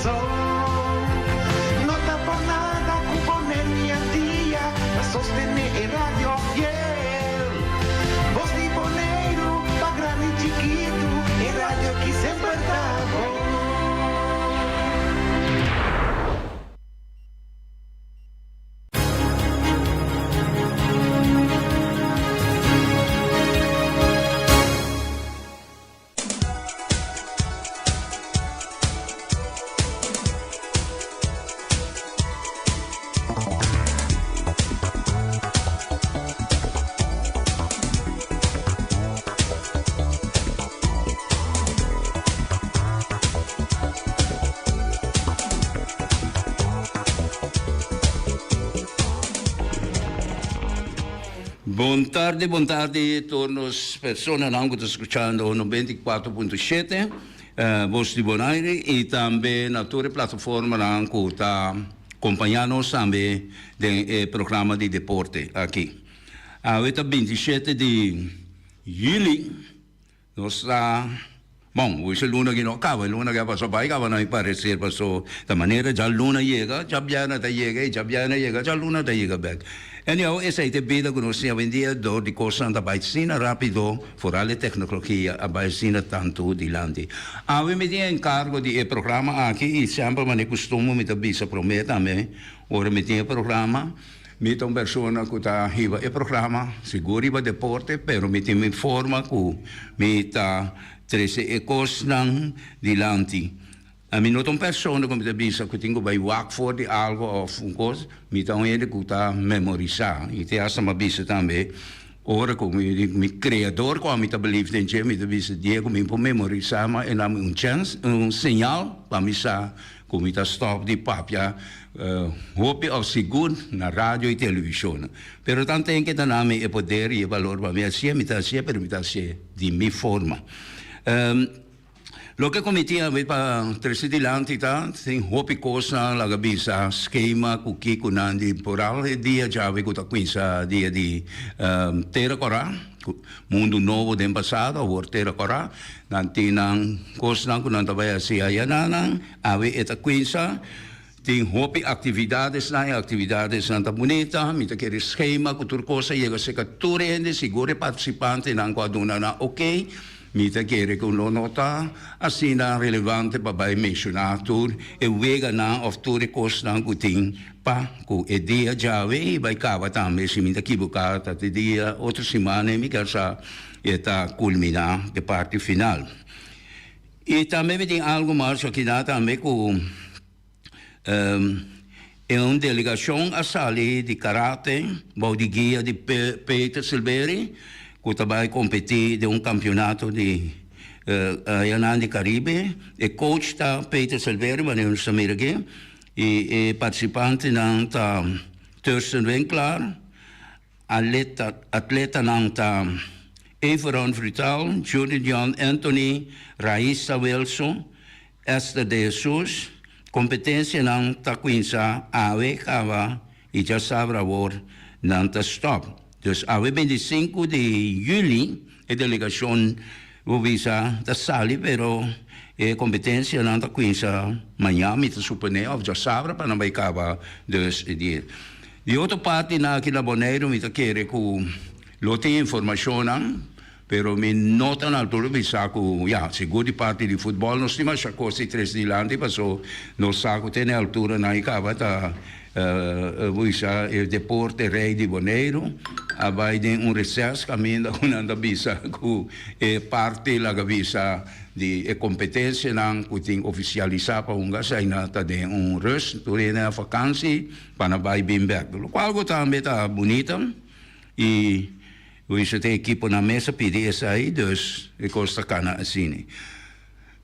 kurason. No ta por nada ku pone mi al dia pa sostené e radio fiel. Bos di Boneiru pa grandi i chikitu, e radio aki semper ta bon. Bon tardi, bon tardi tur nos personanan ku ta skuchando 94.7 Bos di Bonaire i tambe na tur e plataformanan ku ta kompañá nos tambe den e programa di deporte aki. Awe ta 27 di yüli. Nos ta, bon, hoy e luna aki no a caba, e luna aki a pasa bay caba na mi parecer, paso ta manera djaluna yega, djabièrnè ta yega y djabièrnè yega, djaluna ta yega bek. Anyhow, esey ta e bida cu nos tin awendia door di cosnan ta bay asina rapido, foral e tecnologia a bay asina tanto dilanti. Awe mi tin encargo di e programa aki y semper manera custumber mi ta bisa prome tambe ora mi tin e programa, Mi ta un persona ku ta hiba e programa sigur riba deporte, pero mi tin mi forma ku mi ta trese e kosnan dilanti. Mi no ta un persona ku mi ta bisa ku tin ku bai wak for di algu òf un kos, mi ta un hende ku ta memorisá. I te hasta mi a bisa tambe ora ku mi mi kreador ku ami ta believe den dje, mi ta bisa Diego mi por memorisá ma e na mi un chèns, un señal pa mi sa Ku mi ta stòp di papia hopi òf sigur na radio i televishon. Pero tanten ke ta na mi e poder i e balor pa mi hasié, mi ta hasié, pero mi ta hasié di mi forma. Loke ku mi tin awe pa trese dilanti ta, tin hopi kosnan laga bisa skema ku kiko nan di por al e dia djawe ku ta kuminsá dia di Tera Kòrá. Mundu Nobo den pasado, awor Tera Kòrá. Nan tin nan kosnan ku nan ta bai hasi aya na nan. Awe e ta kuinsa. Tin hopi aktividadesnan, e aktividadesnan ta bunita. Mi ta kere skema ku tur kos a yega serka tur hende, sigur e partisipantenan ku a duna nan oke. Mi ta kere ku lo no ta asina relevante pa bai menshoná tur e weganan òf tur e kosnan ku tin pa ku e dia djawe i bai kaba tambe. Si mi ta kiboká ta te dia otro siman mi ker sa. E ta kulminá e parti final. I tambe mi tin algu mas akiná tambe ku e un delegashon a sali di karate bou di guia di Peter Silberi ku ta bai kompetí den un kampionato di ayanan di Karibe. E coach ta Peter Silberi manera nos ta mira aki i e partisipantenan ta Thurston Winklaar, Atletanan ta Everon Vrital, Judy John Anthony, Raisa Wilson, Esther de Jesus. Kompetensianan ta kuinsa awe kaba i djasabra awor nan ta stòp. Dus awe 25 di yüli e delegashon bo bisa ta sali pero e kompetensianan ta kuinsa mañan mi ta suponé òf djasabra pa nan bai kaba dus e dia. Di otro partinan aki na Boneiru mi ta kere ku lo tin informashonnan, pero mi no ta na altura bisa ku ya, sigur di parti di futbòl nos tin masha kos di tres dilanti paso nos sa ku te na e alturanan i kaba ta bisa e deporte rei di Boneiru a bai den un reses kaminda ku nan ta bisa ku e parti laga bisa di e kompetensianan ku tin ofisialisá pa hunga asina ta den un rust tur hende na fakansi. Pa na bai bin bek. Lokual ku tambe ta bunita i wisa tin ekipo na mesa pidi esei dus e kos ta kana asini.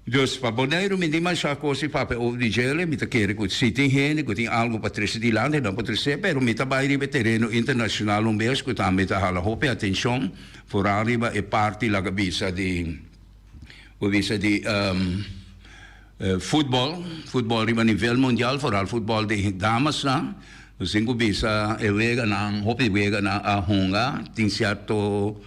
Dus pa Boneiru mi tin masha kos di papia over di djele, mi ta kere ku si tin hende ku tin algu pa trese dilanti nan por trese pero mi ta bai riba e tereno internashonal un bes ku tambe ta hala hopi atenshon foral riba e parti laga bisa di bo bisa di Futbol, futbol riba nivel mundial, foral futbol di damasnan. Nos tin ku bisa e weganan, hopi weganan a hunga, tin sierto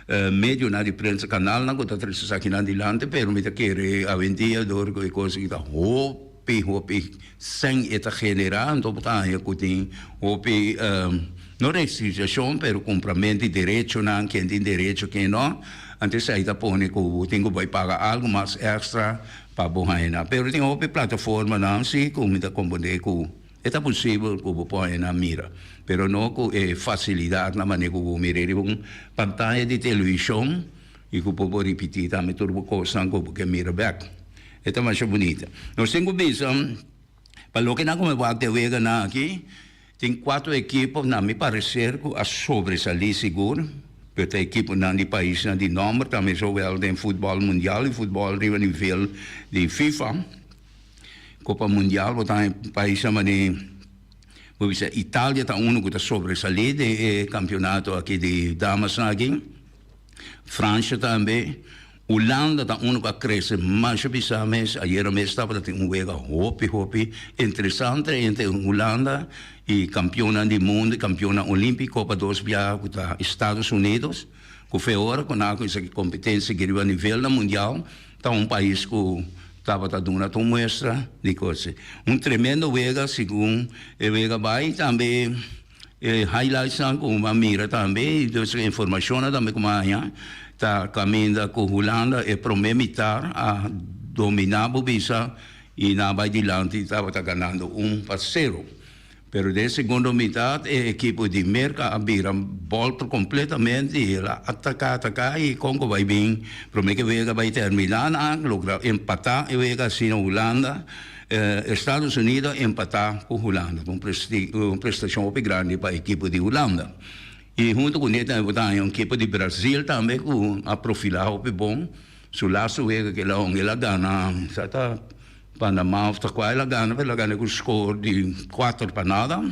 medionan di prensa, kanalnan ku ta trese esakinan dilanti, pero mi ta kere awendia dor ku e kos aki ta hopi. hopi hopi sèn e ta generá, anto bo ta haña ku tin hopi no restrikshon pero kumpramentu di derechonan, ken tin derecho ken no, anto esei ta pone ku bo tin ku bai paga algu mas èkstra pa bo haña nan. Pero tin hopi plataformanan si ku mi ta komprendé ku e ta posibel ku bo por haña nan mira, pero no ku e fasilidatnan manera ku bo mira riba un pantaya di televishon i ku por bo ripití tambe tur bo kosnan ku bo ke mira bèk. E ta masha bunita. Nos tin ku bisa pa loke nan ku mi wak den weganan aki, tin kuatro ekipo na mi pareser ku a sobresalí sigur, pero ta ekiponan di paisnan di nòmber tambe zowel den futbòl mundial i futbòl riba nivel di FIFA, Kopa Mundial, bo ta haña paisnan manera bo bisa Italia ta unu ku ta sobresalí den e kampionato aki di damasnan aki. Francia tambe. Hulanda ta unu ku a krese masha pisá mes. Ayera mes tabata tin un wega hopi hopi interesante entre Hulanda i kampionnan di mundu i kampionnan olímpiko pa dos biaha ku ta Estados Unidos. Ku fe ora ku nan a kuminsá ki kompetensia aki riba nivelnan mundial ta un pais ku tabata duna tur muestra di kos. Un tremendo wega segun e wega bai tambe. E highlightsnan ku bo a mira tambe i dus e informashonnan tambe ku bo a haña ta kaminda ku Hulanda e promé mitar a dominá bo bisa i nan a bai dilanti tabata ganando un pa sero. Pero den segundo mitat e ekipo di Merka a bira bòlter kompletamente i el a ataká ataká i kon ku bai bin promé ku e wega bai terminá nan a logra empatá e wega asina Hulanda Estados Unido a empatá ku Hulanda, un prestashon hopi grandi pa ekipo di Hulanda. I huntu ku ne tambe bo ta haña un ekipo di Brazil tambe ku a profilá hopi bon. Su lastu wega ku el a hunga el a gana sa ta Panamá òf ta kua el a gana, pero el a gana ku skor di kuater pa nada.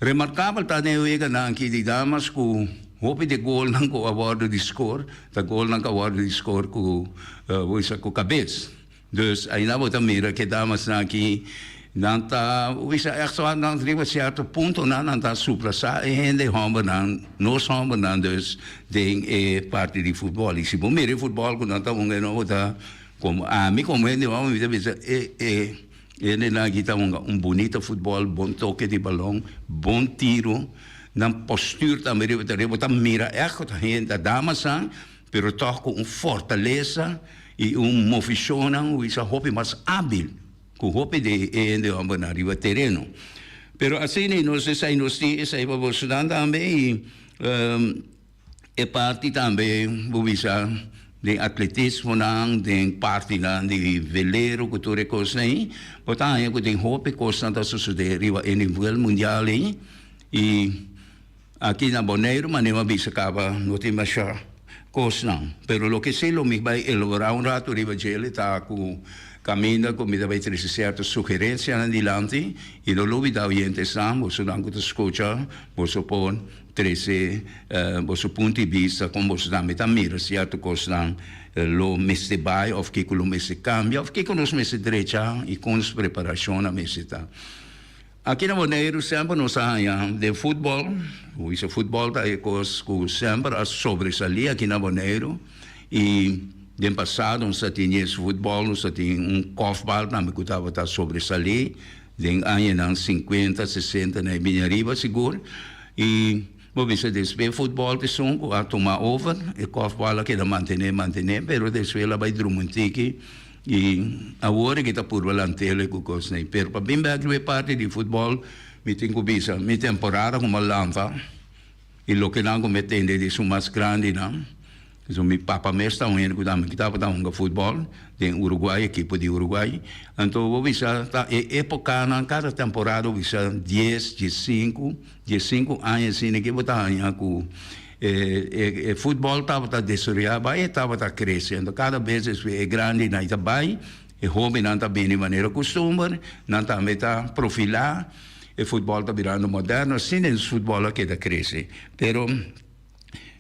Remarkabel ta den e weganan aki di damas ku hopi di e golnan ku a wòrdu di skor ta golnan ku a wòrdu di skor ku bo bisa ku kabes. Dus ainda bo ta mira ke damasnan aki nan ta bisa echt waar nan riba cierto puntonan nan ta suplasa e hende hombernan, nos hombernan dus den e parti di futbol. Y si bo mira e futbol cu nan ta hunga e no bo ta como ami como hende homber mi ta bisa e e hendenan aki ta hunga un bunito futbol, bon toke di balon, bon tiro, nan postuur tambe riba tereno bo ta mira echt cu ta hende ta damasnan. Pero tòg ku un fortalesa i un movishonnan hui sa hopi mas ábil ku hopi di e hende hòmbernan riba tereno. Pero asina i nos esei nos tin esei pa bosonan tambe i e parti tambe bo bisa den atletismonan, den partinan di velero ku tur e kosnan ei, bo ta haña ku tin hopi kosnan ta sosodé riba e nivel mundial ei i. Aki na Boneiru manera mi a bisa caba no tin masha cosnan, pero loke si lo mi bay elabora un rato riba djele ta cu caminda cu mi ta bay trece cierto sugerencianan dilanti y no lubida oyentesnan, bosonan cu ta scucha, boso por trece boso punto di bista con boso tambe ta mira cierto cosnan lo mester bay of kico lo mester cambia of kico nos mester drecha y con nos preparacionnan mester ta. Aki na Boneiru semper nos a haña den futbòl, ku bisa futbòl ta e kos ku semper a sobresalí aki na Boneiru i den pasado nos a tin djes futbòl, nos a tin un kòfbal tambe ku tabata sobresalí den añanan sinkuenta, sesenta na e bini ariba sigur i bo bisa despues futbòl ta esun ku a tuma over, e kòfbal a keda mantené mantené pero despues el a bai drumi un tiki. I awor e ta purba lantele ku kosnan. Pero pa bin bek riba e parti di futbòl, mi tin ku bisa, mi temporada ku mi a lanta i loke nan ku mi a tende di esun mas grandinan, pasobra mi papa mes ta un hende ku tambe tabata hunga futbòl den Uruguay, ekipo di Uruguay. Anto bo bisa ta e epokanan, kada temporada bo bisa dies, diesinku, diesinku aña asina ke bo ta haña ku E futbol tabata desaroyá bai, e tabata krese. Anto kada bes despues e grandinan ta bai, e hóbennan ta bini manera kustumber, nan tambe ta profilá, e futbol ta birando moderno, asina e futbol a keda krese. Pero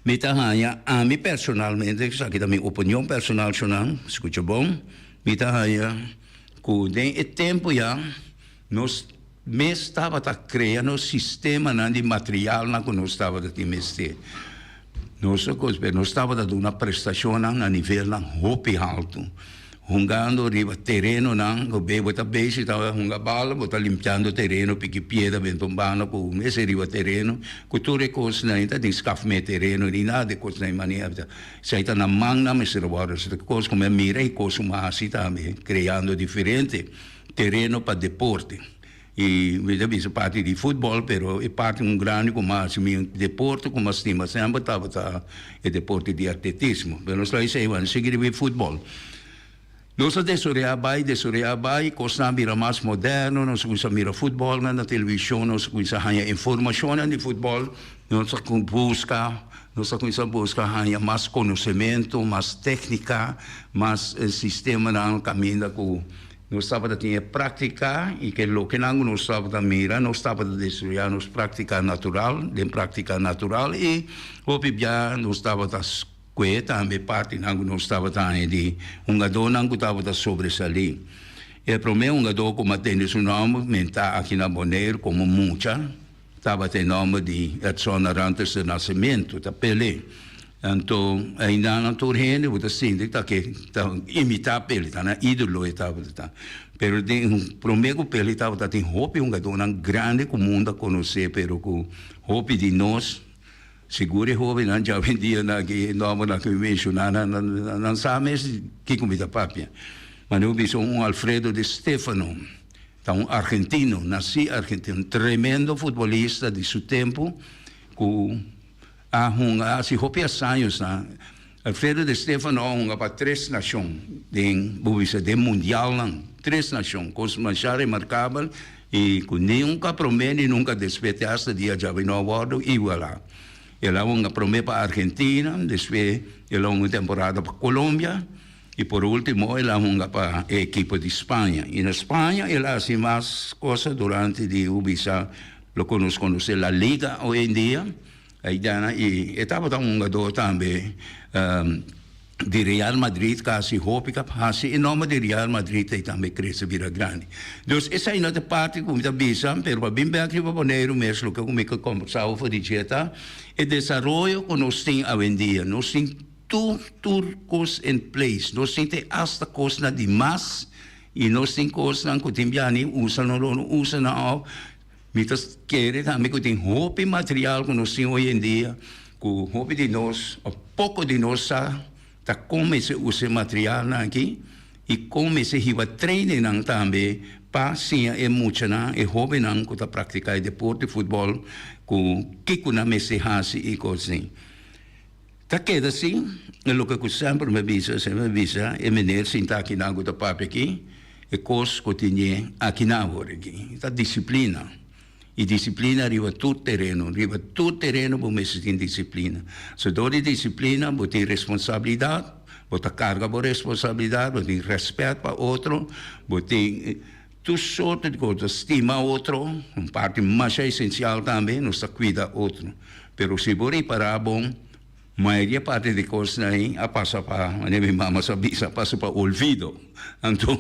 mi ta haña, ami personalmente, esaki ta mi opinion personal shonnan, skucha bon, mi ta haña ku den e tempu ya nos Mes tabata krea nos sistemanan di materialnan ku nos tabata tin mester. Nos a kos, pero nos tabata duna prestashonnan na nivelnan hopi haltu. Hungando riba terenonan ku be bo ta besi ta hunga bala bo ta limpiando tereno piki piedra benta un banda ku mester riba tereno ku tur e kosnan ta tin skaf me tereno ni nada e kosnan manera ta esei ta na man nan mester a wòrdu hasi ta kos ku mi a mira e kos ku mi a hasi tambe kreando diferente tereno pa deporte. I mi ta bisa parti di futbòl, pero e parti un grandi ku mas mi deporte ku mas stima semper tabata e deporte di atletismo. Pero nos ta esei wan sigui riba e futbòl. Nos a desoreá bai, desoreá bai, kosnan a bira mas moderno, nos a kuminsá mira futbòlnan na televishon, nos a kuminsá haña informashonnan di futbòl, nos a buska, nos a kuminsá buska haña mas konosementu, mas téknika, mas sistemanan kaminda ku Nos tabata tin e práktika i ke lokenan ku nos tabata mira, nos tabata desaroyá nos práktika natural den práktika natural i hopi bia nos tabata skohe tambe partinan ku nos tabata haña di hungadónan ku tabata sobresalí. E promé hungadó ku mi a tende su nòmber mentá aki na Boneiru komo mucha tabata e nòmber di Edson Arantes do Nascimento, ta Pelé. Anto ainda nan tur hende bo ta sinti ta ke ta imitá Pele, ta nan ídolo e tabata ta. Pero den promé ku Pele tabata tin hopi hungadónan grandi ku mundu a konosé pero ku hopi di nos, sigur e hóbennan djawendia nan aki e nòmbernan ku mi menshoná nan nan sa mes kiko mi ta papia. Manera bo bisa un Alfredo Di Stefano ta un argentino, nasí argentino, un tremendo futbolista di su tempu ku A hunga hasi hopi asaños na Alfredo De Stefano a hunga pa tres nashon den bo bisa den mundialnan tres nashon kos masha remarkabel i ku nunka prome ni nunka despues te hasta dia djawe no a wòrdu igualá. El a hunga prome pa Argentina despues el a hunga un temporada pa Colombia i por ultimo el a hunga pa e ekipo di Spaña i na Spaña el a hasi mas cosa durante di bo bisa Loke nos konosé La Liga hoy en dia, Aidana i e tabata un hungadó tambe di Real Madrid kasi hopi kap hasi e nòmber di Real Madrid ei tambe krese bira grandi. Dus esei no ta e parti ku mi ta bisa, pero pa bin bèk riba Boneiru mes loke ku mi ke kombersá over di dje ta e desaroyo ku nos tin awendia. Nos tin tur tur kos in place, nos tin te asta kosnan di mas i nos tin kosnan ku tin bia ni usa no lo no usa nan òf Mi ta kere tambe ku tin hopi material ku nos tin hoy en dia ku hopi di nos òf poko di nos sa ta kon mester usa e materialnan aki i kon mester hiba trainingnan tambe pa siña e muchanan, e hóbennan ku ta praktiká e deporte futbòl ku kiko nan mester hasi i kos así. Ta keda así, e loke ku semper mi a bisa, semper mi a bisa e meneer sinta akinan ku ta papia aki, e kos ku tene akinan awor aki, ta disiplina. I disiplina riba tur tereno, riba tur tereno bo mester tin disiplina. So dor di disiplina bo tin responsabilidat, bo ta karga bo responsabilidat, bo tin rèspèt pa otro, bo tin tur sorto di kos, bo ta stima otro, un parti masha esensial tambe, nos ta kuida otro. Pero si bo ripará bon, mayoria parti di kosnan ei a pasa pa, manera mi mama sa bisa, a pasa pa olvido. Anto,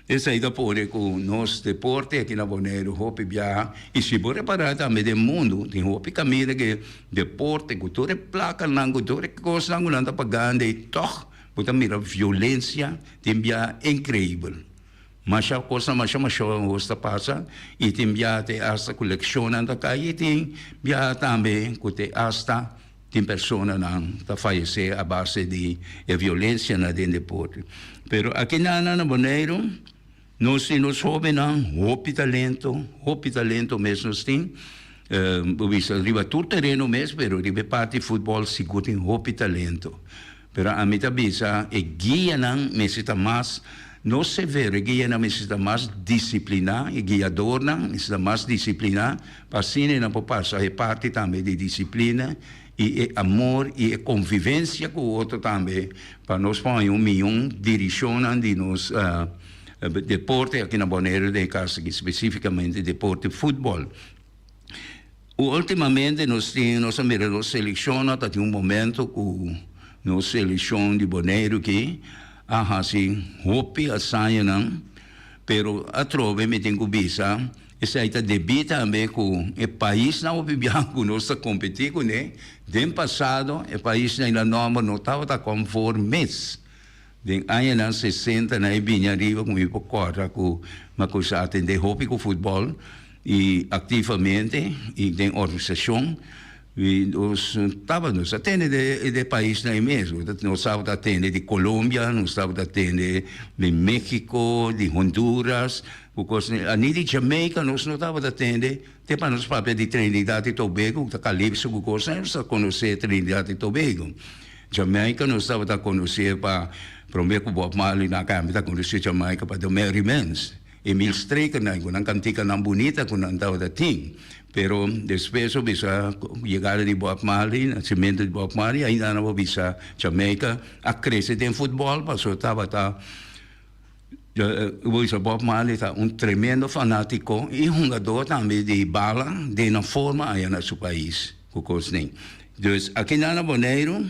esei ta pone ku nos deporte aki na Boneiru hopi biaha. I si bo ripará tambe den mundu, tin hopi kaminda ku deporte, ku tur e plakanan, ku tur e kosnan ku nan ta pagando ei, tòg bo ta mira violensia tin biaha inkreibel. Masha kosnan masha masha hos ta pasa i tin biaha te asta ku lekshonnan ta kai i tin biaha tambe ku te asta tin personanan ta fayesé a base di e violensianan den deporte. Pero aki nan na Boneiru nos tin nos hóbennan hopi talento, hopi talento mes nos tin, bo bisa riba tur tereno mes pero riba e parti futbòl sigur tin hopi talento. Pero ami ta bisa e guianan mester ta mas no severo, e guianan mester ta mas disipliná, e guiadornan mester ta mas disipliná pa asina nan por pasa e parti tambe di disiplina i e amor i e konvivensia ku otro tambe pa nos por haña un mion dirishonnan di nos deporte aki na Boneiru den e kas aki spesifikamente deporte futbòl. Ultimamente nos tin nos a mira nos selekshonnan ta tin un momento ku nos selekshon di Boneiru aki a hasi hopi hazañanan, pero atrobe mi tin ku bisa esei ta debí tambe ku e paisnan hopi biaha ku nos ta kompetí kuné den pasado e paisnan ei na nòmber no tabata konform mes. Den añanan sesenta nan e bini ariba ku mi por kòrda ku mi a kuminsá atendé hopi ku futbòl i aktivamente i den organisashon i nos tabata nos a tende de e paisnan ei mes. Nos tabata tende di Colombia, nos tabata tende di Mexico, di Honduras ku kos ni di Jamaica nos no tabata tende te pa nos papia di Trinidad i Tobago ku ta Calypso ku kosnan nos ta konosé Trinidad i Tobago. Jamaica nos tabata conoce pa prome cu Bob Marley na cambio ta conoce Jamaica pa The Merry Mens, Emil Streker nan cu nan canticanan bunita cu nan tabata tin. Pero despues bo bisa yegada di Bob Marley, nacimento di Bob Marley, ainda nan bo bisa Jamaica a crece den futbol pasobra tabata bo bisa Bob Marley ta un tremendo fanatico y hungador tambe di bala den nan forma aya na su pais. Ku kosnan. Dus akinan na Boneiru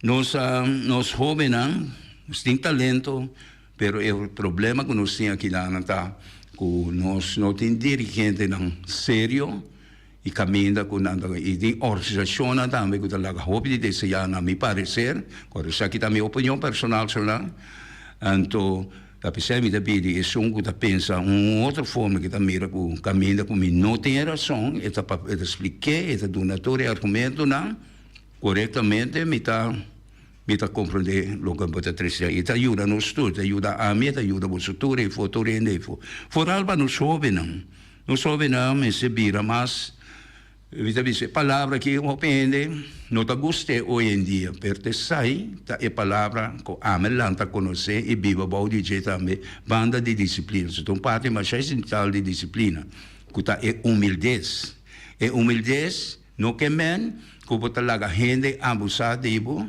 nos a nos hóbennan nos tin talento pero e problema ku nos tin akinan ta ku nos no tin dirigentenan serio i kaminda ku nan ta i tin organisashonnan tambe ku ta laga hopi di deseá na mi pareser ku esaki ta mi opinion personal sola anto Ta p'esei mi ta pidi esun ku ta pensa un otro forma ku ta mira ku kaminda ku mi no tin e rason, e ta e ta splik'é, e ta duna tur e argumentonan korektamente, mi ta mi ta komprondé loke bo ta trese. E ta yuda nos tur, e ta yuda ami, e ta yuda boso tur efo, tur hende efo. Foral pa nos hóbennan. Nos hóbennan mester bira mas. Mi ta bisa e palabra aki hopi hende no ta gust'é hoy en dia, pero ta esai ta e palabra ku ami lanta konosé i biba bou di dje tambe, banda di disiplina. So ta un parti masha esensial di disiplina, ku ta e humildes. E humildes no ke men ku bo ta laga hende abusá di bo,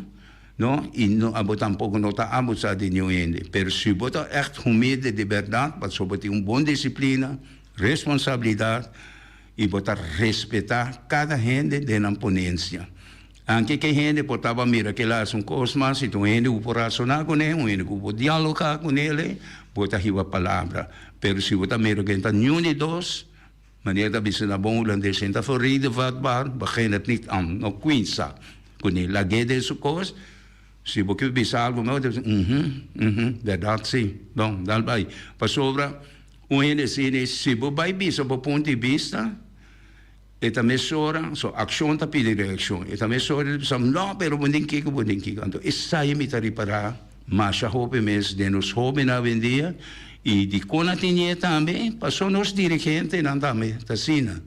no, i no abo tampoko no ta abusá di niun hende. Pero si bo ta ègt humilde di bèrdat, pasobra bo tin un bon disiplina, responsabilidat, I bo ta respetá kada hende den nan ponensia. Anke ke hende por taba mira kila es un kos, ma si ta un hende ku por rasoná kuné, un hende ku por dialogá kunele, bo ta hiba palabra. Pero si bo ta mira ku e ta niun di dos, manera ta bisa na bon hulandes, e ta voor rede vatbaar, begin het niet aan, no kuinsa kuné. Lag'é den su kos. Si bo ke bisa algu mehor, ta bisa, uhum, uhum, bèrdat si. Bon, dal bai. Pasobra. Un hende asina e si bo bai bisa bo punto di bista, e ta mesora, so akshon ta pidi reakshon, e ta mesora e ta bisa no pero bo den kiko bo den kiko. Anto esei mi ta ripará masha hopi mes den nos hóbennan awendia i dikon nan tin ñe tambe pasobra nos dirigentenan tambe ta asina.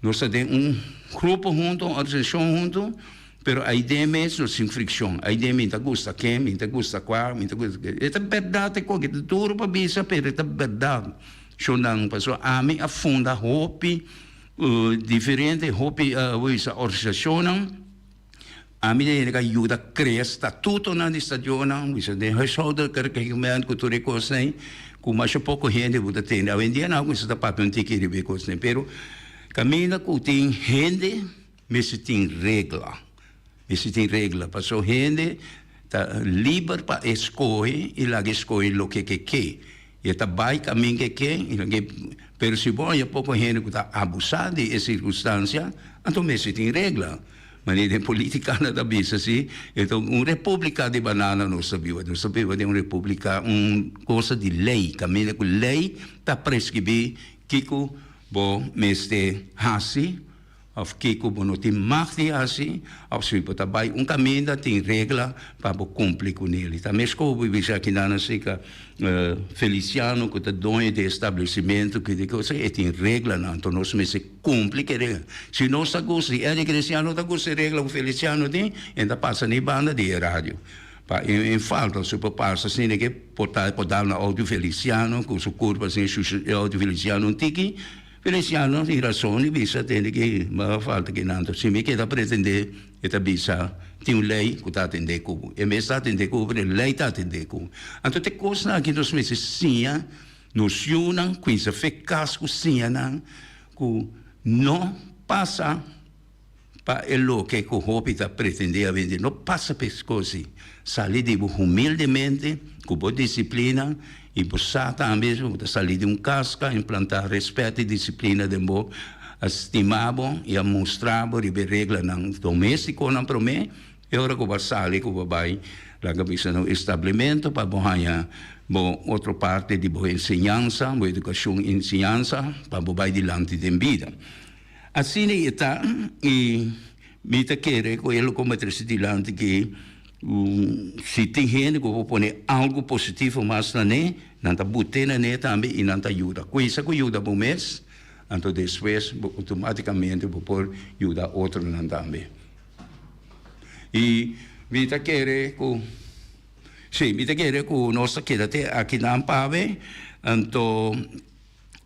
Nos ta den un grupo hunto, un organisashon hunto. Pero ai den mes no sin friccion. Ai den mi ta gusta ken, mi ta gusta cua, mi ta gusta ken. E ta berdad e koki, ta duro pa bisa pero e ta berdad. Shonnan, pasobra ami a funda hopi diferente, hopi organisacionnan. Ami ta hende ku a yuda crea statutonan di stadionnan, bisa den huishoudelijke reglement ku tur e kosnan ei, ku masha poko hende bo ta tende. Awendia nan a kuminsa ta papia un tiki riba e kosnan, pero kaminda ku tin hende. Mester tin regla. Mester tin regla pasobra hende ta liber pa e skohe i laga e skohe loke ke ke. I e ta bai kamin ke ke i loke pero si bo haña poko hende ku ta abusá di e sirkunstansia anto mester tin regla. Manera den politika nan ta bisa si e ta un repúblika di banana nos ta biba. Nos ta biba den un repúblika un cosa di lei kaminda ku lei ta preskribí kiko bo mester hasi. Of kiko bo no tin mag di hasi, of si bo ta bai un kaminda tin regla pa bo kumpli ku nel. Ta mes ku bo bisa kinan asika Feliciano ku ta doño di e establesimentu ku di kos e tin reglanan, anto nos mester kumpli ku e regla. Si nos ta gusta di Eddie Cristiano ta gusta e regla ku Feliciano tin, e ta pasa ni banda di e radio. Pa e falta su por pasa asina ke por ta por dal na outo Feliciano ku su kurpa asina shusha e outo Feliciano un tiki. Feliciano tin rason di bisa tende ki a falta ki nan si mi keda pretende e ta bisa tin un ley ku ta atende ku bo e mes ta atende ku bo pero e ley ta atende ku bo anto te kosnan aki nos mester siña nos yunan kuinsa fe kas ku siña nan ku no pasa. Pa e loke ku hopi ta pretendé awendia no pasa pa es kos ei. Sali di bo humildemente, ku bo disiplina, i bo sa tambe bo ta sali di un kas ku a implantá rèspèt i disiplina den bo, a stima bo i a mustra bo riba e reglanan doméstikonan promé, e ora ku bo a sali ku bo a bai. Laga bisa na un establimentu pa bo haña bo otro parti di bo enseñansa, bo edukashon i enseñansa pa bo bai dilanti den bida. Asina e ta i mi ta kere ku e lo kome trese dilanti ki si tin hende ku por pone algu positivo mas na ne, nan ta but'é na ne tambe i nan ta yuda. Kuinsa ku yuda bo mes, anto despues bo outomátikamente bo por yuda otronan tambe. I mi ta kere ku, sí, mi ta kere ku nos ta keda te akinan pabe, anto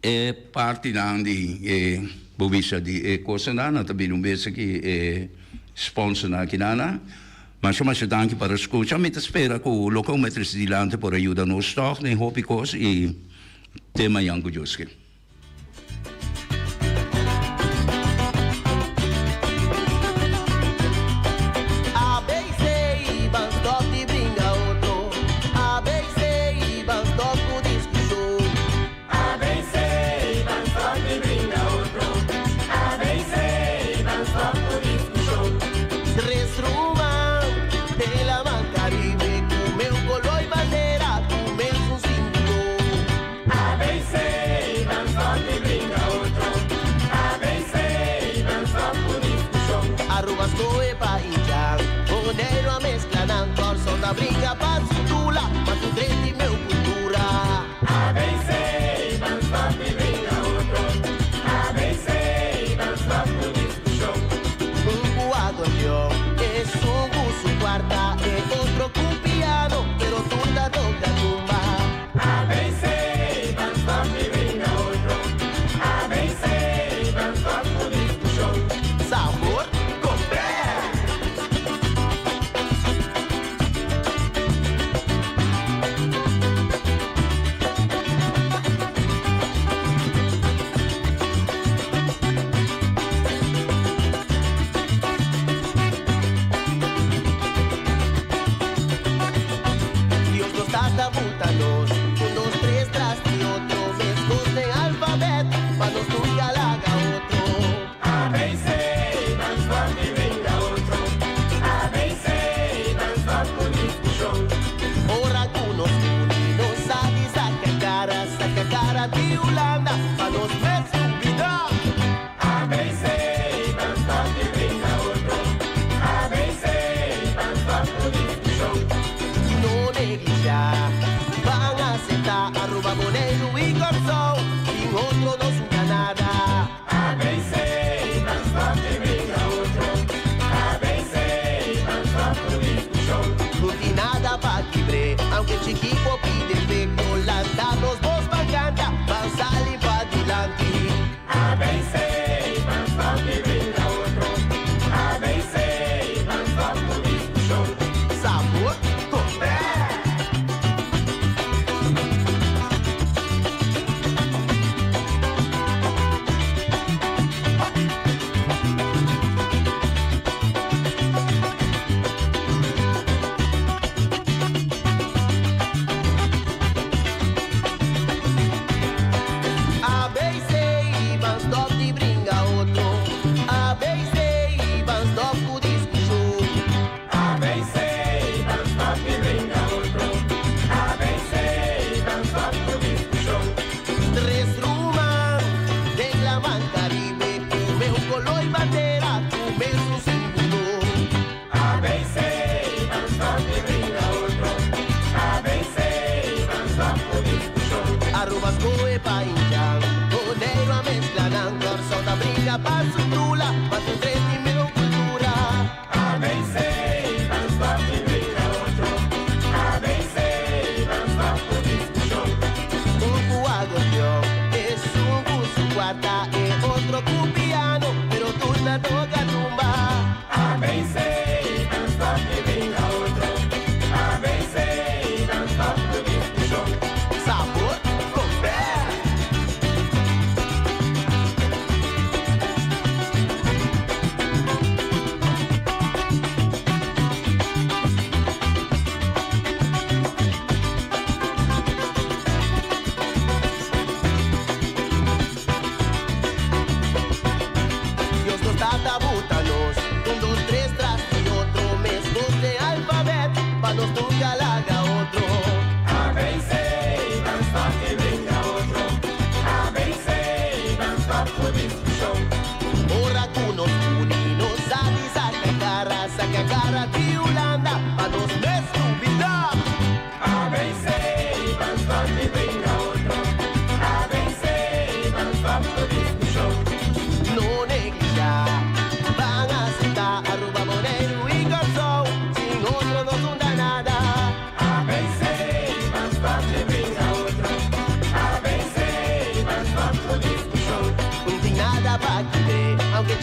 e partinan di e bo bisa di e kosanan nan ta bini un bes aki e sponsornan akinan. Masha masha danki pa skucha. Mi ta spera ku loke un mester trese dilanti por a yuda nos tòg den hopi kos i te mañan ku Dios ke.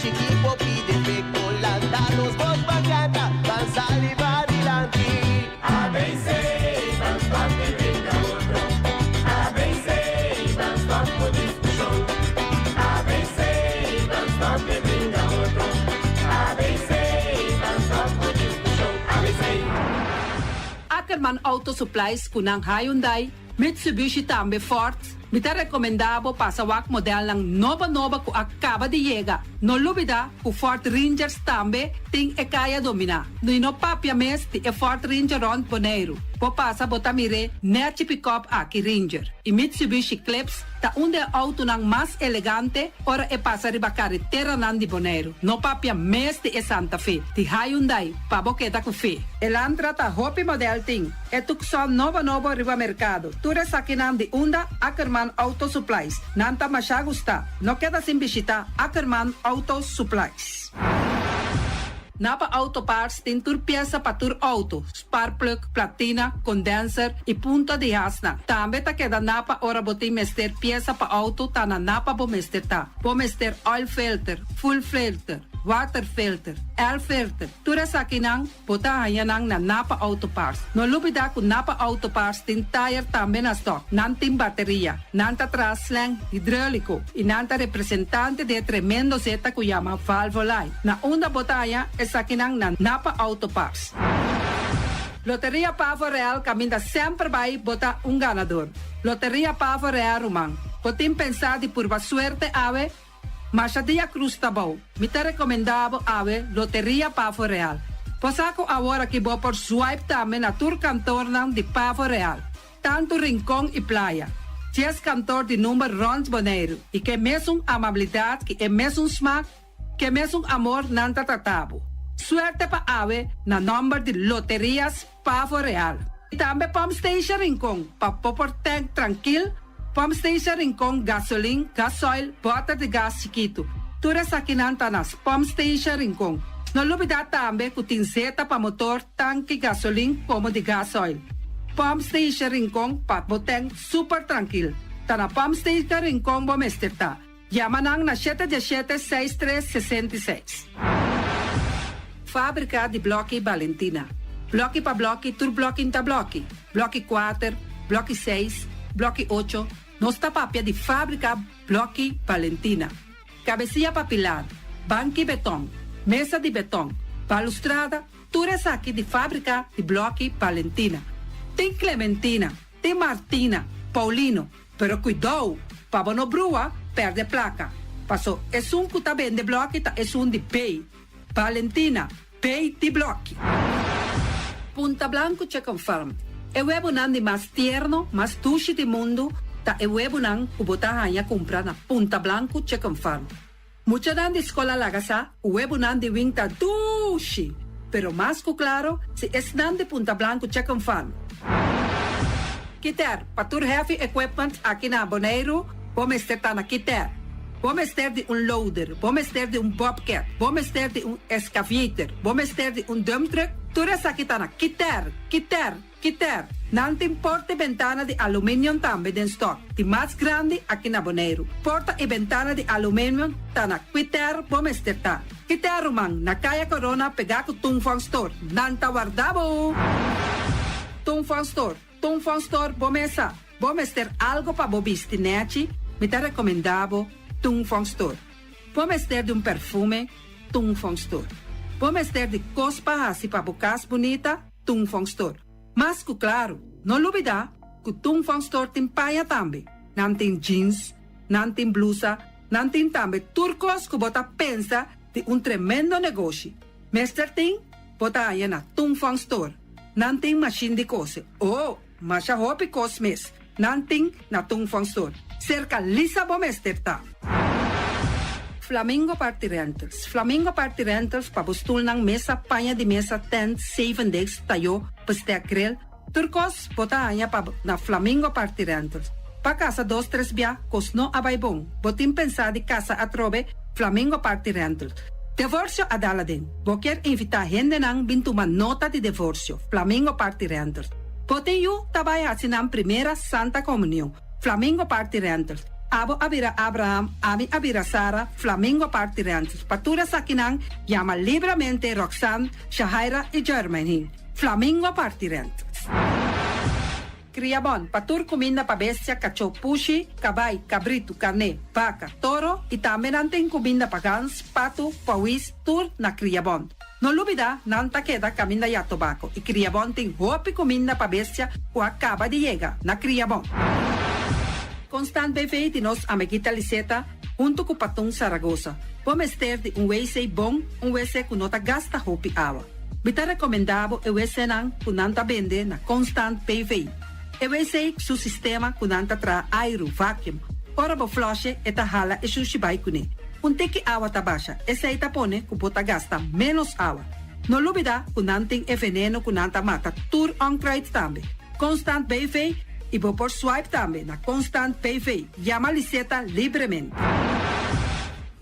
chikí por pidi efekto lanta nos bos ban kanta ban sali padilanti. ABC ban stòp di bringa otro ABC ban stòp ku diskushon ABC ban stòp di bringa otro ABC ban stòp ku diskushon ABC. Ackerman Auto Supplies ku nan Hyundai, Mitsubishi tambe Ford, mi ta rekomendá bo pasa wak modelnan nobo nobo ku a kaba di yega. No lubidá ku Ford Rangers tambe tin e kaya dominá. I no papia mes di e Ford Ranger rònt Boneiru. Bo pasa bo ta mir'é nèchi pikòp aki Ranger. I Mitsubishi Eclipse ta un di e outonan mas elegante ora e pasa riba kareteranan di Boneiru. No papia mes di e Santa Fe di Hyundai pa bo keda ku fe. Elantra ta hopi model tin. E Tucson nobo nobo riba merkado. Tur esakinan di unda Ackerman Auto Supplies. Nan ta masha gusta. No keda sin bishita Ackerman Auto Supplies. Napa Auto Parts tin tur piesa pa tur auto, sparkplug, platina, condenser y punta di hasnan. Tambe ta keda Napa ora bo tin mester piesa pa auto ta na Napa bo mester ta. Bo mester oil filter, fuel filter, water filter, air filter, tur esakinan Bo ta haña nan na Napa Auto Parts. No lubidá ku Napa Auto Parts tin tayer tambe na stòk. Nan tin bateria, nan ta traha slang hidróliko i nan ta representante di e tremendo zeta ku yama Valvoline. Na unda bo ta haña esakinan na Napa Auto Parts. Loteria Pavo Real kaminda semper bai bo ta un ganador. Loteria Pavo Real ruman, bo tin pensá di purba suerte awe? Masha dia cruz ta bou. Mi ta recomenda bo awe Loteria Pavo Real. Bo sa cu awor aki bo por swipe tambe na tur kantornan di Pavo Real, tanto Rincon y Playa. Dies kantor di number rond Boneiru y ke mesun amabilidad ki e mesun smaak, ke mesun amor nan ta trata bo. Suerte pa awe na nomber di Loterias Pavo Real. Y tambe Pump Station Rincon pa bo por tank trankil, Pump Station Rincon gasolin, gasoil, bòter di gas chikitu. Tur esakinan ta na Pump Station Rincon. No lubidá tambe ku tin zeta pa motor, tanki gasolin komo di gasoil. Pump Station Rincon pa bo tank super trankil. Ta na Pump Station Rincon bo mester ta. Yama nan na shete diesshete seis tres 66. Fábrika di blòki Balentina. Blòki pa blòki tur blòki n'ta blòki. Blòki kuater, blòki seis, blòki ocho, nos ta papia di fábrika blòki Balentina. Kabesia pa pilar, banki betòn, mesa di betòn, balustrada, tur esaki di fábrika di blòki Balentina. Tin Clementina, tin Martina, Paulino, Pero kuidou, pa bo no brua, pèrdè plaka. Paso esun ku ta bende blòki ta esun di B. Valentina, B di blòki. Punta Blanco Chicken Farm, E webunan di mas tierno, mas dushi di mundu ta e webunan ku bo ta haña kumpra na Punta Blanco Chicken Farm. Muchanan di skol a laga sa ku webunan di wing ta dushi, pero mas ku klaro si esnan di Punta Blanco Chicken Farm. Kiter, pa tur heavy equipment aki na Boneiru, bo mester ta na Kiter. Bo mester di un loader, bo mester di un bobcat, bo mester di un excavator, bo mester di un dump truck, tur esaki ta na Kiter, Kiter, Kiter, nan tin porta i bentana di aluminium tambe den stock, di mas grandi aki na Boneiru. Porta i bentana di aluminium ta na Kiter bo mester ta. Kiter ruman, na Kaya Corona pegá ku Tung Fong Store. Nan ta warda bo! Tung Fong Store, Tung Fong Store bo mesa. Bo mester algo pa bo bisti nèchi? Mi ta rekomendá bo Tung Fong Store. Bo mester di un perfume? Tung Fong Store. Bo mester di kos pa hasi pa bo kas bunita? Tung Fong Store. Mas ku klaru, no lubidá ku Tung Fong Store tin paña tambe. Nan tin jeans, nan tin blusa, nan tin tambe tur kos ku bo ta pensa di un tremendo negoshi. Mester tin, bo ta haña na Tung Fong Store. Nan tin mashin di kose. Oh, masha hopi kos mes nan tin na Tung Fong Store. Serka Lisa bo mester ta. Flamingo Party Rentals Flamingo Party Rentals pa bo stulnan, mesa, paña di mesa, tent, zeven deks, tayó, bestek, grill, tur kos bo ta haña pa na Flamingo Party Rentals. Pa kasa dos tres bia kos no a bai bon, bo tin pensá di kasa atrobe, Flamingo Party Rentals. Devorsio a dal aden. Bo kier invitá hendenan bin tuma nota di devorsio, Flamingo Party Rentals. Bo tin yu ta bai hasi nan primera Santa Komunion, Flamingo Party Rentals. Abo a bira Abraham, ami a bira Sara, Flamingo Party Rentals. Pa tur esakinan, yama libramente Roxanne, Shahaira y Jermaine. Flamingo Party Rentals. Kriabon, pa tur kuminda pa bestia, kachó, pushi, kabai, kabritu, karné, baka, toro i tambe nan tin kuminda pa gans, patu, pawis, tur na Kriabon. No lubida, nan ta keda kaminda ya tobako i Kriabon tin hopi kuminda pa bestia ku a kaba di yega na Kriabon. Constant BV di nos amiguita Liseta huntu ku Patun Saragosa. Bo mester di un wc bon, un wc ku no ta gasta hopi awa. Mi ta rekomendá bo e wcnan ku nan ta bende na Constant BV. E wc su sistema ku nan ta traha airu, vacuum. Ora bo flush'e e ta hala e shushi bai kuné. Un tiki awa ta basha, esei ta pone ku bo ta gasta ménos awa. No lubidá ku nan tin e veneno ku nan ta mata tur onkruid tambe. Constant BV i bo por swipe tambe na Constant BV. Yama Liseta libremente.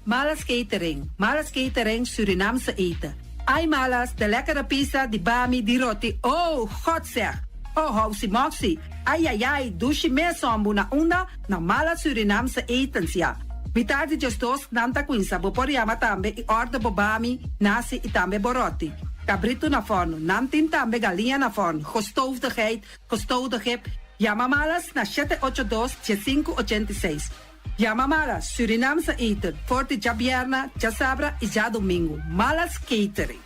Malas Catering, Malas Catering Surinaamse eten. Ai Malas, de lekkere pizza, di bami, di roti, oh, God zeg! Oh, housi moxi, ai ai ai, dushi mes hombu na unda? Na Malas Surinaamse etens, ya. Mitar di djesdos nan ta cuinsa, bo por yama tambe y order bo bami, nasi y tambe bo roti. Cabrito na forno, nan tin tambe galiña na forno, gestoofde geit, gestoofde gip. Yama Malas na shete ocho dos, diesinku ochenta i seis. Yama Malas Surinaamse eten for di djabierna, djasabra y djadomingo. Malas Catering.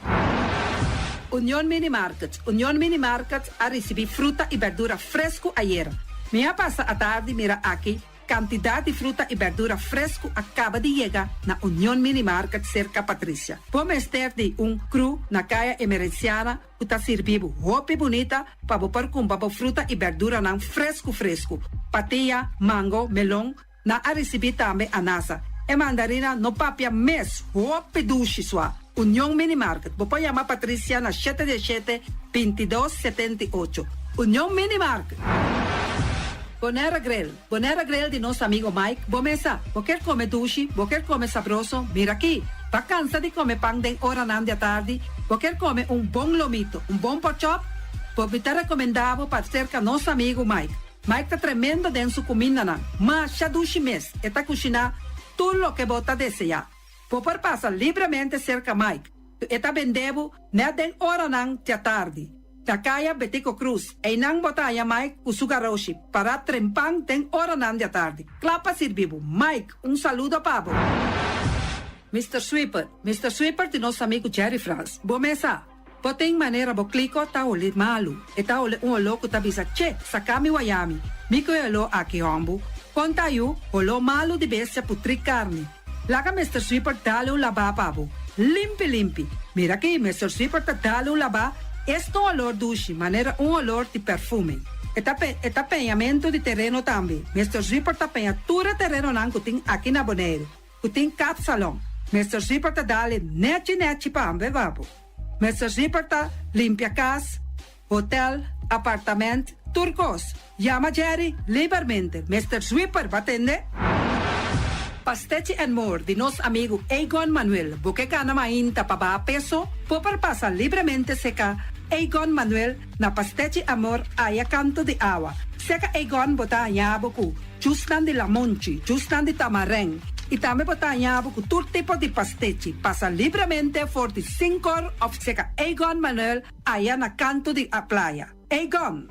Union Mini Market Union Mini Market a ricibi fruta y berdura fresco ayera. Mi a pasa atardi mira aki cantidad di fruta y berdura fresco a caba di yega na Union Mini Market cerca Patricia. Bo mester di un cru na Caya Emerenciana ku ta sirbi bo hopi bunita pa bo por kumpra bo fruta i berduranan fresku fresku. Patia, mango, melon, nan a risibí tambe anasa. E mandarina no papia mes, hopi dushi sua. Union Mini Market, bo por yama Patricia na shete diesshete, bintidos, setenta i ocho. Union Mini Market. Bonera Grill, Bonera Grill di nos amigo Mike, bo mesa, bo kier come dushi, bo kier come sabroso, mira aki. Bo a cansa di come pan den oranan di atardi, bo kier come un bon lomito, un bon porkchop, bo mi ta recomenda bo pa cerca nos amigo Mike. Mike ta tremendo den su cumindanan, masha dushi mes, e ta cushina tur loke bo ta desea. Bo por pasa libremente cerca Mike, e ta bende bo net den oranan di atardi. Na Kaya Betico Cruz, einan bo ta haña Mike ku su garoshi, pará trempan den oranan di atardi. Kla pa sirbi bo. Mike, un saludo pa bo. Mister Sweeper, Mister Sweeper di nos amigu Jerry Frans. Bo mesa, bo tin manera bo kliko ta holi malu. E ta holi un oló ku ta bisa, Che, saka mi wayami. Mi ku e oló aki hòmbu. Kon ta yu, holó malu di bestia putrí karni. Laga Mister Sweeper dale un labá pa bo. Limpi limpi. Mira aki, Mister Sweeper ta dale un labá, esta un olor dushi, manera un olor di perfume. E ta pe, e ta peñamentu di tereno tambe. Mister Sweeper ta peña tur e terenonan ku tin aki na Boneiru, ku tin kapsalon. Mister Sweeper ta dale nechi nechi pa pa bo. Mister Sweeper ta limpia kas, hotel, apartament, tur kos. Yama Jerry libermente. Mister Sweeper, bo a tende? Pastechi and More di nos amigu Egon Manuel. Bo ke gana mainta pa baha peso? Bo por pasa libremente seka Egon Manuel na Pastechi Amor aya kanto di awa. Seka Egon bo ta haña bo ku jusnan di lamonchi, jusnan di tamarèn i tambe bo ta haña bo ku tur tipo di pastechi. Pasa libremente for di sinkor òf seka Egon Manuel aya na kanto di a playa. Egon!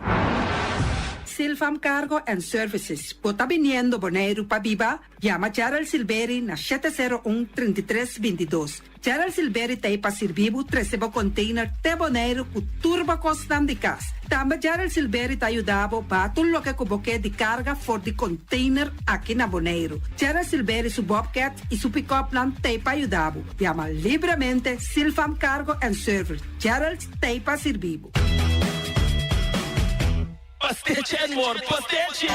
Silvam Cargo and Services, bo ta biniendo Boneiru pa biba? Yama Gerald Silveri na 701 3322. Gerald Silveri ta ei pa sirbi bo trese bo container te Boneiru ku tur bo kosnan di kas. Tambe Gerald Silveri ta yuda bo baha tur loke ku bo ke di karga for di container aki na Boneiru. Gerald Silveri su Bobcat i su pick-upnan ta ei pa yuda bo. Yama libremente Silvam Cargo and Service. Gerald ta ei pa sirbi bo. Pastechi and More, pastechi!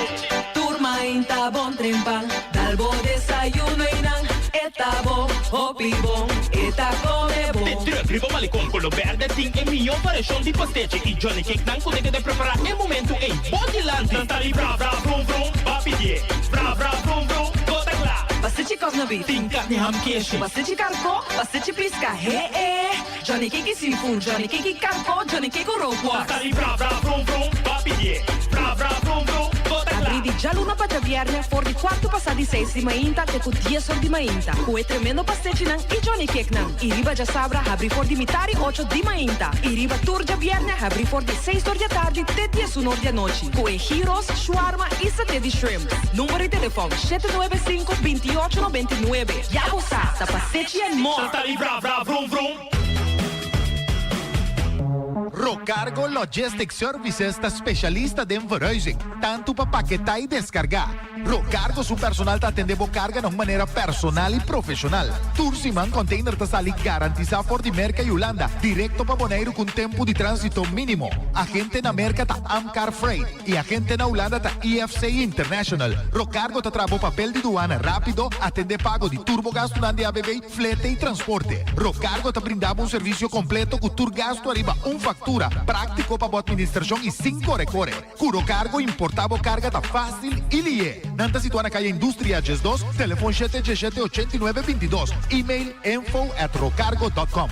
Tur mainta bon trempan, dal bo desayuno y nan e ta bon, hopi bon, e ta come bon. De truck riba malecon color berde tin e mihó variashon di pastechi y Johnny Cake nan ku ta keda prepará e momento ei bo dilanti. Nan ta di bra bra vrum vrum, ba pidié. Bra bra vrum vrum, bo ta kla. Pastechi kòsnabit. Tin karni ham keshi. Pastechi karkó, pastechi piska, he e. Johnny Cake seafood, Johnny Cake karkó, Johnny Cake rookworst. Nan ta di bra bra vrum vrum, ba pidié. Bra bra vrum vrum, bo ta kla. Habri di djaluna pa djabièrnè for di kuartu pasá di seis di mainta te ku dies or di mainta. Ku e tremendo pastechinan i Johnny Cakenan. I riba djasabra habri for di mitari ocho di mainta. I riba tur djabièrnè habri for di seis or di atardi te diesun or di anochi. Ku e gyros, shawarma i saté di shrimp. Number di telefòn, 795 28 99. Ya bo sa, ta pastechi and more! Santa di bra bra vrum vrum. Rocargo Logistics Services ta specialista den verhuizing, tanto pa paketá i deskargá. Rocargo su personal ta atendé bo karga na un manera personal i profeshonal. Tur siman container ta sali garantisá for di Merka i Hulanda direkto pa Boneiru ku un tempu di tránsito mínimo. Agente na Merka ta Amcar Freight i agente na Hulanda ta IFC International. Rocargo ta traha bo papel di duana rápido, atendé pago di tur bo gastunan di ABB, Flete i transporte. Rocargo ta brinda bo un servisio kompleto ku tur gastu ariba un faktura, práktiko pa bo atministrashon i sin kore kore. Ku Rocargo importá bo karga ta fásil i lié. Nan ta situá na Kaya Industria 12, telefon shete diesshete 89 22, email info at rocargo dot com.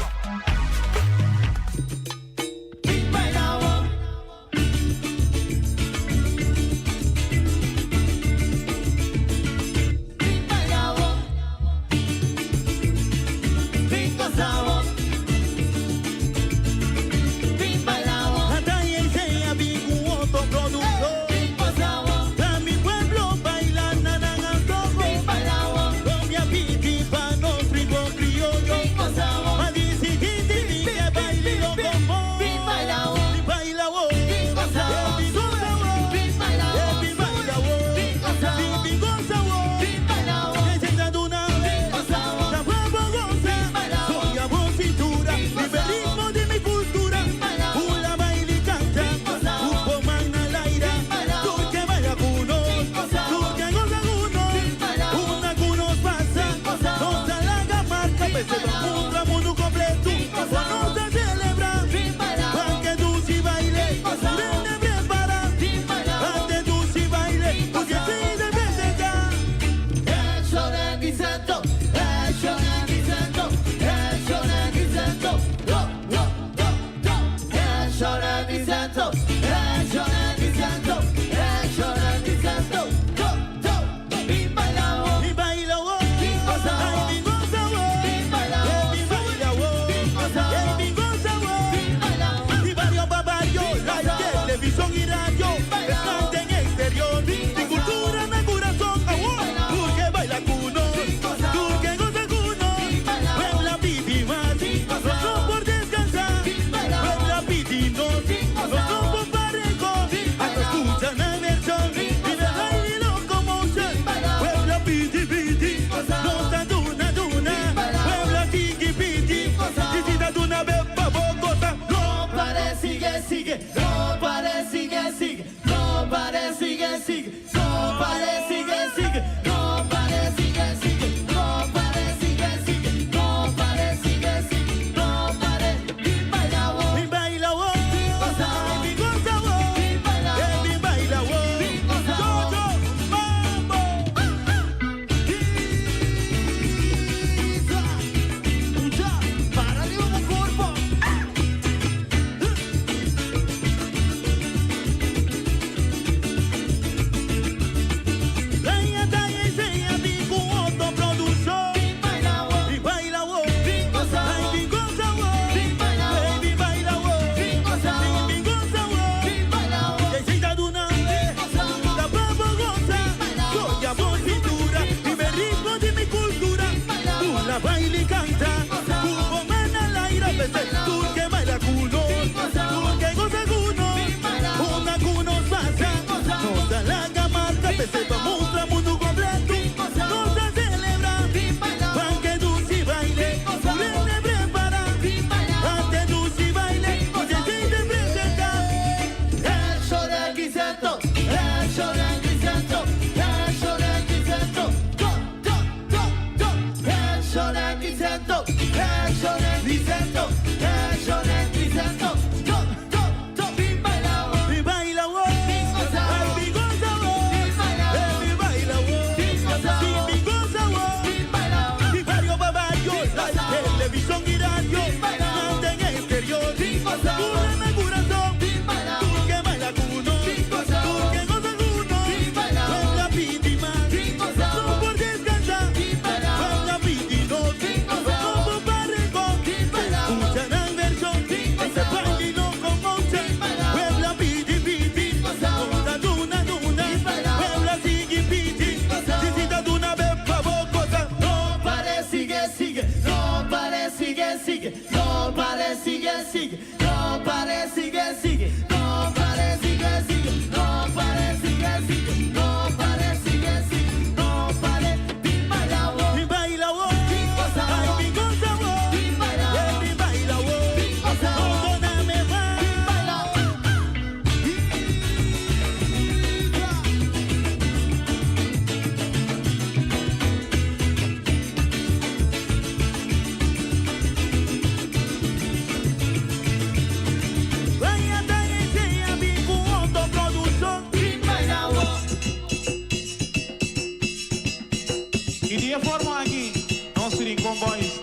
forma aki, nos Rincon Boys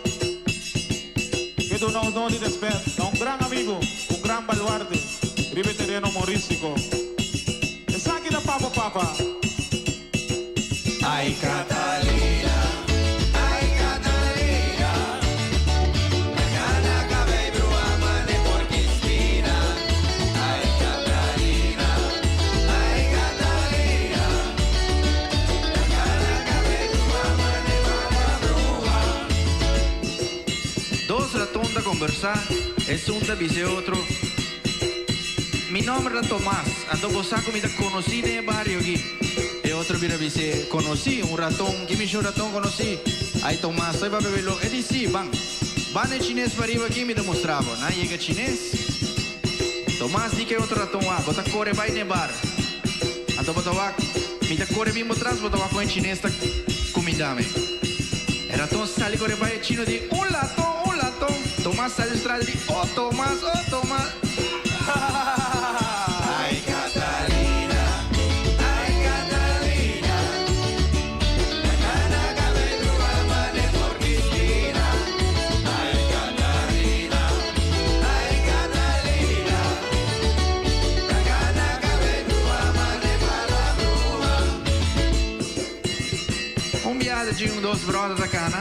ke duna honor i respet na un gran amigo, un gran baluarte riba e tereno humorístico. Esaki ta Papo Papa. Ay Catalina, ay Catalina, Gana cabey brua mane porkispina. Ay Catalina, ay Catalina, Gana cabey brua mane palabrua. Dos raton ta kombersá, esun ta bisa e otro, Mi nòmber ta Tomas, anto bo sa ku mi ta konosí den e bario aki. E otro bira bis'é, Konosí? Un raton? Ki mishi un raton konosí? Ai Tomas, soy papia belo. E di, Sí, ban. Ban e chines pariba aki, mi ta mustra bo. Nan yega chines. Tomas di ku e otro raton, Wak, bo ta kore bai n'e bar. Anto bo ta wak, mi ta kore bin bo tras, bo ta wak kon e chines ta kumindá mi. E raton sali kore bai, e chino di, Un laton, un laton! Tomas sali su tras e di, Oh Tomas, oh Tomas! Ay Catalina, ay Catalina, Gana cabey brua mane porkispina. Ay Catalina, ay Catalina, Gana cabey brua mane palabrua. Un biaha ta un dos bròder ta kana.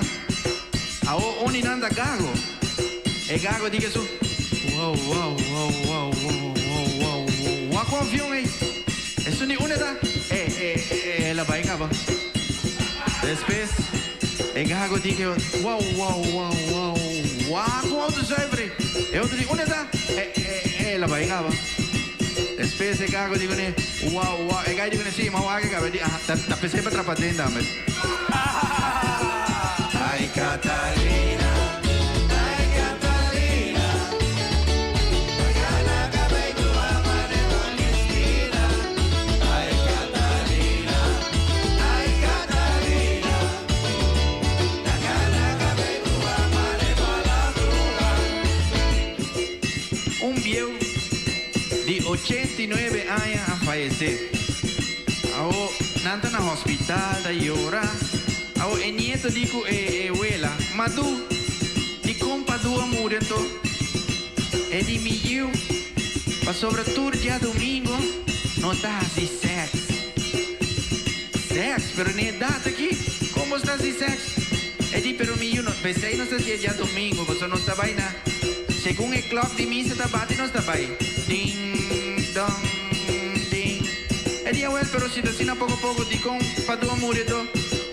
Awor un di nan ta gago. E gago di ku su, Wow, wow, wow, wow, wow, wow, wow, wow, wak un avion ei. Esun di unda ta? E, e, e, el a bai kaba. Despues e gago di ku e otro, Wow, wow, wow, wow, wak un outo zuiver ei. E otro di unda ta? E, e, e, el a bai kaba. Despues e gago di kuné, Wow, wow, e gai di kuné, Sí, ma wak e kaba. E di, Aha, ta, ta p'esei pa trapa den tambe. Ay Catalina, ay Catalina, Gana cabey brua mane porkispina. Ay Catalina, ay Catalina, Gana cabey brua mane palabrua. Un bieu di 89 aña a fayesé. Awor nan ta na hospital ta yora. Awor e nieto di ku e wela, Madu, dikon Padu a muri anto? E di mi yiu, pasobra tur djadumingo nos ta hasi sèks. Sèks? Pero n'e edat aki, kon bo sta hasi sèks? E di, pero mi yiu, no, p'esei nos ta hasié djadumingo, pasobra nos ta bai na, segun e klòk di misa ta bati nos ta bai. Ding, dong, ding. E di awel, pero si ta asina poko poko, dikon Padu a muri anto?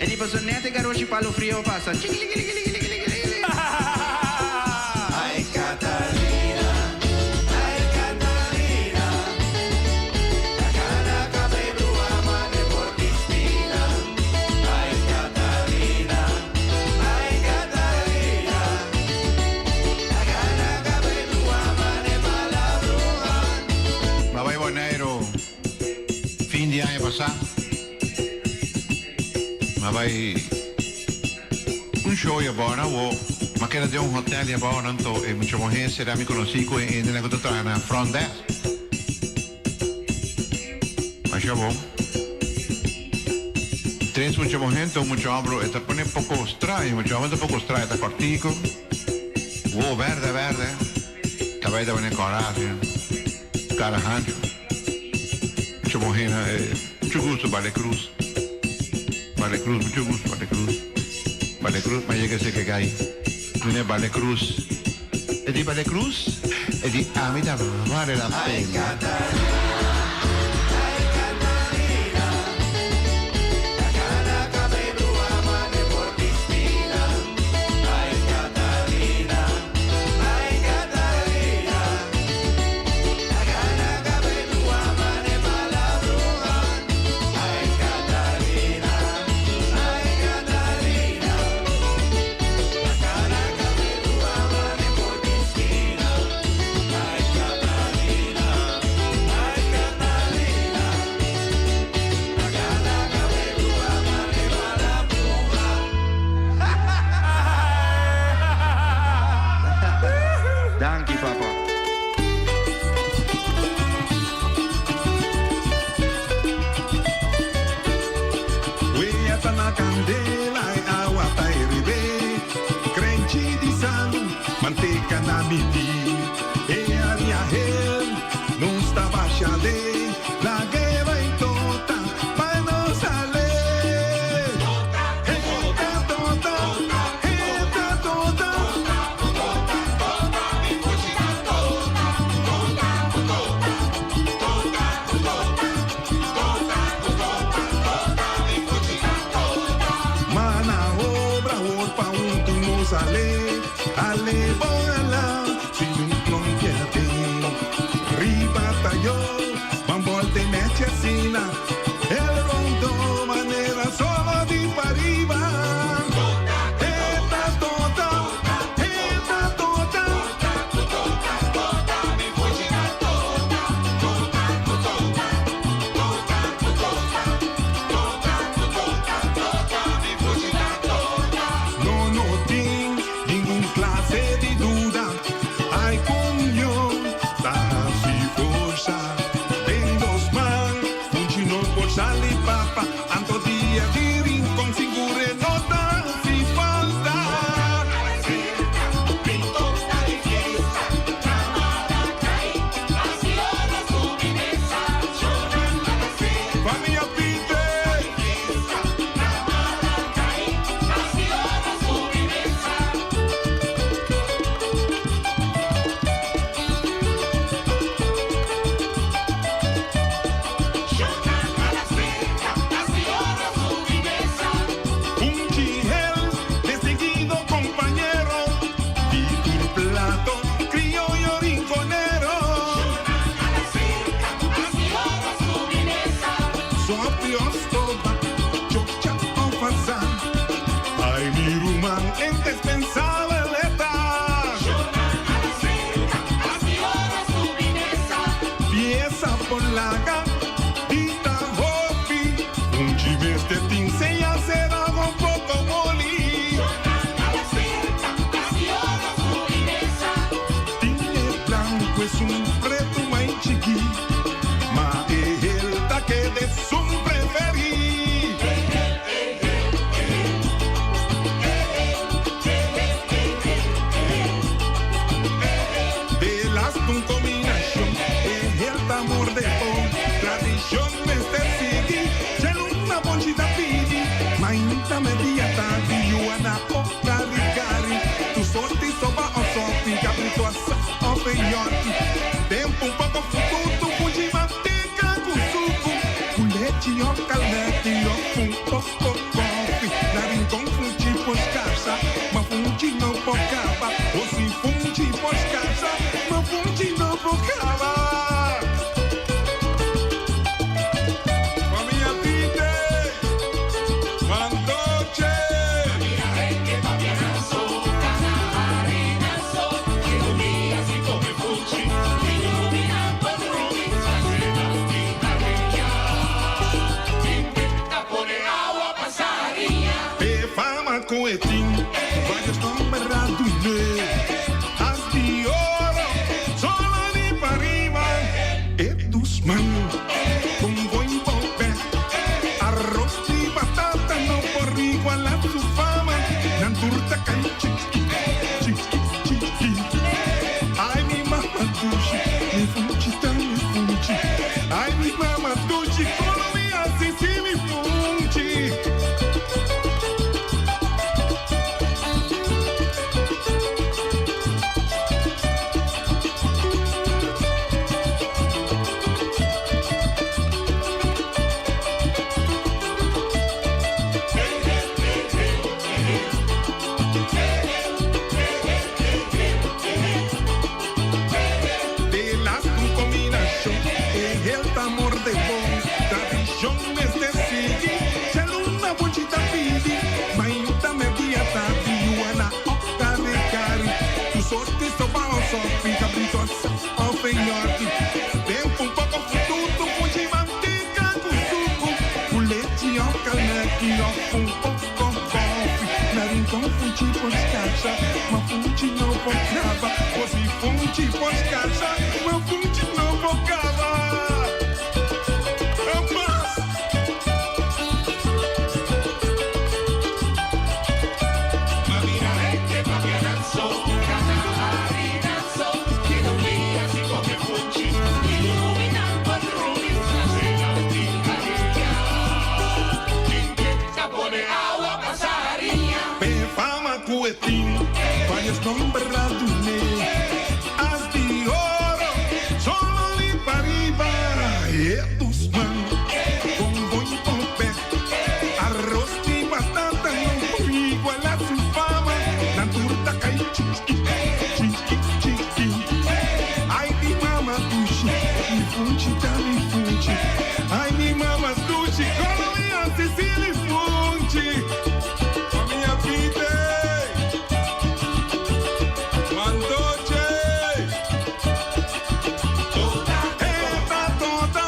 E di, pasobra nèt e garoshi palo frio a pasa. Chikilikilikilikilikilikili. Ay Catalina, ay Catalina, Gana cabey brua mane porkispina. Ay Catalina, ay Catalina, Gana cabey brua mane palabrua. M'a bai Boneiru fin di aña pasá. M'a bai un show abou nan wo. M'a keda den un hotel abou nan to e mucha muhé sera mi konosí ku e hendenan ku ta traha na front desk. Masha bon. Tres mucha muhé anto un mucha hòmber e ta pone poko straño. Mucha hòmber ta poko straño, ta kòrtiku. Wowo bèrdè bèrdè. Kabei ta pone kòrá asina. Cara hancho. Mucho muhé na e mucho gusto Vale Cruz. Vale Cruz mucho gusto Vale Cruz. Vale Cruz m'a yega seke gai. Mine Vale Cruz. E di Vale Cruz e di ami ta vale la pena. permití. E área hel, nos ta basha de lag'e bai tota pa nos ale. E ta tota, e ta tota. Mana obra wor pa huntu nos ale, ale bon ala, si un klonkia tin. Riba tayo, ban bolte nechi asina, el rondo manera solo di pariba. E ta tota, e ta tota. No no tin ningun clase di duda, ai comunion ta haci forsa. Den nos man, funchi no por sali papa, anto dia di Rincon sigur e no ta haci falta. Famia Pite! Un chihel distinguido compañero di tur plato criollo rinconero. Sopi of stoba, chocha of asá. Ay mi ruman indispensabel e ta. Pieza por laga di ta hopi. Un chiveste tin seña será un poco moli. Tin e blanco esun preto mai chiki. Ma e hel ta keda esun preferí. De las un combinacion, e hel ta morde bon. Tradicion mester sigui, cheluna bonchi ta pidi. Mainta media tardi, yuana o kari kari. Tu sorti soba o sopi, cabrito asa o feyorti. Tempo un poco fututu, fuji manteca cu sucu. Cu lechi o calmeti o un poco koffie. Na Rincon funchi por scarsa, ma funchi no por caba. O si funchi por scarsa, ma funchi no por caba. Famia Pite, Mandoche. E fama cu e tin, varios nomber a dun'e. As di oro, solo di pariba. E dus man, con buen bobe. Arroz di batata no por iguala su fama. Nan tur ta cay chiki, chiki, chiki. Ay mi mama dushi, mi funchi ta mi funchi. Ay mi mama dushi, con lo mi haci si mi funchi. De las un combinacion, e hel ta morde bon. Tradicion mester sigui, cheluna bonchi ta pidi. Mainta merdia tardi, yuana o kari kari. Tu sorti soba o sopi, cabrito asa o feyorti. Tempo un poco fututu, funchi manteca cu sucu. Cu lechi o calmeti o un poco koffie. Na Rincon funchi por scarsa, ma funchi no por caba. O si funchi por scarsa, ma funchi no por caba. Amas! ku e tin, varios nomber a dun'é. As di oro, solo di pariba, e Guzman, Bongo y Popé, arroz di batata no por igualá su fama, nan tur ta kai chiki, chiki, chiki. Ai mi mama dushi, mi funchi ta mi funchi, ai mi mama dushi, kono mi hasi sin mi funchi. Famia Pite, Mandoche. Eta tota, eta tota.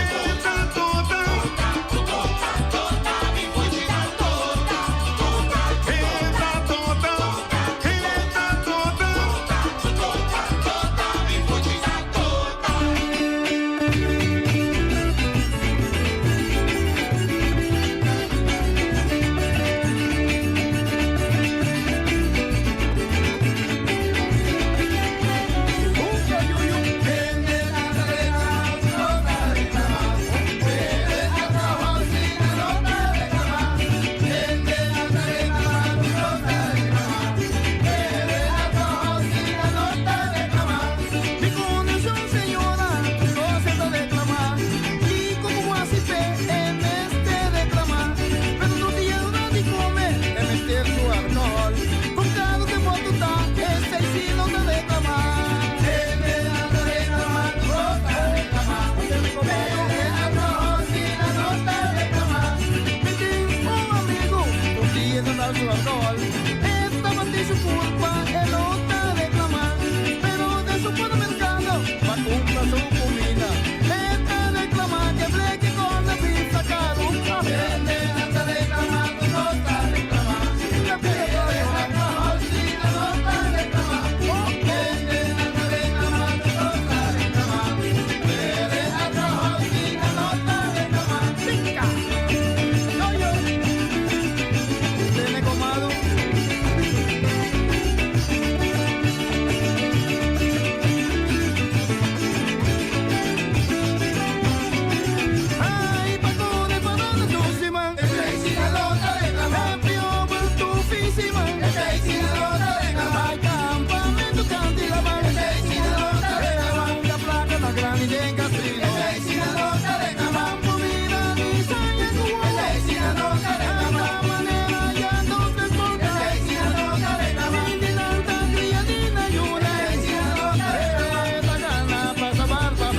Eta tota, eta tota. Mi condición, señora, no se ta reclama. Kiko como así pe, en este reclama. Pero no tiene di come, en este su alcohol. Con cada que moto ta, ese sí no te reclama. Mi tin un amigo, un dia no da su alcohol. Esta bandí su culpa, él no te reclama. Pero de supermercado va a comprar su comida. Esta reclama que bleque con la pizza caro. Vende, anda reclamando, no está reclamando. La pide alcohol, si no está reclamando. Vende, anda reclamando, no está reclamando. Bebe alcohol, si no está reclamando. Pica. No, yo. Tiene comado. Ay, Paco de Panana, Susima. Campamento Candila, La placa na grande de casino. Comida ni saña manera ya no te toca. Indinanta criadina yuna. Esta gana pasa barba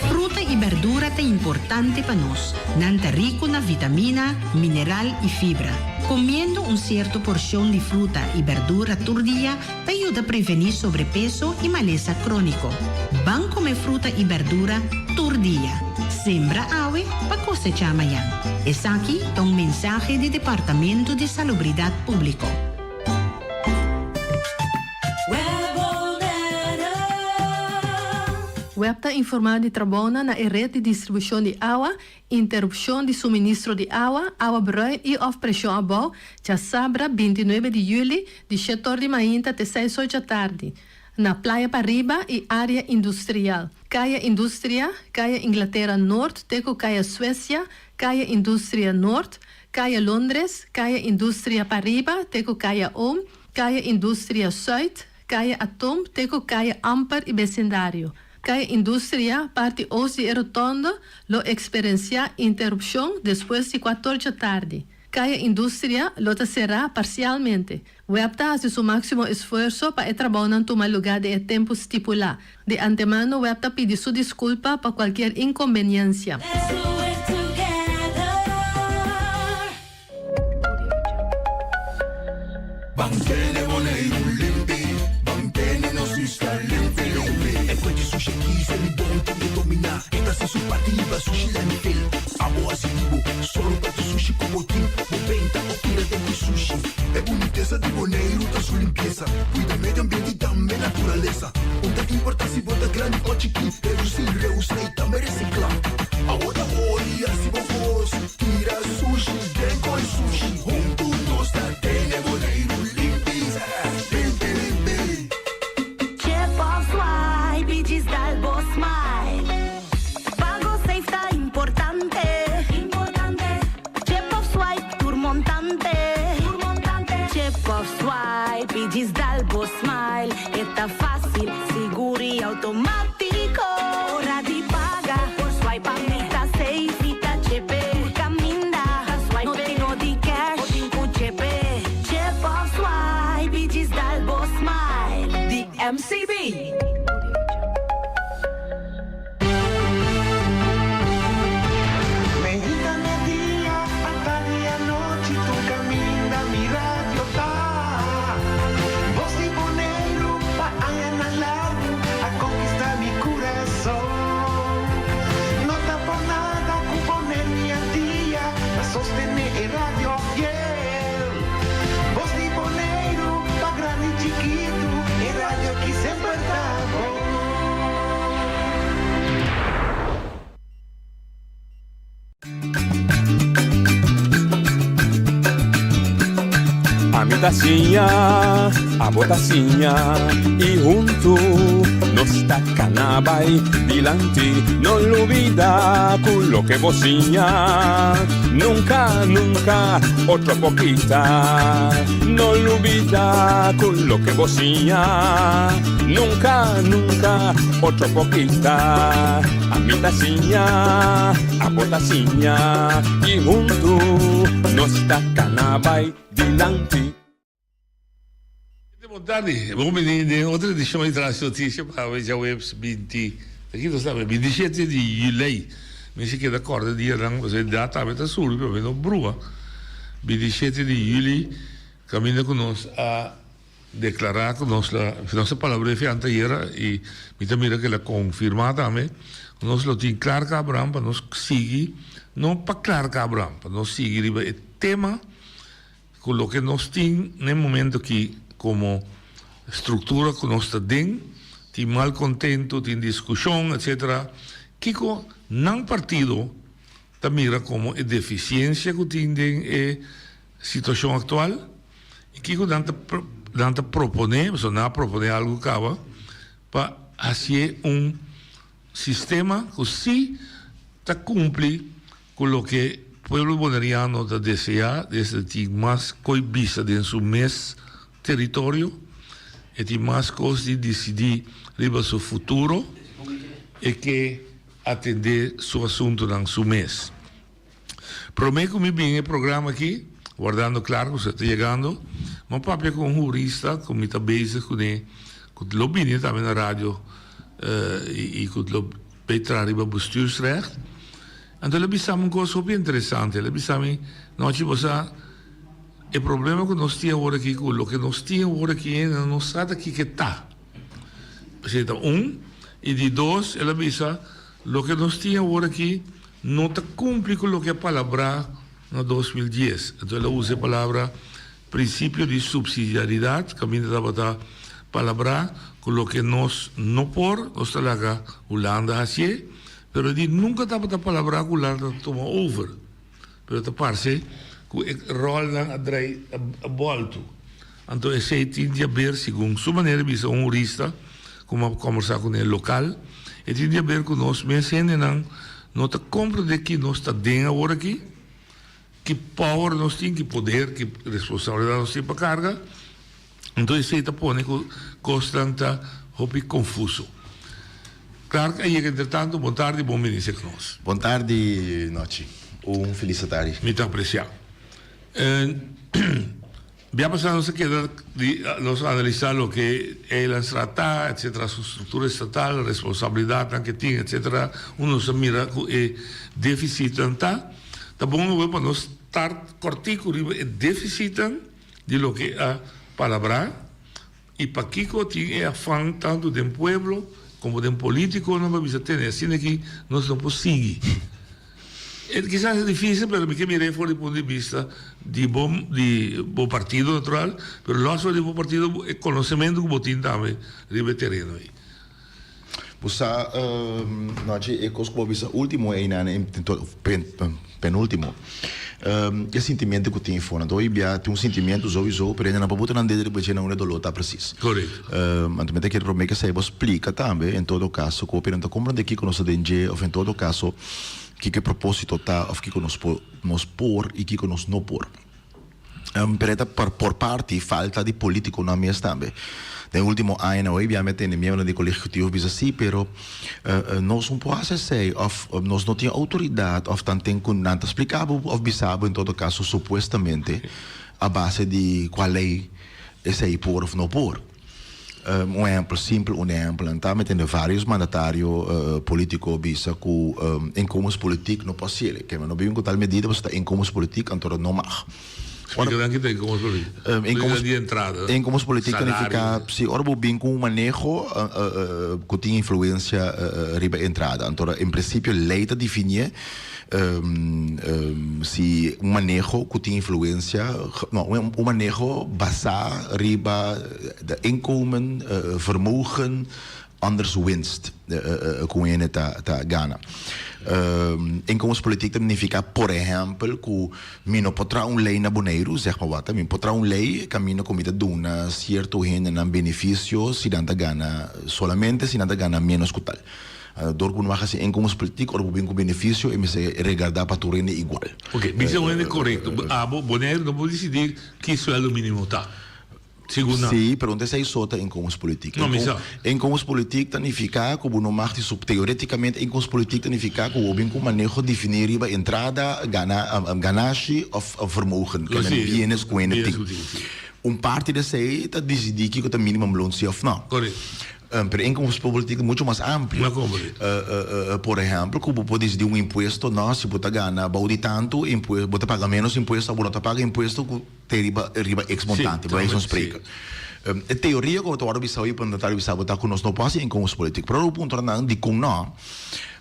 Fruta y berdura ta importante pa nos. Nan ta rico na vitamina, mineral y fibra. Comiendo un cierto porcion di fruta y berdura tur dia ta yuda preveni sobrepeso y malesa cronico. Ban come fruta y berdura tur dia. Sembra awe pa cosecha mañan. Esaki ta un mensahe di Departamento di Salubridad Publico. Web ta informá di trabounan na e ret di distribushon di awa, interupshon di suministro di awa, awa bruin i òf preshon abou, djasabra 29 di yüli, di shet'or di mainta te seis or djatardi, na Playa Pariba i área industrial, Kaya Industria, Kaya Inglatera Noord te ku Kaya Suecia, Kaya Industria Noord, Kaya Londres, Kaya Industria Pariba te ku Kaya Oom, Kaya Industria Zuid, Kaya Atom te ku Kaya Amper i besindario. Kaya Industria, parti oost di e rotonde, lo eksperensiá interupshon despues di kuator djatardi. Kaya Industria lo ta será parsialmente. Web ta hasi su máksimo esfuerso pa e trabounan tuma lugá den e tempu stipulá. Di antemano web ta pidi su diskulpa pa kualkier inkombeniensia. Ban tene Boneiru limpi, ban tene nos isla limpi limpi. E kue di sushi aki se mi bon tin ke dominá. E ta hasi su parti riba sushi landfill. Abo hasi di bo, solo pa tu sushi ku bo tin. Bo benta o tira den ku sushi. E bunitesa di Boneiru ta su limpiesa. Kuida medio ambiente i tambe naturalesa. Un ta importá si bo ta grandi o chikí, redusí, reusá i tambe resiklá. Abo ta hori hasi bo kos, tira sushi den koi sushi. Huntu nos ta tene. swipe i djis dal bo smile. E ta fásil, sigur i outomátiko. Ora di paga, por swipe mi ta safe, mi ta chepe. Tur kaminda, ta swipe, no tin no di cash, bo tin ku chepe. Chep òf swipe i djis dal bo smile. Di MCB. Meinta media, atardi anochi, tur caminda mi radio ta. Voz di Boneiru pa añanan largu a conquista mi curason. No ta por nada cu Bonaire mi Antia ta sostene e radio fiel. Voz di Boneiru pa grandi chikitu, e radio ki semper ta bon. Ami ta siña, abo ta siña y huntu nos ta cana bay dilanti. No lubida cu loke bo siña nunca, nunca otro por kita. No lubida cu loke bo siña nunca, nunca otro por kita. Ami ta siña, abo ta siña y huntu nos ta cana bay dilanti. Bon tardi, bon bini den otro edicion di Trans Noticia pa awe djaweps binti, ta ki nos ta awe? Bintishete di julei. Mi si keda corda dianan pasobra e data awe ta surbi pa mi no brua. Bintishete di juli caminda cu nos a declara cu nos la, nos a palabra efi anteayera y mi ta mira cu el a confirma tambe cu nos lo tin Clark Abraham pa nos sigui, no pa Clark Abraham, pa nos sigui riba e tema. Ku loke nos tin na e momento aki komo struktura ku nos ta den, tin malkontentu, tin diskushon, etsetera, kiko nan partido ta mira komo e defisiensia ku tin den e situashon aktual i kiko nan ta nan ta proponé, pasobra nan a proponé algu kaba, pa hasié un sistema ku si ta kumpli Ku loke pueblo boneriano ta deseá es e tin mas ko'i bisa den su mes teritorio, e tin mas kos di disidí riba su futuro, e ke atendé su asuntunan su mes. Promé ku mi bin e programa akí, wardando klar ku usted ta yegando, mi a papia ku un hurista ku mi ta bezig kuné, ku lo bini tambe na radio i ku lo Bay traha riba bestuursrecht. Anto el a bisa mi un cos hopi interesante. El a bisa mi, Nochi, bo sa, e problema cu nos tin awor aki cu loke nos tin awor aki hende no sa ta kiko e ta. Esey ta un. Y di dos, el a bisa, loke nos tin awor aki no ta cumpli cu loke a palabrá na 2010. Anto el a usa e palabra Principio di subsidiaridad caminda tabata palabrá cu loke nos no por, nos ta laga Hulanda hacié, pero di nunca tabata palabrá cu Hulanda ta tuma over. Pero ta parce cu e rolnan a drai, a bolto. Anto esey tin di haber, segun su manera di bisa un hurista cu mi a combersa cune local, e tin di haber cu nos mes hendenan no ta comprende ki nos ta den awor aki, Ki power nos tin, ki poder, ki responsabilidad nos tin pa carga, enton esey ta pone cu cosnan ta hopi confuso. Clark a yega entretanto, bon tardi, bon bini cerca nos. Bon tardi Nochi, un feliz atardi. Mi ta aprecia. Bia pasá nos a keda di nos a analisá loke Eilandstraat ta, etcetera, su struktura estatal, responsabilidatnan ke tin, etcetera. Unda nos a mira ku e defisitnan ta. Ta bon awe pa nos start kòrtiku riba e defisitnan di loke a palabrá i pakiko tin e afan tantu den pueblo komo den polítikonan pa bisa tene asina aki nos no por sigui. E kisas e dificil pero mi ke mir'é for di punto di bista di bo di bo partido natural pero los for di bo partido e conocemento cu bo tin tambe riba e tereno ei. Bo sa Nochi e cos cu bo a bisa ultimo einan penultimo e sentimiento cu tin eifonan hoy bia tin un sentimiento souiso pero hende nan por buta nan dedo riba dje na unda e dolor ta precies. Anto mi ta kere prome kesei bo splica tambe en todo caso cu hopi nan ta comprende kico nos ta den dje of en todo caso Kiko e propósito ta òf kiko nos por nos por i kiko nos no por. Pero e ta por parti falta di politiconan mes tambe. Den ultimo añanan hoy bia mi a tende miembronan di Colegio Ejecutivo bisa si pero nos no por haci esey of nos no tin autoridad of tanten cu nan ta splica bo of bisa bo en todo caso supuestamente a base di cua ley esey por of no por. Un ehempel simpel, un ehempel ta mi tende varios mandatario politico bisa cu inkomenspolitiek no por haciel. Ke men no bin cu tal medida pasobra ta inkomenspolitiek anto no mag. Splica nan kita inkomenspolitiek. Medida di entrada, Inkomenspolitiek ta salario. nifica si ora bo bin cu un maneho cu tin influencia riba entrada. Anto en principio ley ta definie Si un maneho ku tin influensia, no, un maneho basá riba de inkomen, vermogen, anders winst ku un hende ta ta gana. Inkomenspolitiek ta nifiká por ehèmpel ku mi no por traha un lei na Boneiru, zeg maar wat, mi por traha un lei kaminda ku mi ta duna sierto hendenan benefisio si nan ta gana, solamente si nan ta gana ménos ku tal. Dor ku no a hasi inkomenspolitiek ora bo bin ku benefisio e mester regardá pa tur hende igual. Ok, bisa un hende korekto. Abo, Boneiru no por disidí ki sueldo mínimo ta, segun nan. Sí, pero no ta esei so ta inkomenspolitiek. No, mi sa. Inkomenspolitiek ta nifiká ku bo no mag di sup, teorétikamente inkomenspolitiek ta nifiká ku bo bin ku maneho definí riba entrada, gana, ganashi òf vermogen, Lo si, bienes ku hende bienes tin. ku tin, si. Un parti di esei ta disidí kiko ta minimumloon si òf no. Korekto. Pero inkomenspolitiek ta mucho mas amplio. Por ehempel, ku bo por disidí un impuesto, no, si bo ta gana bou di tantu impuesto, bo ta paga ménos impuesto òf bo no ta paga impuesto ku te riba riba eks montante, bij wijze van spreken. E teoria ku bo ta wòrdu bisa hoy, bo ta bisa bo ta ku nos no por hasi inkomenspolitiek. Pero ora bo puntra nan dikon no,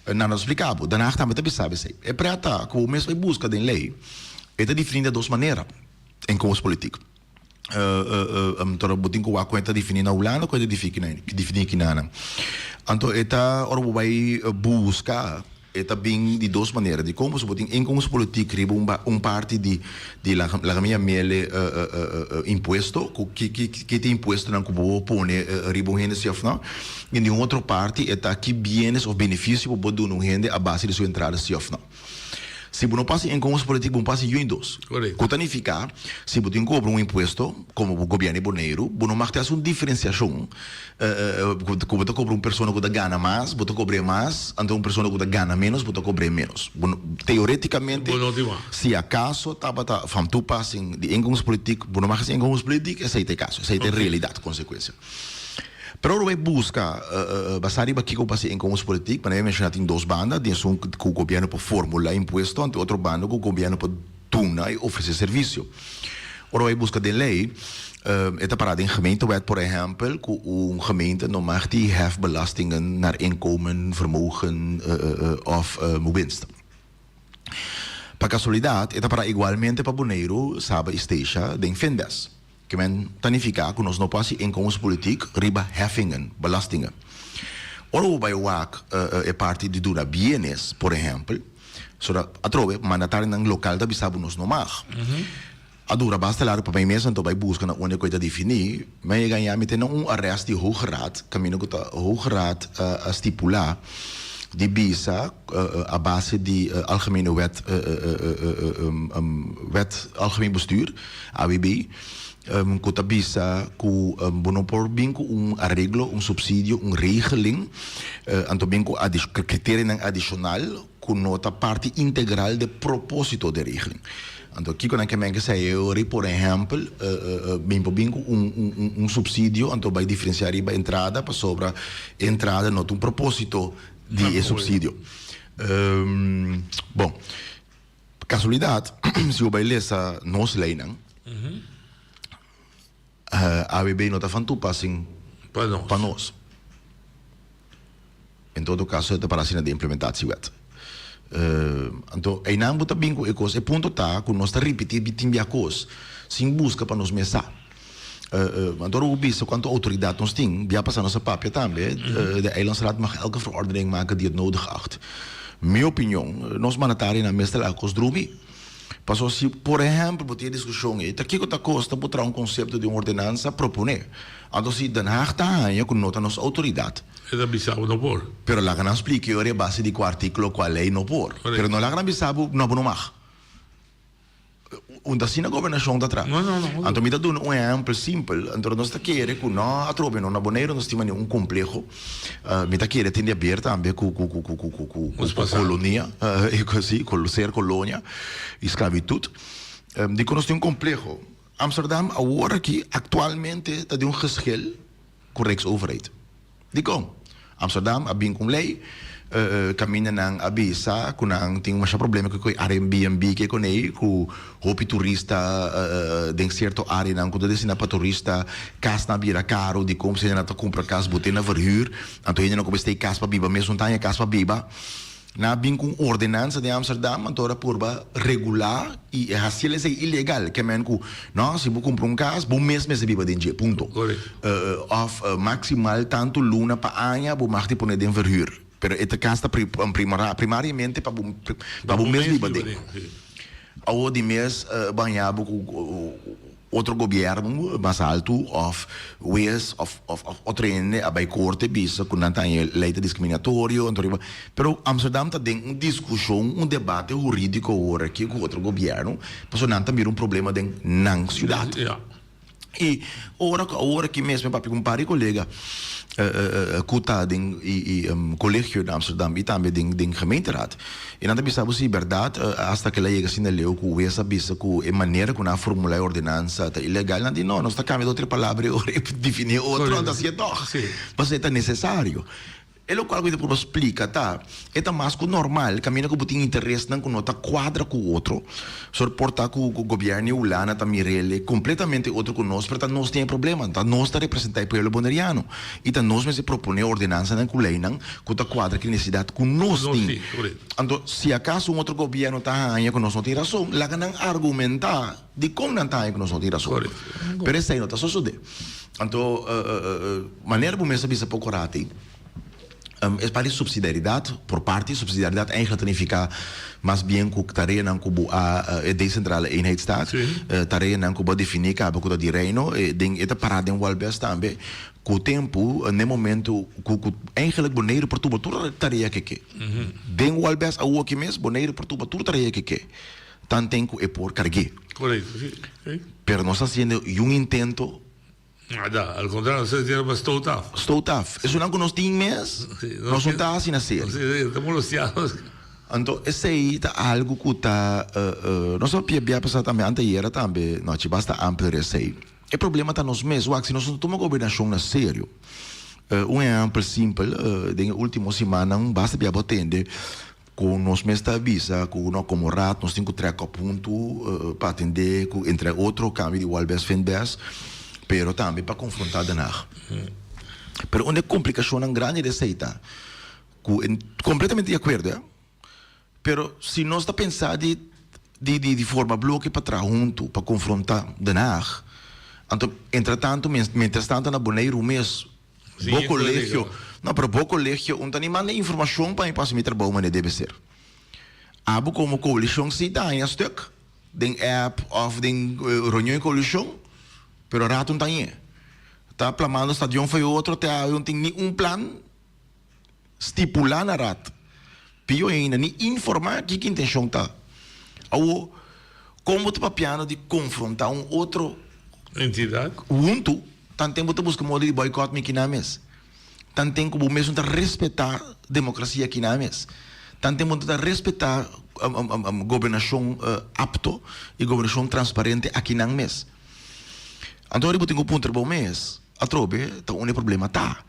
nan no ta splika bo. Den Haag tambe ta bisa esei. E pret ta ku bo mes bai buska den lei, e ta definí den dos manera, inkomenspolitiek. Anto bo tin ku wak kon e ta definí na Hulanda kon e ta definí kinanan. Anto e ta ora bo bai buska e ta bin di dos manera. Dikon? Pasobra bo tin inkomenspolitiek riba un un parti di di laga mi yam'el impuesto ku ki ki ki ta impuestonan ku bo pone riba un hende si òf no. I di un otro parti e ta ki bienes òf benefisio bo por duna un hende a base di su entrada si òf no. Si bo no pasa inkomenspolitiek bo no pasa yu dos. Ku ta nifiká, si bo tin kobra un impuesto, komo bo gobièrnu di Boneiru, bo no mag ta hasi un diferensiashon ku bo ta kobra un persona ku ta gana mas, bo ta kobr'é mas, anto un persona ku ta gana ménos, bo ta kobr'é ménos. Bo no, teorétikamente, si akaso tabata van toepassing di inkomenspolitiek, bo no mag hasi inkomenspolitiek, esei ta e kaso, esei ta e realidat, konsekuensia. Pero ora bo buska basá riba kiko pa hasi inkomenspolitiek, manera mi menshoná tin dos banda, tin esun ku gobièrnu por formulá impuesto anto e otro banda ku gobièrnu por duna i ofresé servisio. Ora bo buska den lei, e ta pará den gemeentewet por ehèmpel ku un gemeente no mag di hef belastingen naar inkomen, vermogen òf winst. Pa kasualidat e ta pará igualmente pa Boneiru, Saba i Statia den Findes. Ke men ta nifiká ku nos no por hasi inkomenspolitiek riba heffingen, belastingen. Ora bo bai wak e parti di duna bienes, por ehèmpel, sodat atrobe mandatarionan lokal ta bisa bo nos no mag. A dura basta largu pa mi mes anto bai buska na unda ku e ta definí. Mi a yega aña mi tene un arrest di Hoge Raad, kaminda ku ta Hoge Raad a stipulá di bisa a base di Algemene Wet Wet Algemeen Bestuur, AWB, ku ta bisa ku bo no por bin ku un areglo, un supsidio, un regeling, anto bin ku kriterianan adishonal ku no ta parti integral de propósito de regeling. Anto kiko nan ke men ke esei e ora por ehèmpel bin por bin ku un supsidio anto bai diferensiá riba entrada pasobra e entrada no ta un propósito di e supsidio. Bon. Casualidad, si bo bay lesa nos leynan, ABB no ta van toepassing pa nos. En todo caso e ta para asina den implementatiewet. Anto eynan bo ta bin cu e cos, e punto ta cu nos ta ripiti tin bia cos sin busca pa nos mes sa. Anto ora bo bisa cuanto autoridad nos tin, bia pasa nos a papia tambe, de Eilandsraad mag elke verordening maken die het nodig acht. Mi opinion, nos mandatarionan mester laga cos drumi. Pasobra si por ehempel bo tin e discusion ei, ta kico ta costa bo traha un concepto di un ordenansa propone? Anto si Den Haag ta haña cu no ta nos autoridad. E ta bisa bo no por. Pero laga nan splica e ora e base di cua articulo, cua ley no por. Pero no laga nan bisa bo no bo no mag. Un ta asina gobernashon ta traha. Anto mi ta duna un ehèmpel simpel. Anto nos ta kere ku no atrobe no na Boneiru nos tin manera un kompleho. Mi ta kere tin di haber tambe ku ku ku ku ku ku ku kolonia, si, ser kolonia i sklabitut. Dikon nos tin un kompleho? Amsterdam awor aki aktualmente ta den un geschil ku Rijksoverheid. Dikon? Amsterdam a bin ku un lei kaminda nan a bisa ku nan tin masha problema ku e Airbnb ke konei ku hopi turista den sierto areanan ku ta destina pa turista kasnan a bira karu dikon pasobra hende nan ta kumpra kas bo tin na verhuur anto hende nan ku mester kas pa biba mes no ta haña kas pa biba. Nan a bin ku un ordenansa den Amsterdam anto ora purba regulá i e hasiel esei ilegal. Ke men ku, no, si bo kumpra un kas, bo mes mester biba den dje, punto. Òf maksimal tantu luna pa aña bo mag di pone den verhuur. Pero e ta kas ta primariamente pa bo pa bo mes biba den. Awor di mes baña bo ku Otro gobièrnu mas altu òf wes òf òf otro hende a bai korte bisa ku nan ta haña lei ta diskriminatorio anto riba pero Amsterdam ta den un diskushon un debate hurídiko awor aki ku otro gobièrnu pasobra nan ta mira un problema den nan siudat. I ora ku awor aki mes mi papia ku un par di kolega ku ta den e kolegio na Amsterdam i tambe den den gemeenteraad. I nan ta bisa bo si bèrdat, asta kila yega asina leu ku wes a bisa ku e manera ku nan a formulá e ordenansa ta ilegal, nan di no, nos ta kambia dos tres palabra e ora e definí e otro, nan ta hasié tòg, pasobra e ta nesesario. E lokual ku mi ta purba splika ta, e ta mas ku normal kaminda ku bo tin interesnan ku no ta kuadra ku otro, sor por ta ku gobièrnu di Hulanda ta mir'el kompletamente otro ku nos, pero ta nos tin e problema, ta nos ta representá e pueblo boneriano i ta nos mester proponé ordenansanan ku leinan ku ta kuadra ku e nesesidat ku nos tin. Anto, si akaso un otro gobièrnu ta haña ku nos no tin rason, laga nan argumentá dikon nan ta haña ku nos no tin rason. Pero esei no ta sosodé. Anto, manera bo mes a bisa poko rati, es parti di supsidiaridat, por parti supsidiaridat eigentlik ta nifiká mas bien ku tareanan ku bo a, e decentrale eenheidstaak, tareanan ku bo a definí kaba ku ta di Reino, den e ta pará den Walbes tambe. Ku tempu, n'e momentu ku ku eigenlijk Boneiru por tuba tur tarea ke ke. Den Walbes awoki mes, Boneiru por tuba tur tarea ke ke, tanten ku e por karg'é. Korekto, si. Si. Pero nos ta hasiendo yun intento. Nada, al kontrario, nos ta hasiendo pa stoot af. Stoot af. Esunnan ku nos tin mes, nos no ta hasi na serio. Si, si, ta molestiá nos. Anto esei ta algu ku ta, nos a papia bia pasá tambe, anteayera tambe, nochi basta amplio riba esei. E problema ta nos mes. Wak, si nos no tuma gobernashon na serio. Un ehèmpel simpel, den e último simannan basta bia bo tende ku nos mes ta bisa ku no komo raad nos tin ku trèk òp huntu pa atendé ku entre otro kambio di Walbes Finbes, pero tambe pa konfrontá Den Haag. Pero un di e komplikashonnan grandi di esei ta ku kompletamente di akuerdo, ya. Pero si nos ta pensa di di di forma bloke pa traha huntu pa konfronta Den Haag, anto entretanto mientras tanto na Boneiru mes bo kolegio, no pero bo kolegio un ta ni manda informashon pa mi pasa mi trabou manera debe ser. Abo komo koalishon si ta haña stuk den app of den reunion di koalishon, pero rato un ta hañ'e. Ta plamando stadion for e otro te awe un tin ni un plan. Stipulá na Raad. Pio ainda ni informá kiko intenshon ta. Awor, kon bo ta papiando di konfrontá un otro Entidat. huntu, tanten bo ta buska moda di boycott mi kiná mes? Tanten ku bo mes no ta respetá demokrasia kiná mes? Tanten bo no ta respetá gobernashon apto i gobernashon transparente akinan mes? Anto ora bo tin ku puntra bo mes, atrobe ta unda e problema ta.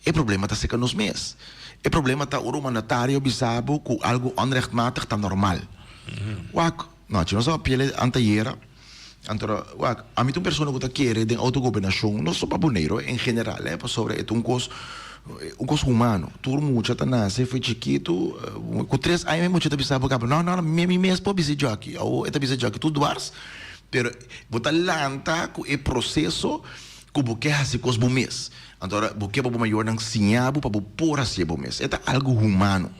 E problema ta serka nos mes. E problema ta ora un mandatario bisa bo ku algu onrechtmatig ta normal. Wak, no, chi nos a papia antayera, anto wak, ami ta un persona ku ta kere den autogobernashon, no so pa Boneiru, en general, eh, pasobra e ta un kos, un kos humano. Tur mucha ta nase for chikitu, ku tres aña e mucha ta bisa bo kaba, no, no, mi mes por bisa djoki. Awor e ta bisa djoki tur dwars, pero bo ta lanta ku e proseso ku bo ke hasi kos bo mes. Anto ora bo ke pa bo mayornan siña bo pa bo por hasié bo mes. E ta algu humano.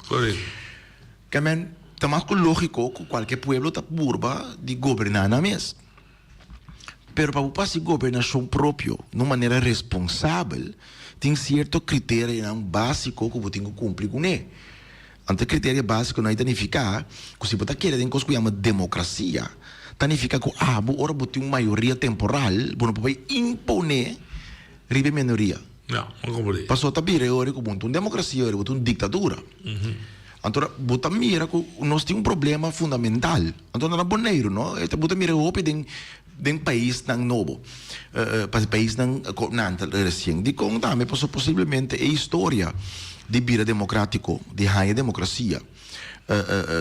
Ke men, ta mas ku lógiko ku kualke pueblo ta purba di goberná nan mes. Pero pa bo por hasi gobernashon propio na un manera responsabel, tin sierto kriterionan básiko ku bo tin ku kumpli kuné. Anto e kriterio básikonan ei ta nifiká ku si bo ta kere den kos ku yama demokrasia, Ta nifica cu abo ora bo tin un mayoria temporal bo no por bay impone riba e minoria. No, no comprende. Paso ta bira e ora cu bo no ta un democracia ora bo ta un dictadura. Anto bo ta mira cu nos tin un problema fundamental. Anto na Boneiru no, bo ta mira hopi den den paisnan nobo, paisnan cu nan ta recien. Dicon tambe? Pasobra posiblemente e historia di bira democratico, di haña democracia,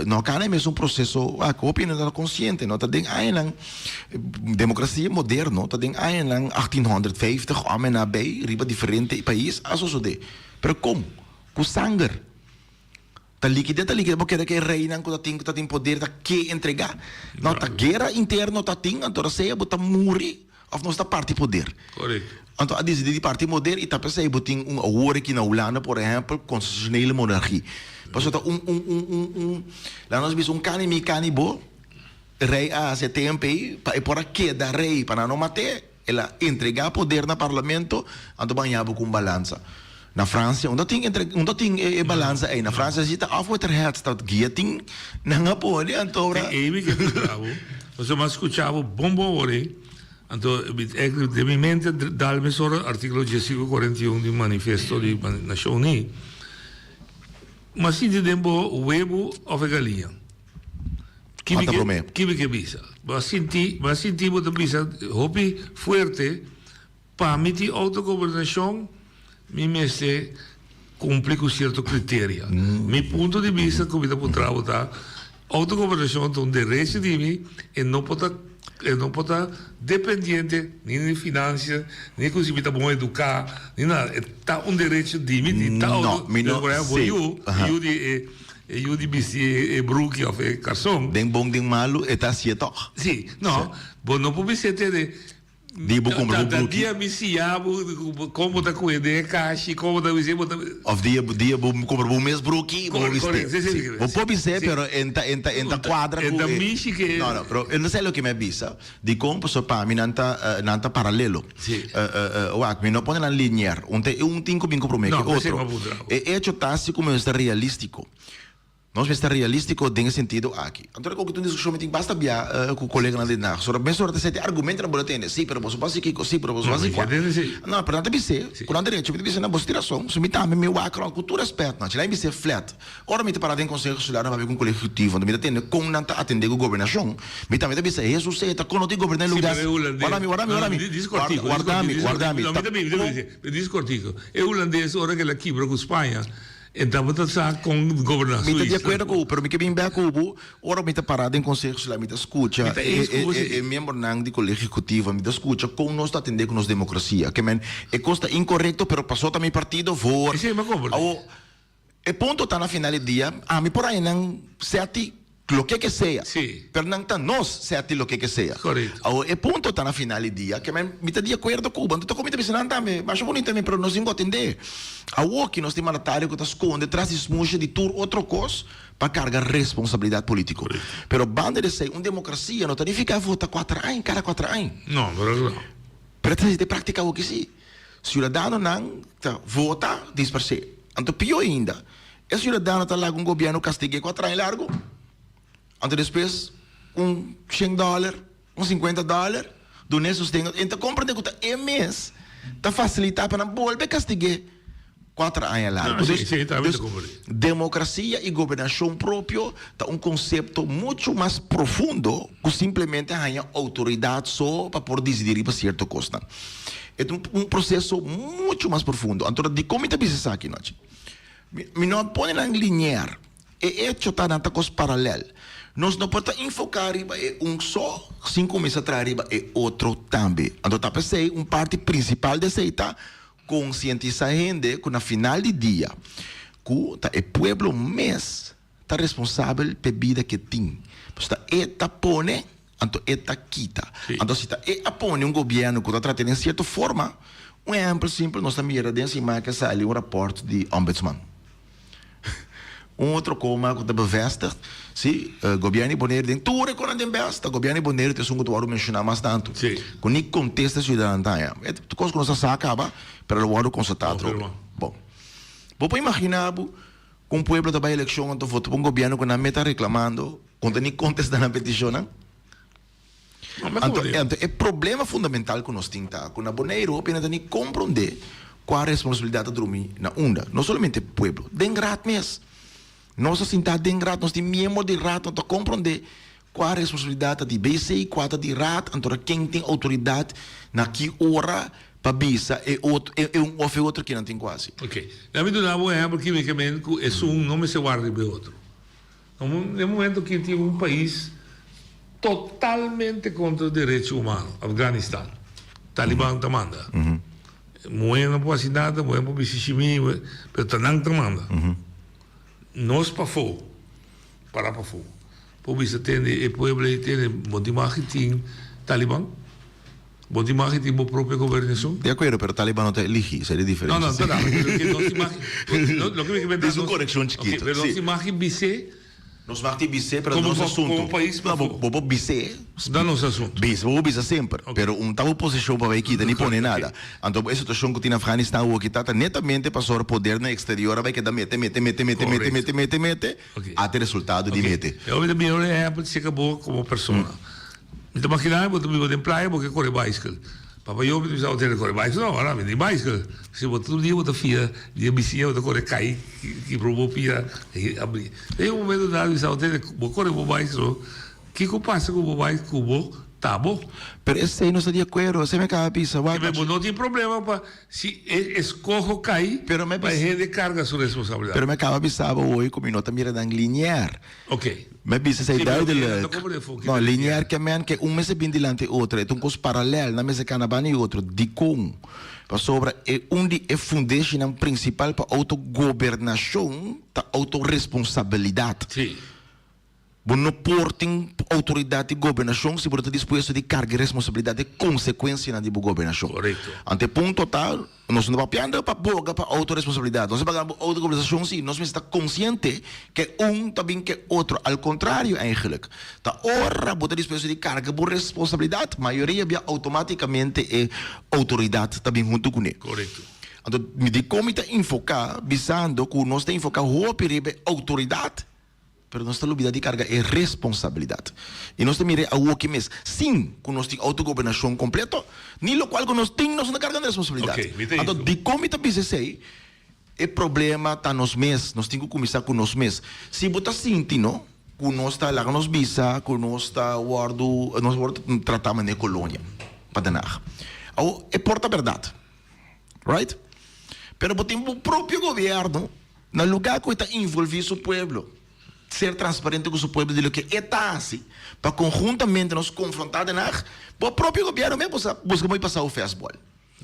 no a cana e mesun proceso aki. Hopi hende no ta consciente, no ta den añanan, democracia moderno ta den añanan 1850 ome na bay riba diferente pais a sosode. Pero con? Cu sanger. Ta likidé, ta likidé, bo kere ku e reinan ku ta tin, ku ta tin poder ta ke entregá. No, ta guera interno ta tin, anto ta sea bo ta muri òf nos ta parti poder. Korekto. Anto a disidí di parti poder i ta p'esei bo tin un awor aki na Hulanda, por ehèmpel, konstitushonele monargi. Pasobra ta un, un, un, un, un, laga nos bisa un kani mi, kani bo, rei a hasi e tempu ei pa e por a keda rei, pa nan no mat'é. El a entregá poder na parlamento, anto bo a haña bo ku un balansa. Na Fransia unda tin entre unda tin e e balansa ei? Na Fransia si ta afwetterhets ta guia tin nan a pone anto ora. Te ei mi ke puntra bo, pasobra mi a skucha bo bon bon ora ei, anto mi e den mi mente dal mesora artíkulo diesinku kuarenta i un di manifesto di Nashon Uní. Mi a sinti den bo webu òf e galiña? Ki mi Mata ke promé. ki mi ke bisa? Bo a sinti bo a sinti bo ta bisa hopi fuerte, pa mi tin autogobernashon mi mester kumpli ku sierto kriteria. Mi punto di bista ku mi ta puntra bo ta, autogobernashon ta un derecho di mi, e no por ta e no por ta dependiente ni di finansia, ni ku si mi ta bon eduká, ni nada. E ta un derecho di mi di ta No, auto, mi no por ehempel, bo sí. yu, Aha. yu di e E yu di bisti e bruki of e karson. Den bon den malu e ta hacié tog. Sí, no, bo no por bis'é tene. Di bo kumpra bo Ta bruki. dia mi siña bo kon bo ta ku'e den e kashi, kon bo ta bis'é bo ta. Of dia dia bo kumpra bo mes bruki bo bisti. Correcto, sí, sí, Bo por bis'é pero e ta e ta e ta kuadra ku E ta e. mishi ke. No, no, pero e no sa loke mi a bisa. Dikon? Pasobra pa mi nan ta nan ta paralelo. Sí. Wak, mi no pone nan linear. Un ta un tin ku bin ku promé No, ke p'esei otro. mi a puntra bo. E echo ta si ku mi mester realístiko. Nos mester realístiko den e sentido aki. Anto ku ta un diskushon mi tin basta bia ku koleganan den Haag. Sora mesora ta seti argumentonan bo ta tende. Sí, pero boso por hasi kiko, sí, pero boso por No, hasi mi kua. ke tende sí. No, pero nan ta bis'é ku nan derecho. Mi ta bisa nan boso tin rason. So mi tambe mi wak rònt ku tur rèspèt nan. Chilai mi bis'é flat. Ora mi ta para den Konseho Insular na papia ku un kolegio ejekutivo, anto mi ta tende kon nan ta atendé ku gobernashon. Mi tambe ta bisa, Hesus e ta kono tin goberná e Sí, lugá. pero e hulandes. Warda mi, warda mi, No, warda mi. no, dis kortico, dis Warda mi, kortico, dis warda mi. kortico. No, mi ta bin, mi ta bin, mi dis kortico. E hulandes ora ku el a kibra ku Spaña, e tabata sa kon goberná Mi su ta di isla. akuerdo ku bo, pero mi ke bin bèk ku bo. Ora mi ta para den Konseho Insular, mi ta skucha Mi ta eens ku bo, sí. e miembronan di Kolegio Ejekutivo, mi ta skucha kon nos ta atendé ku nos demokrasia. Ke men, e kos ta inkorekto, pero pasó ta mi partido voor. Esei mi a komprendé. Awor, E punto ta na final di dia, ami por haña nan seti loke ke sea. Sí. Pero nan ta nos seti loke ke sea. Correcto. Awor, e punto ta na final di dia, ke men, mi ta di akuerdo ku bo, anto ta ku mi ta bisa nan tambe, masha bunita mi, pero nos tin ku atendé. Awor ki nos tin mandatario ku ta skonde tras di smusha di tur otro kos pa karga responsabilidat politiko. Pero banda di esei, un demokrasia no ta nifiká vota kuater aña, kada kuater aña. No, pero no. Pero ta den práktika awor ki si. Siudadanonan ta vota dispersé. Anto pió ainda, e siudadano ta laga un gobièrnu kastig'é ku a traha largu. Anto despues un shen dòler, un sinkuenta dòler dun'é sosten. E ta komprendé ku ta e mes ta fasilitá pa nan bolbe kastig'é kuater aña largu. No, sí, sí, ta Dus, demokrasia i gobernashon propio ta un konsepto muchu mas profundo ku simplemente haña outoridat so pa por disidí riba sierto kosnan. E ta un proseso muchu mas profundo. Anto dikon mi ta bisa esaki nochi? Mi, mi no a pone nan linear. E echo ta nan ta kos paralel. Nos no por ta enfoká riba e un so sin kuminsá traha riba e otro tambe. Anto ta p'esei un parti prinsipal di esei ta konsientisá hende ku na final di dia ku ta e pueblo mes ta responsabel p'e bida ke tin. Pasobra ta e ta pone, anto e ta kita. Anto si ta e a pone un gobièrnu ku ta trat'é den sierto forma, un ehèmpel simpel nos ta mira den siman ke a sali un rapòrt di Ombudsman. Un otro koma ku ta bevestigd, si, gobièrnu di Boneiru den tur e konan den bes, ta gobièrnu di Boneiru ta esun ku ta wòrdu menshoná mas tantu. Ku ni kontesta siudadano ta haña. E ta kos ku nos a sa kaba, pero lo wòrdu konstatá atrobe. Bon. Bo por imaginá bo ku un pueblo ta bai elekshon anto vota pa un gobièrnu ku nan meta reklamando, ku no ta ni kontestá nan petishonnan? Anto, anto e problema fundamental ku nos tin ta ku na Boneiru hopi hende ta ni komprondé kua responsabilidat ta drumi na unda. No solamente pueblo, den raad mes. Nos ta sintá den raad, nos tin miembro di raad no ta komprondé kua responsabilidat ta di BC, kua ta di raad, anto ken tin outoridat na ki ora pa bisa e otro, e un òf e otro kinan tin ku hasi. Oké, laat mi duna bo un ehèmpel kimikamente ku esun no mester warda riba e otro. Na e momento aki tin un pais totalmente contra derecho humano, Afganistan. Taliban ta manda. Muhe no por haci nada, muhe no por bisti shimi, pero ta nan ta manda. Nos pafo, para pafo, por bisa tende e pueblo ey tende bo tin mag tin Taliban? Bo tin mag tin bo propio gobernacion? Di acuerdo, pero Taliban no ta eligi, esey ta e diferencia. No, no, ta da, nos tin mag, loke mi ke menta Es un coreccion chikito, pero nos tin mag bis'é. Nos mag tin bis'é, pero nos asunto. Como pais no, bo por bis'é. Da nos asunto. Bisa, bo por bisa semper, pero un ta bo posicion pa bay kita ni pone nada. Anto e situacion cu tin na Afganistan awor kita ta netamente pasobra podernan exterior a bay keda mete, mete, mete, mete, mete, mete, mete, mete, ata e resultado di mete. E hopi ta mira un ehempel cerca bo como persona. Mi ta makina bo ta biba den playa bo ke kore baiskel. Papa Jopi ta bisa bo tene kore baiskel. No, ora mi tin baiskel. Si bo tur dia bo ta fia di e bisiña bo ta kore kai kibra bo pia abri. Den un momento dado mi bisa bo tene bo kore bo baiskel kiko pasa ku bo baiskel ku bo ta bo. Pero esei no sta di akuerdo, esei mi kaba bisa. Wak Bo no tin problema pa si e eskoho kai pa e hende karga su responsabilidat. Pero mi a kaba bisa bo hoy ku mi no ta mira nan linier. Ok. Mi a bisa esei duidelijk. No, linear ke men ke un mester bin dilanti otro. E ta un kos paralel, nan mester kana banda i otro. Dikon? Pasobra e un di e fundeshinan prinsipal pa outogobernashon ta outoresponsabilidat. Sí. Bo no por tin outoridat di gobernashon si bo no ta dispuesto di karga e responsabilidat e konsekuensianan di bo gobernashon. Korekto. Anto e punto ta. Nos no ta papiando pa boga pa autoresponsabilidad. Nos ta pagando pa autogobernashon si nos mester ta konsiente ke un ta bin ke otro. Al kontrario eigenlijk. Ta ora bo ta dispuesto di karga bo responsabilidad, mayoria bia automaticamente e outoridat ta bin huntu kuné. Korekto. Anto dikon mi ta infoká bisando ku nos ta infoká hopi riba e outoridat? Pero nos ta lubida di carga e responsabilidad. Y nos ta mira e awoki mes, sin cu nos tin autogobernashon completo, ni locual cu nos tin, nos no ta cargando responsabilidad. Ok, mi ta Anto, dicon mi ta bisa esey? E problema ta nos mes. Nos tin cu cuminsa cu nos mes. Si bo ta sinti, no, cu nos ta, laga nos bisa cu nos ta wordo, nos wordo trata manera colonia pa Den Haag. Awo, e por ta berdad. Right? Pero bo tin bo propio gobierno. Na lugá ku e ta involví su pueblo, ser transparente ku su pueblo di loke e ta hasi, pa konhuntamente nos konfrontá Den Haag, bo propio gobièrnu mes bo sa buska mooi pasá un fèstbòl.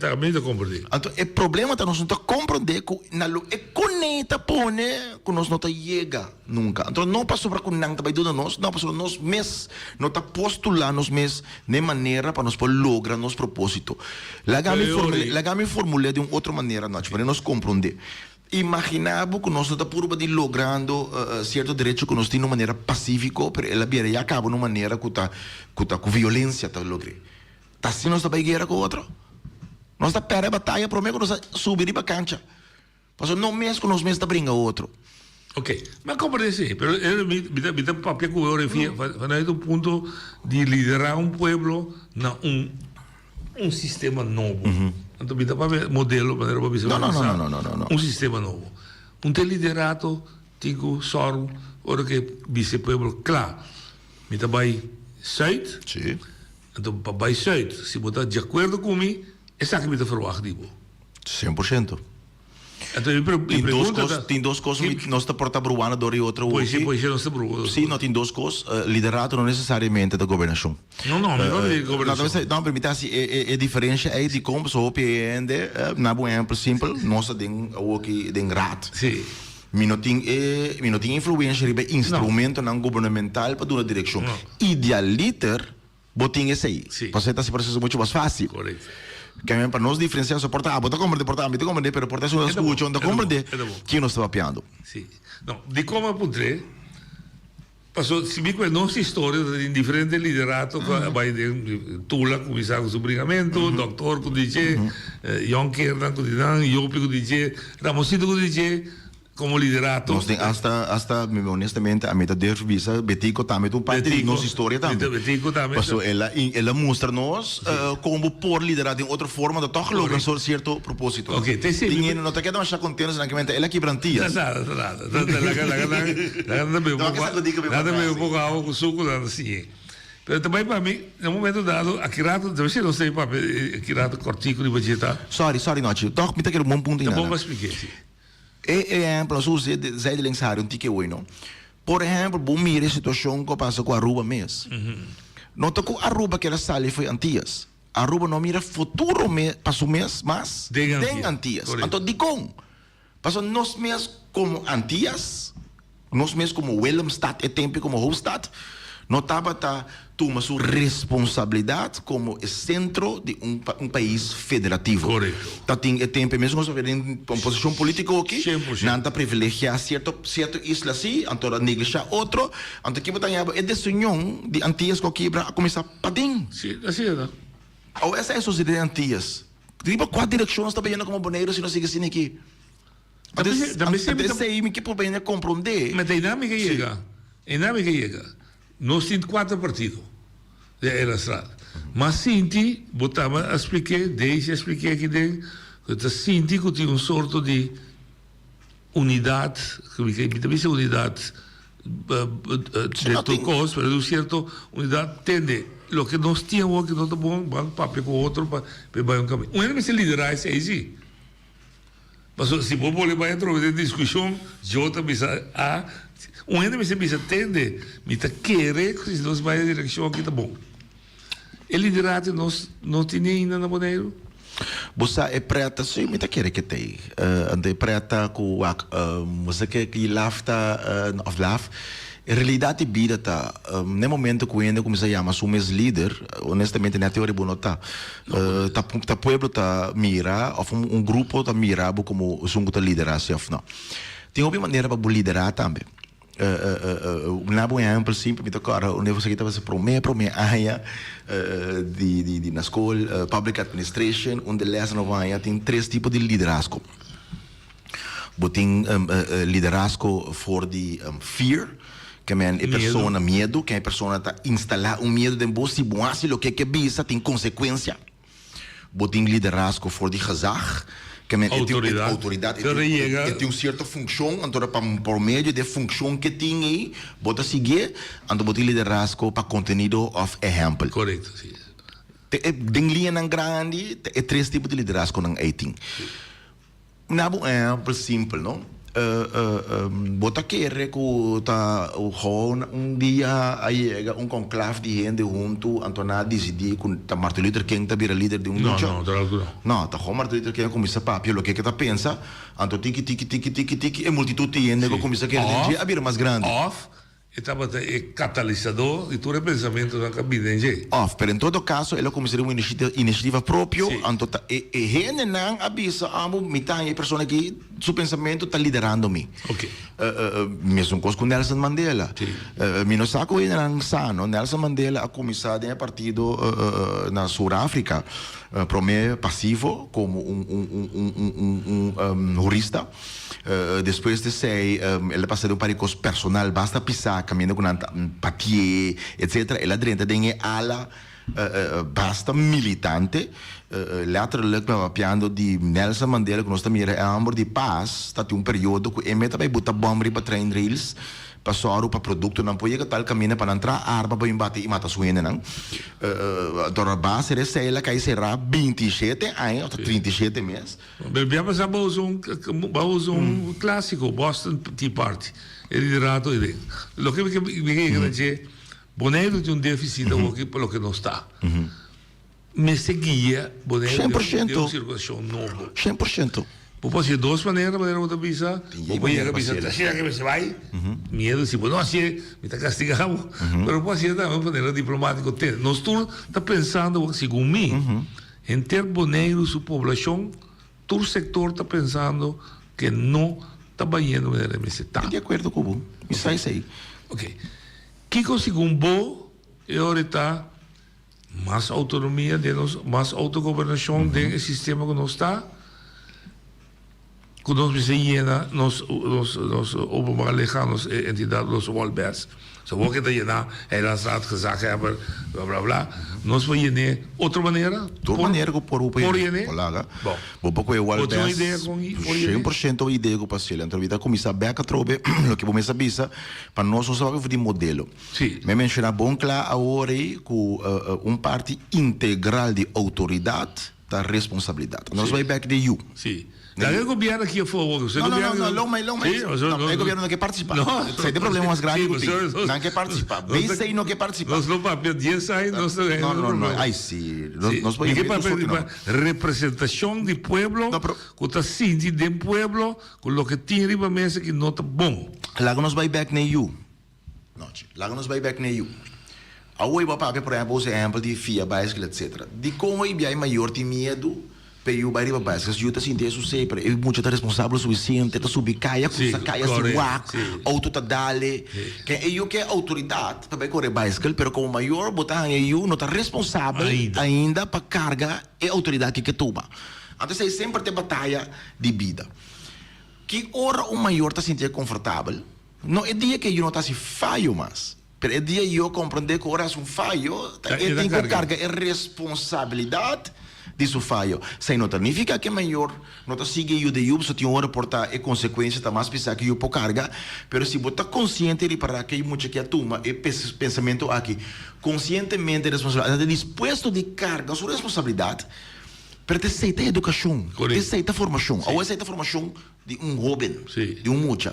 Ta, mi ta komprendé. Anto e problema ta nos no ta komprendé ku na lo e kuné ta pone ku nos no ta yega nunka. Anto no pasobra ku nan ta bai duna nos, no, pasobra nos mes no ta postulá nos mes n'e manera pa nos por logra nos propósito. Laga mi formul'é, laga mi formul'é di un otro manera, Notch, pa nos komprendé. Imaginá bo ku nos no ta purba di logrando sierto derecho ku nos tin na un manera pasífiko, pero el a bira ya kaba na un manera ku ta ku ta ku violensia ta logr'é. Ta asina nos ta bai guera ku otro? Nos ta pèrdè bataya promé ku nos a subi riba kancha. Pasobra no mes ku nos mes ta bringa otro. Ok, mi a komprendé sí, pero mi mi ta mi ta papia ku bo refia vanuit un punto di liderá un pueblo na un. Un sistema nobo. Anto mi ta papia modelo manera bo a bisa No, no, no, no, no, no, no. Un sistema nobo. Un te liderato tin ku sòru ora ku e bisa e pueblo kla. Mi ta bai sùit. Sí. Anto pa bai sùit si bo ta di akuerdo ku mi esaki mi ta ferwagt di bo. 100%. Anto mi Tin dos pregunta kos, ta. tin dos kos mi nos ta por ta bruando dor di otro Poesía, hopi. poesía nos ta bruando. Sí, no tin dos kos. Liderato no nesesariamente ta gobernashon. No, no, mi no di gobernashon. No, no, pero mi ta hasi e e e diferensha ei di kon pasobra hopi hende, na bo ehempel simpel, nos ta den awoki den raad. Sí. Mi no tin e mi no tin influensha riba e instrumentonan gubernamental pa duna direkshon. No. Idealiter Bo tin esei. Sí. Pasobra e ta hasi proseso mucho mas fácil. Correcto. Ke men pa nos diferencia so por ta abo ta comprende por ta ami ta comprende pero por ta esun ta scucha un ta comprende kiko nos ta papiando. Sí. No, dikon a puntr'é? Paso si mi kue nos historia ta tin diferente liderato ku a bai den Tula kuminsá ku su bringamento, Doktor ku di dje, Yònkernan ku di nan, Jopi ku di dje, Ramosito ku di dje. Komo liderato. Nos tin hasta, hasta, honestamente, ami ta durf bisa, Betico tambe ta un parte di nos historia tambe. Betico tambe. Paso el a, el a mustra nos kon bo por lidera den otro forma ta tòg logra un sierto propósito. Ok, te si. Tin hende no ta keda masha kontento esnan kimente el a kibra Antillas. Ta nada, ta nada. Laga, laga nan, laga nan ta bebe un poko, laga nan ta bebe un poko awa ku suku, nan ta siñ'é. Pero ta bai pa mi, na un momento dado, aki rato, ta mester nos ta papia aki rato kòrtiku riba dje ta. Sorry, sorry Nochi, tòg mi ta kere un bon punto Ta bon pa splik'é, si. E ehempel, nos usa e zijdelings hari un tiki hoy, no? Por ehempel, bo mira e situacion cu a pasa cu Aruba mes. No ta cu Aruba kier a sali fo'i Antillas. Aruba no a mira futuro me pa su mes mas den Antillas. Anto dicon? Pasobra nos mes como Antillas, nos mes como Willemstad e tempo como hoofdstad, no tabata tuma su responsabilidad como e centro di un un pais federativo. Correcto. Ta tin e tempo e mes cos den posicion politico aki, nan ta privilegia cierto cierto isla si, anto ta neglisha otro, anto kibo ta yaba e desunion di Antillas cu a kibra a cuminsa paden. Si, asi e ta. Awe esa e sucede den Antillas. Riba cua direccion nos ta bayendo como Boneiru si nos sigui asina aki? Anto esei mi ke por bini komprondé. Ma ta einan mi ke yega. Einan mi ke yega. Nos tin kuater partido den e Elasraad. Ma sinti, bo taba a splik'é, Daisy a splik'é aki den, ku ta sinti ku tin un sorto di unidat, ku mi ta bisa unidat den tur kos, pero un sierto unidat tende loke nos tin awor ku no ta bon, ban papia ku otro pa e bai un kaminda. Un hende mester liderá esei si. Pasobra si bo bolbe bai atrobe den diskushon, yo ta bisa a, un hende mester bisa tende, mi ta kere ku si nos bai e direkshon aki ta bon. E liderato nos no tene ainda na Boneiru? Bo sa e preta si mi ta kere ke t'ei. Anto e preta ku wak bo sa ke ki laf ta of laf. E realidat di bida ta n'e momento ku hende kuminsá yama su mes lider, honestamente nèt e ora bo no ta. Ta ta pueblo ta mira òf un grupo ta mira bo komo esun ku ta liderá si òf no. Tin hopi manera pa bo liderá tambe. Na bo ehèmpel simpel mi ta kòrda un esaki tabata promé promé aña di di di na skol public administration un di lèsnan nos haña tin tres tipo di liderazgo. Bo tin liderazgo for di fear, ke men e persona miedu, ke e persona ta instalá un miedu den bo, si bo hasi loke e ke bisa tin konsekuensia. Bo tin liderazgo for di gezag, ke men e tin outoridat, e tin un sierto funkshon, anto pa por medio di e funkshon ke tin ei bo ta siguié, anto bo tin liderazgo pa kontenido òf ehèmpel. Korekto, si. Den liñanan grandi ta e tres tipo di liderazgonan ei tin. Na bo ehempel simpel no, bo ta kere ku ta gewoon un dia a yega un conclave di hende huntu anto nan a disidí ku ta Martin Luther King ta bira lider di un lucha? No, no, ta algu no. No, ta gewoon Martin Luther King a kuminsá papia loke ke ta pensa, anto tiki tiki tiki tiki tiki e multitut di hende ku a kuminsá kere den dje a bira mas grandi. Òf E tabata e katalisadó di tur e pensamentunan ku a bini den dje. Òf, pero en todo kaso el a kuminsá den un inisiativa propio, anto ta e e hendenan a bisa amo mi ta haña e persona aki su pensamentu ta liderando mi. Mesun kos ku Nelson Mandela. Mi no sa ku hendenan sa no, Nelson Mandela a kuminsá den e partido na Sur Afrika promé pasivo komo un un un un un un hurista. Despues di esei el a pasa den un par di kos personal basta pisá kaminda ku nan ta batié etsetera. El a drenta den e ala basta militante. Letterlijk mi a papiando di Nelson Mandela ku nos ta mira e hòmber di pas ta tin un periodo ku e meta bai buta bòm riba train rails pa sòru pa produktonan por yega tal kaminda pa nan traha arma pa bin bati i mata su hendenan. Dor a base di esei el a kai será 27 aña òf ta 37 mes. Bia pasá bo usa un bo usa un klásiko, Boston Tea Party, e liderato ei den. Loke mi ke mi ke yega na dje, Boneiru tin un défisit awoki pa loke nos ta. Mester guia Boneiru den un sirkulashon nobo. Shen por shento. Bo por hasié dos manera, manera bo ta bisa, bo por yega bisa ta asina ke mester bai, miedu si bo no hasié mi ta kastigá bo, pero bo por hasié tambe un manera diplomátiko. Te nos tur ta pensando awor segun mi. Henter Boneiru su poblashon, tur sektor ta pensando ke no ta bayendo manera e mester ta. Mi di akuerdo ku bo. Mi sa esei. Ok. Kiko segun bo e ora e ta mas outonomia den nos, mas outogobernashon den e sistema ku nos ta? Ku nos mester yena nos nos nos openbaar lichaam, nos entidat, nos wolbes. So bo ke ta yena eilandsraad, gezaghebber, bla bla bla. Nos por yen'é otro manera? Tur manera ku por por yen'é. Por Bon. Bo por kohe Bo tin un idea kon por yen'é? 100% idea ku pa haciel. Anto mi ta kuminsá bèk atrobe loke bo mes a bisa, pa nos no sa papia for di modelo. Si. Mi a menshoná bon kla awor ei ku un parti integral di outoridat ta responsabilidat. Nos bai bèk den yu. Si. Laga e gobierno aki afó awor. No, no, no, no, lo mai, lo mai. No, e gobierno no ke partisipá. Esei ta e problema mas grandi ku tin. Nan ke partisipá. BC no ke partisipá. Nos lo papia dies aña, nos ta No, no, no, ai si. Nos por Mi ke papia riba representashon di pueblo ku ta sinti den pueblo ku loke tin riba mesa aki no ta bon. Laga nos bai bèk na e yu. Nochi. Laga nos bai bek na e yu. Awor bo a papia por ehempel usa ehempel di fia baiskel etc. Dikon hoy bia e mayor tin miedu pa e yu bai riba baiskel? Si yu ta sinti esun sei pero e mucha ta responsabel sufisiente ta subi kaya krusa kaya sin wak outo ta dale ke e yu ke outoridat pa bai kore baiskel pero komo mayor bo ta haña e yu no ta responsabel ainda pa karga e outoridat ke ke tuma. Anto esei semper ta e bataya di bida. Ki ora un mayor ta sinti e konfortabel? No e dia ke yu no ta hasi fayo mas, pero e dia yu a komprondé ku ora hasi un fayo, ta e tin ku karga e responsabilidat di su fayo. Esei no ta nifiká ku e mayor no ta sigui e yu den yu, pasobra tin ora por ta e konsekuensia ta mas pisá ku yu por karga, pero si bo ta konsiente i ripará ku e mucha ke a tuma e pensamentu aki konsientemente responsabilidat, e ta dispuesto di karga su responsabilidat, pero ta esei ta edukashon, ta esei ta formashon. Awor esei ta formashon di un hóben, di un mucha.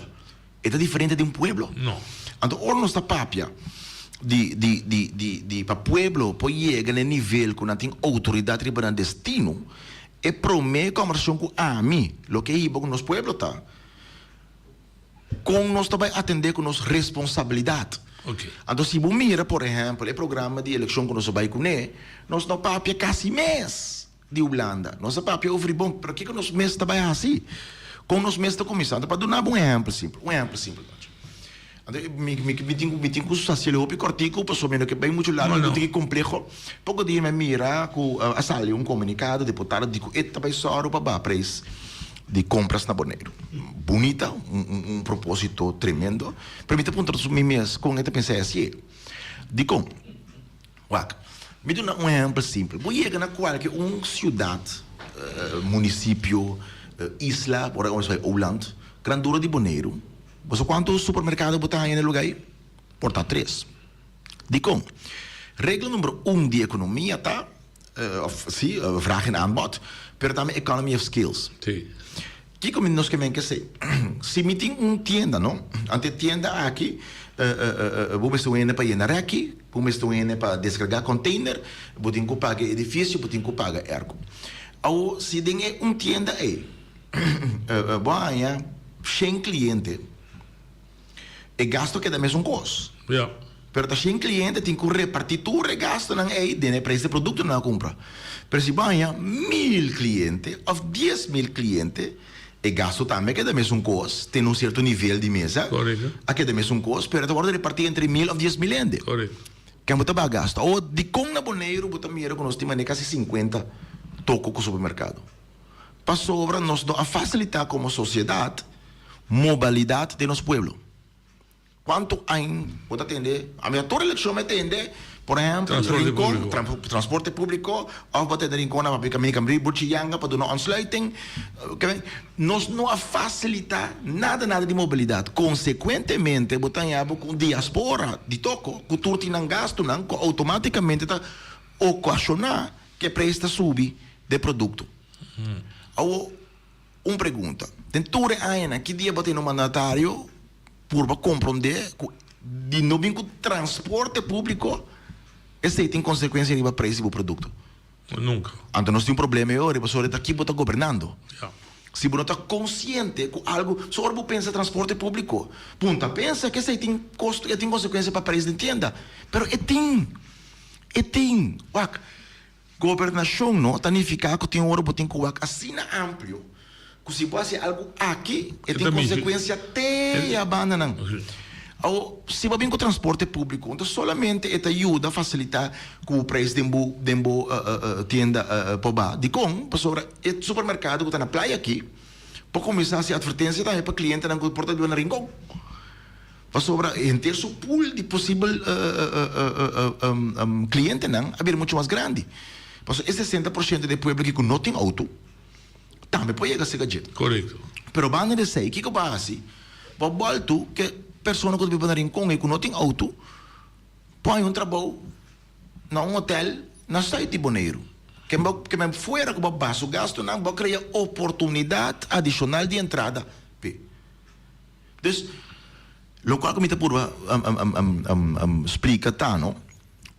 E ta diferente di un pueblo. No. Anto ora nos ta papia di di di di di pa pueblo por yega na e nivel ku nan tin outoridat riba nan destino, e promé kòmbersashon ku ami lo ke hiba ku nos pueblo ta, kon nos ta bai atendé ku nos responsabilidat. Anto si bo mira por ehèmpel e programa di elekshon ku nos a bai kuné, nos no papia kasi mes. Di Hulanda. Nos a papia over di bon, pero kiko nos mes ta bai hasi? Kon nos mes ta kuminsá? Anto pa duna bo un ehèmpel simpel, un ehèmpel simpel Pancho. Anto mi mi mi tin ku mi tin ku hasiel hopi kòrtiku pasobra mi no ke bai muchu largu, mi no tin ki kompleho. Poko dia mi a mira ku a sali un komunikado diputado di ku e ta bai sòru pa baha preis di kompras na Boneiru. Bunita, un un un propósito tremendo, pero mi ta puntra mi mes kon e ta pensa e hasié. Dikon? Wak, mi duna un ehèmpel simpel. Bo yega na kualke un siudat, munisipio, isla, por ehèmpel bai Ouland, grandura di Boneiru, bo sa kuantu supermerkado bo ta haña na e lugá ei? Por ta tres. Dikon? Regla number un di ekonomia ta, òf si, vraag en aanbod, pero tambe economy of skills. Kiko mi nos ke men kesei? Si mi tin un tienda no, anto e tienda aki bo mester un hende pa yena rèki, bo mester un hende pa deskargá kònteiner, bo tin ku paga e edifisio, bo tin ku paga èrko. Awor si den e un tienda ei bo haña shen kliente, E gasto keda mesun kos. Ja. Pero ta shen kliente tin ku repartí tur e gastonan ei den e preis di produktonan a kumpra. Pero si bo haña mil kliente òf 10,000 kliente, e gasto tambe a keda mesun kos, tene un sierto nivel di mesa, Korekto. a keda mesun kos, pero e ta wòrdu repartí entre mil òf 10,000 hende. Korekto. Ken bo ta baha gasto? Awor, dikon na Boneiru bo ta mira ku nos tin manera kasi 50 toko ku supermerkado? Pasobra nos no a fasilitá komo sosiedat mobalidat den nos pueblo. Kuantu añ bo ta tende, ami a tur elekshon mi a tende, por ehèmpel Rincon, transporte públiko, òf bo a tende Rincon a papia kaminda Cambrí, Burchiyanga pa duna ontsluiting. Nos no a fasilitá nada nada di mobilidat. Konsekuentemente bo ta haña bo ku un diaspora di toko ku tur tin nan gastunan ku outomátikamente ta okashoná ku e preis ta subi de produkto. Awor, un pregunta, den tur e añanan, ki dia bo tene un mandatario purba komprondé ku di no bin ku transporte públiko, esei tin konsekuensia riba preis di bo produkto? Nunka. Anto nos tin un problema e ora, pasobra ta ki bo ta gobernando. Si bo no ta konsiente ku algu, so ora bo pensa transporte públiko, punta pensa ku esei tin kosto, e tin konsekuensia pa preis den tienda, pero e tin, e tin. Wak. Gobernashon no ta nifiká ku tin ora bo tin ku wak asina amplio ku si bo hasi algu aki e tin konsekuensia te e bandanan. Awor, si bo bin ku transporte públiko, no ta solamente e ta yuda fasilitá ku bo preis den bo den bo tienda por baha. Dikon? Pasobra e supermerkado ku ta na playa aki. Por kuminsá hasi atvertensia tambe pa klientenan ku por ta biba na Rincon. Pasobra henter su pool di posibel klientenan a bira muchu mas grandi. Pasobra e 60% di e pueblo aki ku no tin outo tambe por yega serka dje. Korekto. Pero banda di esei, kiko bo a hasi? Bo a bòltu ku e persona ku ta biba na Rincon ei ku no tin outo por haña un trabou na un hotel na sùit di Boneiru. Ke bo ke men fuera ku bo a baha su gastunan, bo a krea oportunidat adishonal di entrada p'e. Dus, lokual ku mi ta purba splika ta no,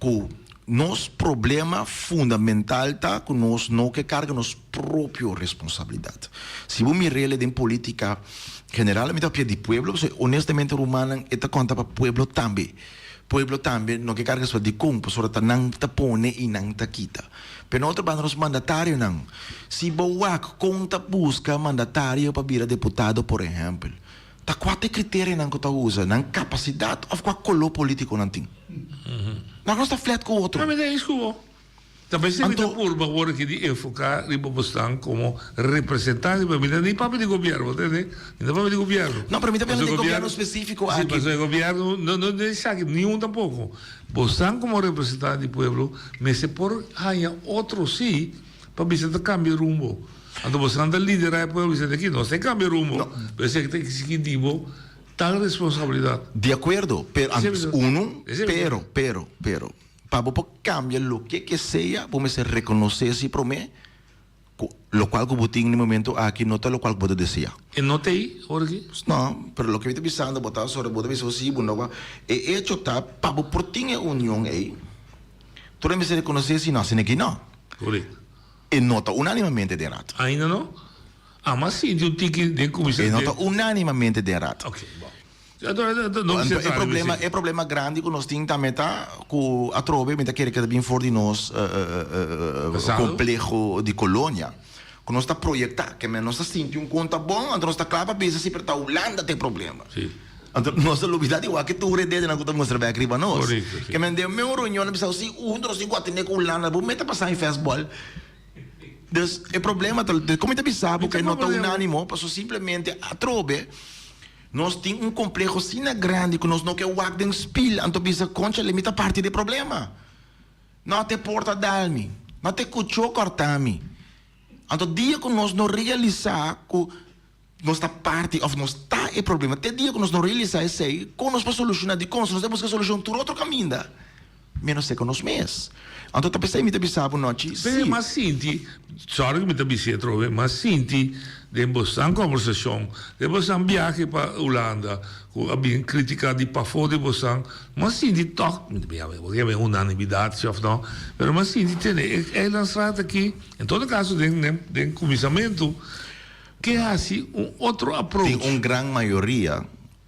ku nos problema fundamental ta ku nos no ke karga nos propio responsabilidat. Si bo mir'el den politika general, mi ta papia di pueblo, pasobra honestamente rumannan e ta konta pa pueblo tambe. Pueblo tambe no ke karga su dikon pasobra ta nan ta pone i nan ta kita. Pero na otro banda nos mandatarionan, si bo wak kon ta buska mandatario pa bira deputado por ehèmpel, ta kua ta e kriterianan ku ta usa, nan kapasidat òf kua koló politiko nan tin? Nan nos ta flèt ku otro. No, mi ta eens ku bo. Ta p'esei mi ta purba awor aki di enfoká riba bosnan komo representante, pero mi ta ni papia di gobièrnu, bo ta tende? Mi no papia di gobièrnu. No, pero mi ta papia di gobièrnu spesífiko aki. Sí, pasobra e gobièrnu no no no esaki, niun tampoko. Bosnan komo representante di pueblo mester por haña otro sí pa bisa ta kambia rumbo. Anto bosnan ta liderá e pueblo bisa aki nos ta kambia rumbo, pero esaki ta eksigí di bo tal responsabilidat. Di akuerdo, pero unu, pero, pero, pero. Pa bo por cambia loke ke sea, bo mester reconoce si prome cu locual cu bo tin na e momento aki no ta locual cu bo ta desea. E no ta ei ora aki? No, pero loke mi ta bisando bo ta sobre bo ta bisa si bo no ba. E hecho ta pa bo por tin e union ei, tur e mester reconoce si no asina aki no. Correcto. E no ta unanimamente den raad. Ainda no? Ah, mas sinti un tiki den cuminsa. E no ta unanimamente den raad. Ok, bon. Anto e problema, e problema grandi ku nos tin tambe ta ku atrobe mi ta kere ke ta bin for di nos kompleho di kolonia ku nos ta proyektá ke men nos ta sinti un kon ta bon anto nos ta kla pa bisa si pero ta Hulanda ta e problema. Anto nos ta lubida di wak tur e dedenan ku ta mustra bek riba nos. Ke men den un reunion a bisa si huntu nos tin ku atendé ku Hulanda bo mester pasa en fèstbòl. Dus e problema ta, komo mi ta bisa bo ke no ta unánimo pasobra simplemente atrobe. Nos tin un compleho asina grandi cu nos no ke wak den spiel anto bisa conchale mi ta parti di problema. No te porta dal mi, no te cucho corta mi. Anto dia cu nos no realisa cu nos ta parti of nos ta e problema, te dia cu nos no realisa esey, con nos por soluciona? Dicon? Si nos ta busca solucion tur otro caminda. Menos te ku nos mes. Anto ta p'esei mi ta bisa bo nochi, si. P'e m'a sinti, sorry ku mi ta bis'é atrobe, m'a sinti den bosnan kòmbersashon, den bosnan biahe pa Hulanda, ku a bin kritiká di pafó di bosnan, m'a sinti tòg, mi ta yama, bo ta yama e unanimidat si òf no, pero m'a sinti tene e eilandsraad aki, en todo kaso den den den kuminsamentu, ke hasi un otro approach. Tin un gran mayoria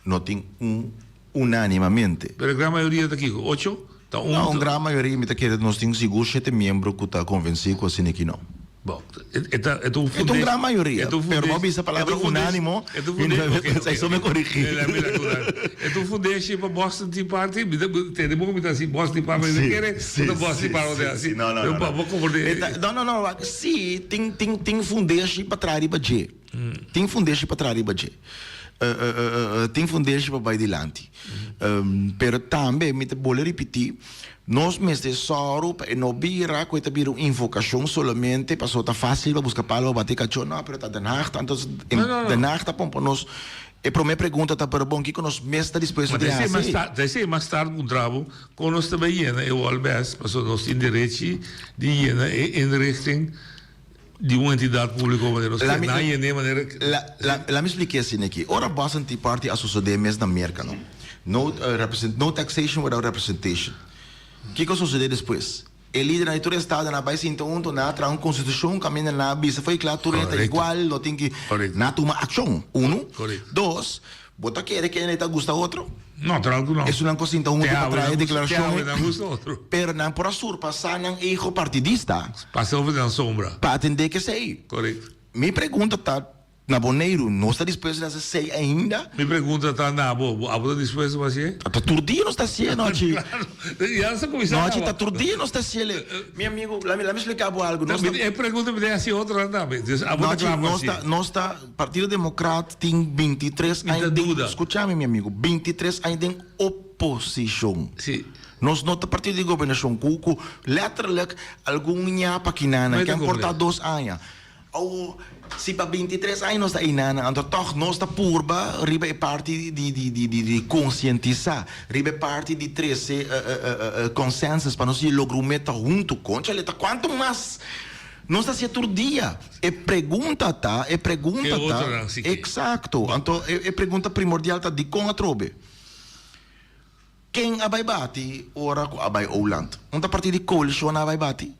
No tin un unanimamente. Pero e gran mayoria ta kiko? Ocho? Ta un? No, un gran mayoria mi ta kere nos tin sigur shete miembro ku ta konvensí ku asina ki no. Bo, e ta e ta un E ta un gran mayoria, pero bo a bisa palabra unánimo, mi no a eso me korigí. E ta un fundeshi pa Boston Tea Party? Mi ta tende bo ku mi ta hasi Boston Tea Party, mi ta kere ku ta Boston Tea Party ta hasi. No, no, no. Bo komprendé. No, no, no, sí, tin tin tin fundeshi pa traha riba dje. Tin fundeshi pa traha riba dje. Tin fundeshi pa bai dilanti. Pero tambe mi ta bolbe ripití, nos mester sòru pa e no bira ku e ta bira un invokashon solamente pasobra ta fásil pa buska palo pa bati kachó. No, pero ta Den Haag ta. Entonces Den Haag ta pon pa nos e promé pregunta ta, pero bon, kiko nos mes ta dispuesto di hasi? Ta esei mas tard puntra bo kon nos ta bai yena e wòl bes pasobra nos tin derechi di yena e inrichting. Di un entidat públiko manera nos ke nan yend'é manera. La mi spliké asina aki. Ora Boston Tea Party a sosodé mes na Merka no, no represent no taxation without representation. Kiko a sosodé despues? E lidernan di tur estadonan a bai sinta huntu, nan a traha un konstitushon kaminda nan a bisa fo'i kla tur hende ta igual, no tin ki nan a tuma akshon, unu. Dos, bo ta kere kende ta gusta otro? No, claro ku no. Esunnan ku a sinta huntu pa traha e deklarashon ei. Te gusta otro. Pero nan por a surpasá nan ego partidista. Pasa over nan sombra. Pa atendé ku esei. Korekto. Mi pregunta ta. Na Boneiru nos ta dispuesto di hasi esei ainda? Mi pregunta ta na abo, bo abo ta dispuesto pa hasié? Ta tur dia nos ta hasié, Nochi. Claro, ya nos a kuminsá Nochi, ta tur dia nos ta hasié. Mi amigo, lami lami splika bo algu. Nos ta. E pregunta mi ta hasi otronan tambe. Dus abo ta Nochi, kla pa nos ta, hasié. nos ta, Partido Democraat tin bintitres Mi ta aña den, duda. skucha mi, mi amigo, bintitres aña den oposishon. Sí. Nos no ta partido di gobernashon ku ku letterlijk algun ñapa kinan Mi ta ken por ta komprende. dos aña. Awo, si pa bintitres aña nos ta einanan, anto tòg nos ta purba riba e parti di di di di di konsientisá, riba e parti di trese consensus pa nos logra un meta huntu. Konchale, ta kuantu mas nos ta hasié tur dia? E pregunta ta, e pregunta E ta, otronan si ke. eksakto. Anto e e pregunta primordial ta dikon atrobe? Ken a bai bati ora ku a bai Ouland? Un ta parti di koalishon a bai bati?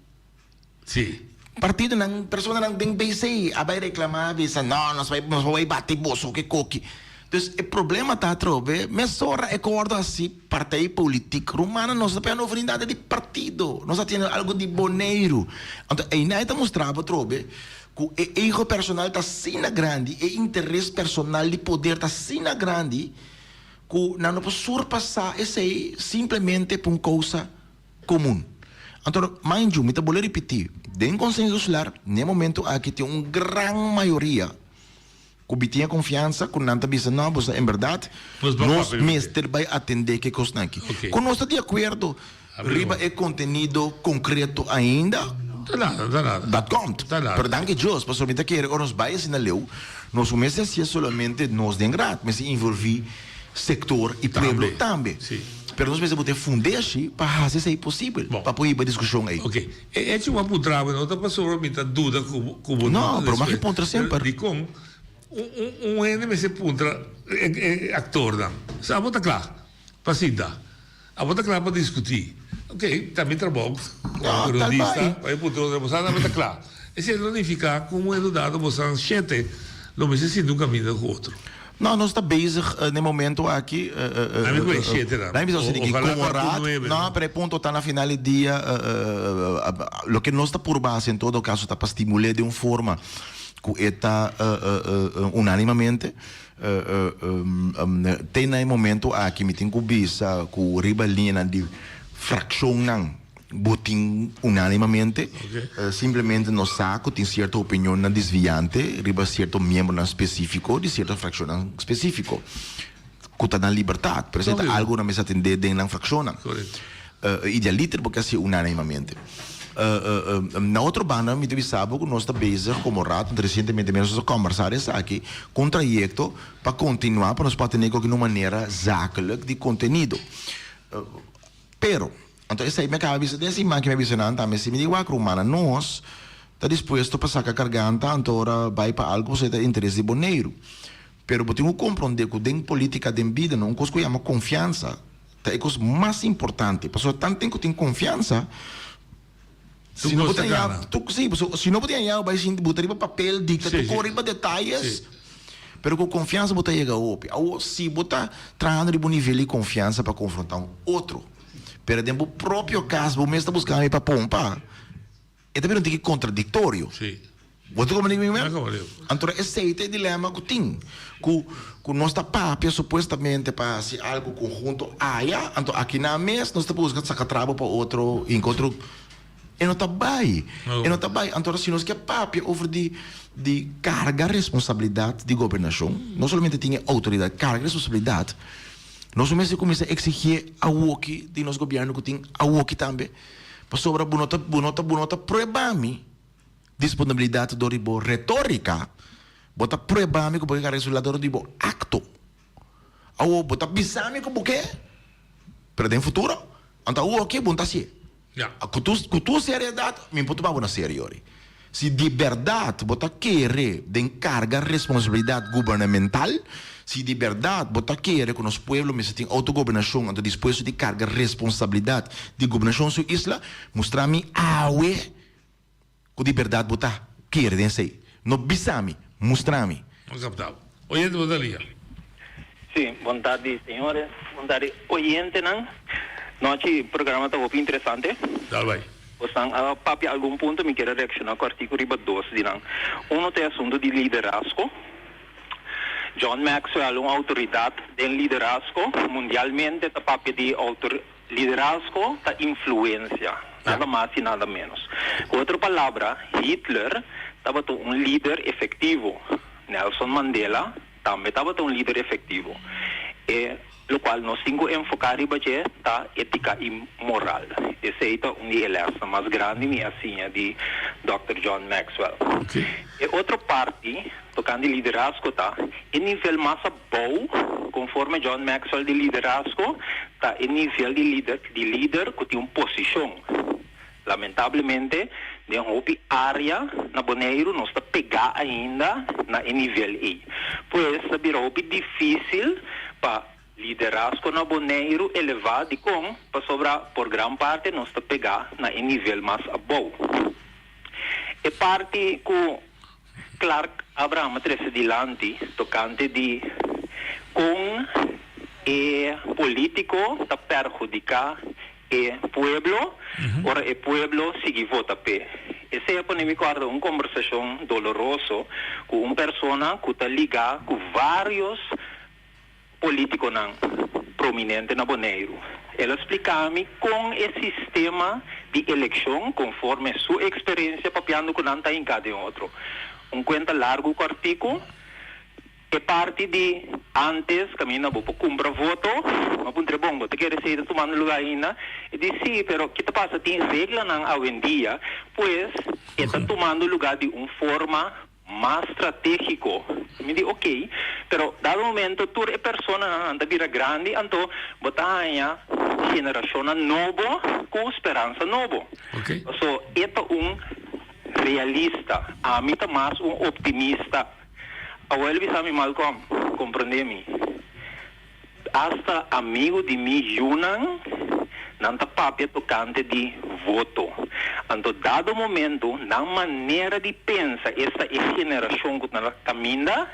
Sí. Partidonan, personanan den BC a bai reclama, a bisa, no, nos bai, nos bai bati boso ke koki. Dus e problema ta atrobe, mesora e wordo haci partij politiek. Rumannan, nos ta pega over nada di partido, nos ta tene algo di Boneiru. Anto eynan e ta mustra bo atrobe cu e ego personal ta asina grandi, e interes personal di poder ta asina grandi, cu nan no por surpasa esey simplemente pa un causa komun. Anto, mind you, mi ta bolbe ripití, den Konseho Insular, n'e momento aki tin un gran mayoria ku bi tin e konfiansa ku nan ta bisa, no, bo sa, en bèrdat, nos mester bai atendé ku e kosnan aki. Ku nos ta di akuerdo riba e kontenido konkreto ainda, dat komt. Pero danki Dios, pasobra mi ta kere ora nos bai asina leu, nos no mester hasié solamente nos den raad, mester involví sektor i pueblo tambe. Pero nos mester pone fundeshi pa hasi esei posibel, pa por hiba e diskushon ei. Ok. E echo ku a puntra bo no ta pasobra mi ta duda ku ku bo No, pero mag e puntra semper. Dikon un un hende mester puntra e e aktornan? Sa abo ta kla pa sinta? Abo ta kla pa diskutí? Ok, ta mi trabou komo periodista pa e puntra otro, boso abo ta kla. Esei no nifiká ku un hende dado boso shete lo mester sinti un kaminda ku otro. No, nos ta bezig n'e momento aki. Ami ku e shete nan. Nan bisa di Ojalá komo ta ku raad. nuebe. No, pero e punto ta na final di dia loke nos ta purba hasi en todo kaso ta pa stimul'é den un forma ku e ta unánimamente. Te na e momento aki mi tin ku bisa ku riba liñanan di frakshonnan bo tin unánimamente. Simplemente nos sa ku tin sierto opinionnan desviante riba sierto miembronan spesífiko di sierto frakshonnan spesífiko ku ta nan libertat, pero esei ta algu nan mester atendé den nan frakshonnan. Idealiter bo ke hasié unánimamente. Na otro banda mi ta bisa bo ku nos ta bezig komo raad, resientemente mes nos a kòmbersá di esaki, ku un trayekto pa kontinuá pa nos por atendé ku un manera zakelijk di kontenido. Pero, anto esei mi a kaba bisa den e siman ku mi a bisa nan tambe, si mi di wak rumannan nos ta dispuesto pa saka karganta anto ora bai pa algu pasobra e ta interes di Boneiru. Pero bo tin ku komprondé ku den polítika, den bida, no un kos ku yama konfiansa ta e kos mas importante. Pasobra tanten ku tin konfiansa, si no bo tin haña, si, pasobra si no bo tin haña bo bai sinti bo ta riba papel dikta tur kos riba detayes. Pero ku konfiansa bo ta yega hopi. Awor, si bo ta trahando riba un nivel di konfiansa pa konfrontá un otro, pero den bo propio kas bo mes ta buska mi pa pompa, e ta bira un tiki kontradiktorio. Bo ta komprende mi men? Anto esei ta e dilema ku tin, ku ku nos ta papia supuestamente pa hasi algu konhunto aya, anto akinan mes nos ta buska saka trabo pa otro, hinka otro. E no ta bai. E no ta bai. Anto si nos ke papia over di di karga responsabilidat di gobernashon, no solamente tin e outoridat, karga responsabilidat, nos no mester kuminsá eksigié awoki di nos gobièrnu ku tin awoki tambe, pasobra bo no ta bo no ta bo no ta prueba mi disponibilidat dor di bo retórika, bo ta prueba mi ku bo ke karga responsabilidat dor di bo akto. Awo bo ta bisa mi ku bo ke, pero den futuro, anto awoki bo no ta hasié. Ku tur ku tur seriedat mi por tuma bo na serio ori. Si di bèrdat bo ta kere den karga responsabilidat gubernamental, si di bèrdat bo ta kere ku nos pueblo mester tin outogobernashon anto dispuesto di karga responsabilidat di gobernashon su isla, mustra mi awe Ku di bèrdat bo ta kere den esei? No bisa mi, mustra mi. No kapta bo. Oyente bo ta lia. Sí, bon tardi señores, bon tardi oyentenan. Nochi programa ta hopi interesante. Dal bai. Bosnan a papia algun punto, mi kier a reacciona cu artico riba dos di nan. Uno ta e asunto di liderazgo. John Maxwell, un outoridat den liderazgo mundialmente ta papia di outor liderazgo ta influensia, nada mas i nada ménos. Ku otro palabra, Hitler tabata un lider efektivo, Nelson Mandela tambe tabata un lider efektivo. E lokual nos tin ku enfoká riba dje ta étika i moral. Esei ta un di e lèsnan mas grandi mi a siña di dòkter John Maxwell. E otro parti tokante liderazgo ta e nivel mas abou, konforme John Maxwell di liderazgo ta e nivel di lider di lider ku tin un posishon. Lamentablemente, den hopi área na Boneiru nos ta pegá ainda na e nivel ei. Pues ta bira hopi difísil pa liderazgo na Boneiru elevá. Dikon? Pasobra por gran parte nos ta pegá na e nivel mas abou. E parti ku Clark Abraham a trese dilanti tokante di kon e polítiko ta perhudiká e pueblo ora e pueblo sigui vota p'e. Esei a pone mi kòrda un kombersashon doloroso ku un persona ku ta ligá ku vários polítikonan prominente na Boneiru. El a splika mi kon e sistema di elekshon konforme su eksperensia papiando ku nan ta hinká den otro. Un kuenta largu kòrtiku. E parti di antes caminda bo por cumpra voto, m'a puntra e bon, bo ta kere esey ta tumando lugar ainda? E di si, pero ki ta pasa tin reglanan awendia, pues e ta tumando lugar di un forma mas strategico. Mi di ok, pero dado momento tur e personanan nan ta bira grandi anto bo ta haña generacionnan nobo cu speransa nobo. Paso e ta un realista, ami ta mas un optimista. Awel bisa mi Malcolm, comprende mi. Hasta amigo di mi yunan nan ta papia tocante di voto. Anto dado momento nan manera di pensa esta e generacion cu ta na caminda,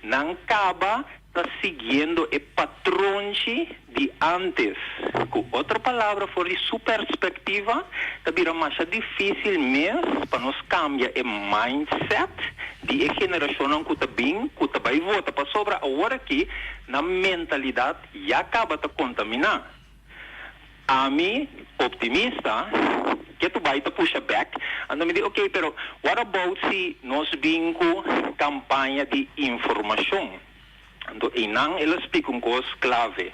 nan caba ta siguiendo e patronchi di ántes. Ku otro palabra, for di su perspektiva, ta bira masha difísil mes pa nos kambia e mindset di e generashonnan ku ta bin ku ta bai vota, pasobra aworakí nan mentalidat ya kaba ta kontaminá. Ami, optimista, ke tu bai ta pusha bek, anto mi di, ok, pero what about si nos bin ku kampaña di informashon? Anto einan el a splika un kos klave,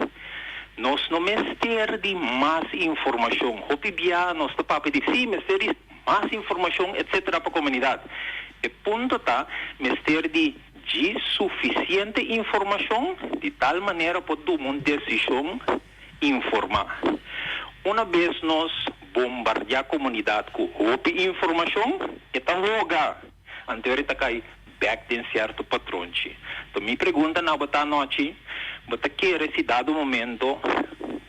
Nos no mester di mas informashon. Hopi bia nos ta papia di si mester di mas informashon etcetera pa komunidat. E punto ta mester di djis sufisiente informashon di tal manera por tuma un desishon informá. Una bes nos bombardiá komunidat ku hopi informashon, e ta hoga, anto e ta kai bèk den sierto patronchi. Enton mi pregunta na bo ta anochi, bo ta kere si dado momento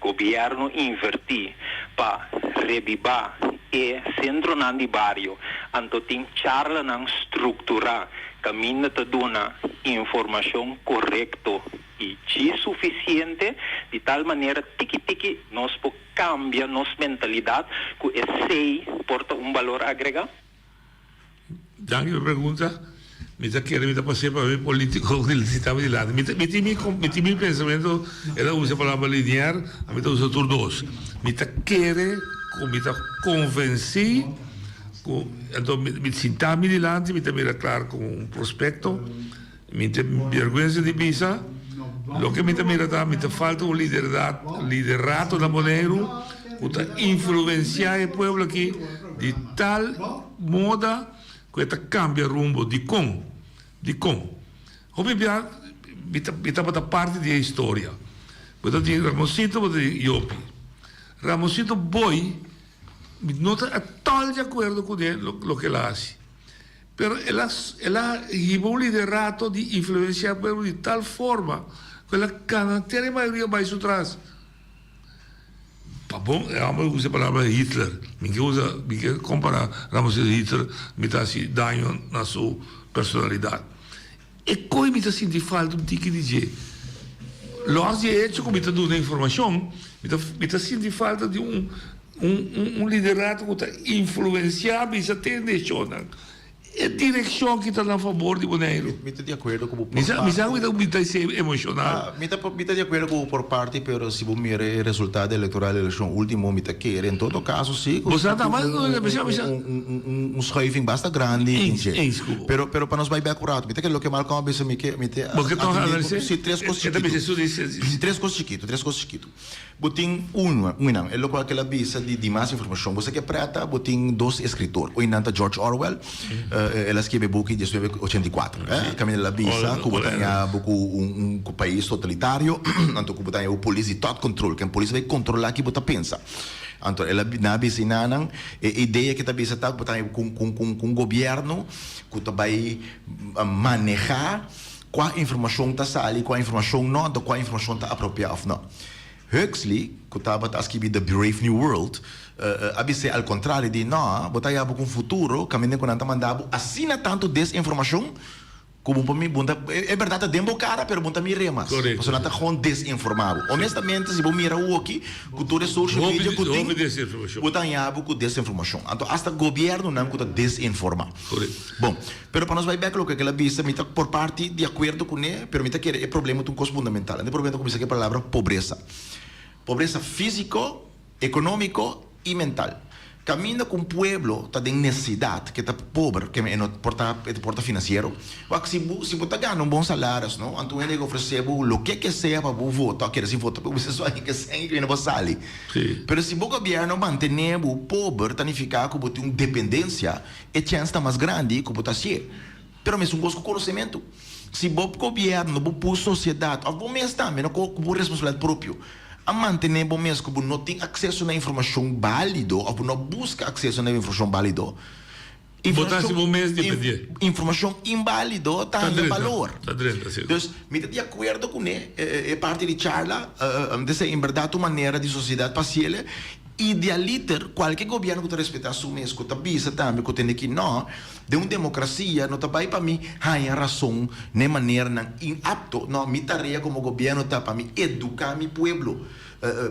gobièrnu invertí pa rebibá e sentronan di bario, anto tin charlanan strukturá kaminda ta duna informashon korekto i djis sufisiente, di tal manera tiki tiki nos por kambia nos mentalidat ku esei por ta un balor agregá? Danki pa e pregunta. Mi ta kere mi ta pas'é pa mi politico ku si ta mi dilanti. Mi ta mi tin mi mi tin mi pensamentu, el a usa e palabra linear, ami ta usa tur dos. Mi ta kere ku mi ta konvensí ku anto mi mi sinta mi dilanti mi ta mira klar komo un prospekto. Mi ta bergwensa di bisa, loke mi ta mira ta mi ta falta un liderdat, liderato na Boneiru ku ta influensiá e pueblo aki di tal moda ku e ta kambia rumbo. Dikon? Dikon? Hopi bia mi ta mi tabata parti di e historia. Bo ta tin Ramosito, bo ta tin Yopi. Ramosito Boy mi no ta atòl di akuerdo kuné loke el a hasi. Pero el a el a hiba un liderato di influencia pueblo di tal forma cu el a cana ter e mayoria bay su tras. Pa bon e homber usa e palabra Hitler. Mi ke usa mi ke compara Ramosés Hitler mi ta haci daño na su personalidad. E koe mi ta sinti falta un tiki di dje. Los di e hecho ku mi ta duna informashon, mi ta mi ta sinti falta di un un un liderato ku ta influensiá bisa tende e shownan. E direkshon aki ta na fabor di Boneiru. Mi ta di akuerdo ku bo por Mi sa parti. mi sa ku mi ta ser emoshonal. Mi ta mi ta di akuerdo ku bo por parti pero si bo mira e resultado elektoral elekshon ultimo mi ta kere en todo kaso si ku Bo sa ta un mas mi sa mi sa. un un schuiving basta grandi den Eens dje. eens ku bo. Pero pero pa nos bai bek un rato mi ta kere loke Malcolm a bisa mi ke mi te Bo ke tòg atendé analis'é? si tres kos E ta chikitu. bisa su di si. Tres kos chikitu tres kos chikitu. Bo tin un, un e locual cu el a bisa di di mas informacion. Bo sa ke preta, bo tin dos escritor. Un nan ta George Orwell, el a scribi e buki diesnuebe ochenta i kuater. Caminda el a bisa cu bo ta haña bo cu un un pais totalitario, anto cu bo ta haña bo polis di thought control, ken polis ta bay controla ki bo ta pensa. Anto el a nan a bisa enanan, e idea cu e ta bisa ta cu bo ta haña cu cu cu un gobierno cu ta bay maneha Kua informashon ta sali, kua informashon no, anto kua informashon ta apropiá òf no. Huxley, ku tabata a skibi The Brave New World, a bis'é al kontrario di, No, bo ta yaba ku un futuro kaminda ku nan ta manda bo asina tantu desinformashon ku bo por mi, bo ta, e bèrdat ta den bo kara pero bo no ta mir'é mas. Pasobra nan ta gewoon desinformá bo. Honestamente, si bo mira awoki ku tur e social media ku tin, bo ta haña bo ku desinformashon. Anto asta gobièrnunan ku ta desinformá. Bon. Pero pa nos bai bek loke el a bisa, mi ta por parti di akuerdo kuné, pero mi ta kere e problema ta un kos fundamental. Ante problema ta kuminsá ku e palabra pobresa. Pobresa físiko, ekonómiko i mental. Kaminda ku un pueblo ta den nesesidat, ke ta pober, ke e no por ta e por ta finansiero, wak si bo si bo ta gana un bon salaris no, anto un hende ke ofresé bo loke ke sea pa bo vota, kere si vota pa bo bisa su ke sèn ke no por sali. Pero si bo gobièrnu mantené bo pober ta nifiká ku bo tin un dependensia. E chèns ta mas grandi ku bo ta hasié. Pero mesun kos ku konosementu. Si bo gobièrnu, bo por sosiedat òf bo mes tambe no ku bo responsabilidat propio a mantené bo mes ku bo no tin akseso na informashon bálido òf bo no buska akseso na informashon bálido, Bo ta hasi bo mes dependé. informashon inbálido ta haña balor. Ta drenta, si. Dus mi ta di akuerdo kuné e parti di charla, desei en bèrdat un manera di sosiedat pa hasiel. Idealiter, kualke gobièrnu ku ta respetá su mes, ku ta bisa tambe ku tende ki nò, den un demokrasia no ta bai pa mi haña rason n'e maneranan inapto, nò, mi tarea komo gobièrnu ta pa mi eduká mi pueblo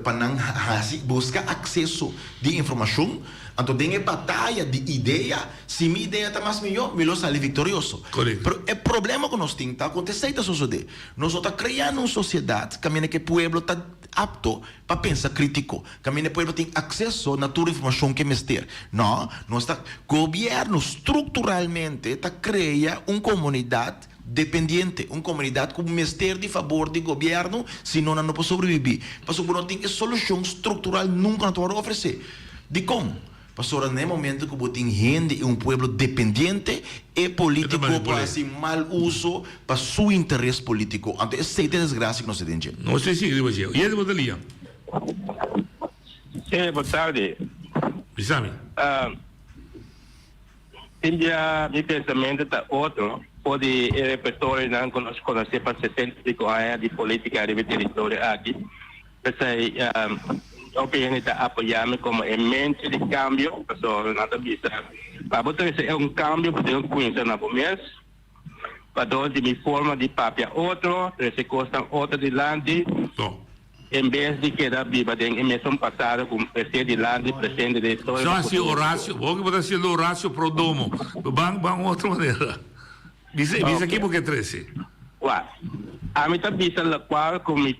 pa nan hasi, buska akseso di informashon, anto den e bataya di idea, si mi idea ta mas mihó, mi lo sali viktorioso. Pero e problema ku nos tin ta ku esei ta sosodé, nos no ta kreando un sosiedat kaminda ku e pueblo ta apto Pa pensa krítiko. Kaminda e pueblo tin akseso na tur informashon ke mester. No, nos ta, gobièrnu strukturalmente ta krea un komunidat dependiente, un komunidat ku mester di fabor di gobièrnu, si no nan no por sobrebibí. Pasobra bo no tin e solushon struktural nunka no ta wòrdu ofresé. Dikon? Pasobra na e momento ku bo tin hende i un pueblo dependiente, e polítiko por hasi mal uso pa su interes polítiko. Anto esei ta e desgrasia ku nos ta den dje. Nos ta sigui riba dje. Yende bo ta lia. Sí, bo tardi. Bisa mi. Tin bia mi pensamentu ta otro for di e repertorionan ku nos konosé pa sesenta i piko aña di polítika riba e teritorio aki. P'esei hopi hende ta apoyá mi komo e mente di kambio, pasobra nan ta bisa, Pa bo trese e un kambio bo tin ku kuminsá na bo mes. Pa dor di mi forma di papia otro, trese kosnan otro dilanti, en bes di keda biba den e mesun pasado ku trese dilanti presente den historia Sa pa hasi futuro. Horacio, bo ke bo ta hasiendo Horacio pro domo. Ban ban otro manera. Bisa bisa ki bo ke trese. Wak, ami ta bisa lokual ku mi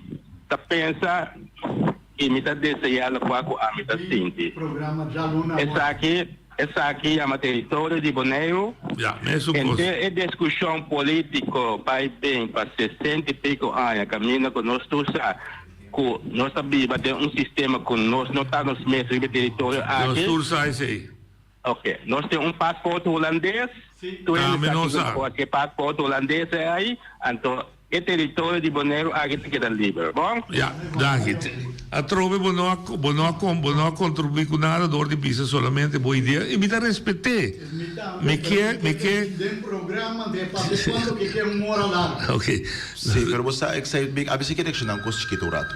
ta pensa i mi ta deseá lokual ku ami ta sinti. Esaki esaki yama teritorio di Boneiru. Ya, mesun kos. Henter e diskushon polítiko bai bin pa sesenta i piko aña kaminda ku nos tur sa ku nos ta biba den un sistema ku nos no ta nos mes riba e teritorio Nos aki. tur sa esei. Ok, nos tin un paspoort hulandes, tur hende Tambe sa nos kiko sa. por e paspoort hulandes ei, anto e teritorio di Boneiru aki ta keda liber, bon? Ja, danki. Atrobe bo no a bo no a bo no a contribui cu nada door di bisa solamente bo idea y mi ta respete. Mi kier mi kier. Den programa de papia cuando ke kier un ora largo. Ok. Sí, pero bo sa, ik zei, a bisi ke reacciona un cos chikito un rato.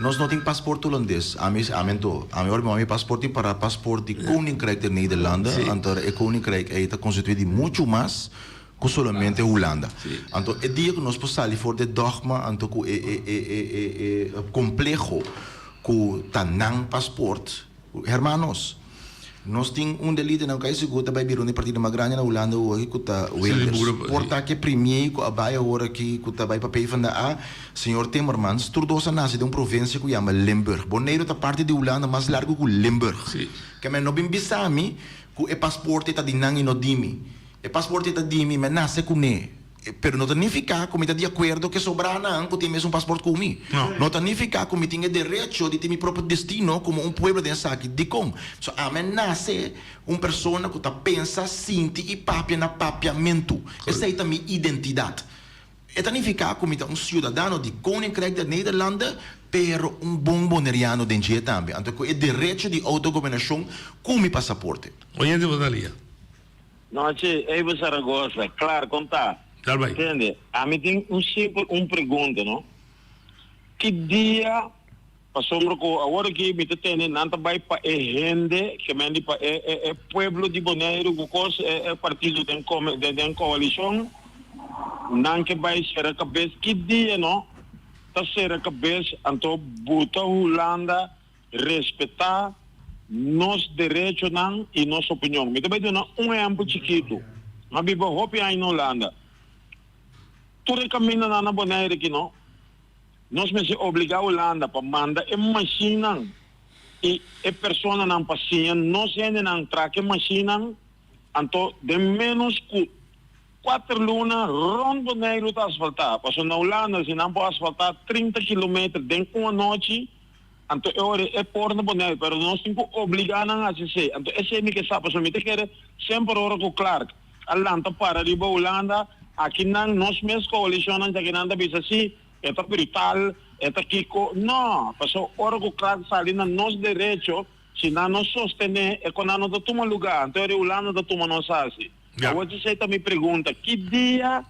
Nos no tin paspoort Hulandes. Ami, ami anto, ami ora mi wou mi paspoort tin para paspoort di Koninkrijk der Nederlanden. Anto e Koninkrijk ei ta constitui di mucho mas cu solamente Hulanda. Anto e dia cu nos por sali for di e dogma anto cu e e e e e e compleho cu ta nan paspoort, hermanos. Nos tin un de lidernan ku kai sigur ta bai bira un di partido mas grandi na Hulanda awor aki ku ta Wilders. Por ta ku e premier ku a bai awor aki ku ta bai pa PvdA, señor Timmermans, tur dos a nase den un provinsia ku yama Limburg. Boneiru ta parti di Hulanda mas largu ku Limburg. Ke men no bin bisa mi ku e pasporte ta di nan i no di mi. E pasporte ta di mi, mi a nase kuné. Pero no ta nifiká ku mi ta di akuerdo ku e sobranan ku tin e mesun pasport ku mi. No ta nifiká ku mi tin e derecho di tin mi propio destino komo un pueblo den esaki. Dikon? So ami a nase un persona ku ta pensa, sinti i papia na papiamentu. Esei ta mi identidat. E ta nifiká ku mi ta un siudadano di Koninkrijk der Nederlanden, pero un bon boneriano den dje tambe. Anto ku e derecho di outogobernashon ku mi pasaporte. Oyente bo ta lia. Nochi, Evo Zaragoza, Klaar, kon ta? Dal bai. Tende, ami tin un simpel un pregunta, no? Ki dia, pasobra ku awor aki mi ta tende nan ta bai pa e hende, ke men di pa e e e pueblo di Boneiru ku kos e e partido den kome den den koalishon, nan ke bai sera kabes, ki dia no ta sera kabes anto buta Hulanda Respetá nos derechonan i nos opinion. Mi ta bai duna un ehèmpel chikitu. Mi a biba hopi aña na Hulanda. Tur e kamindanan na Bonaire aki no, nos mester obligá Hulanda pa manda e mashinnan i e personanan pa siña nos hendenan traka e mashinnan. Anto den ménos ku kuater luna rònt Boneiru ta asfaltá. Pasobra na Hulanda si nan por asfaltá 30 kilometer den un anochi, Anto e ora e por na Boneiru, pero nos tin ku obligá nan hasi esei. Anto esei mi ke sa, pasobra mi ta kere semper ora ku Clark a lanta para riba Hulanda, aki nan nos mes koalishonnan djaki nan ta bisa si, e ta brutal, e ta kiko. No, pasobra ora ku Clark sali na nos derecho, si nan no sostené e kon nan no ta tuma lugá, anto e ora Hulanda ta tuma nos hasi. Awor esei ta mi pregunta, ki dia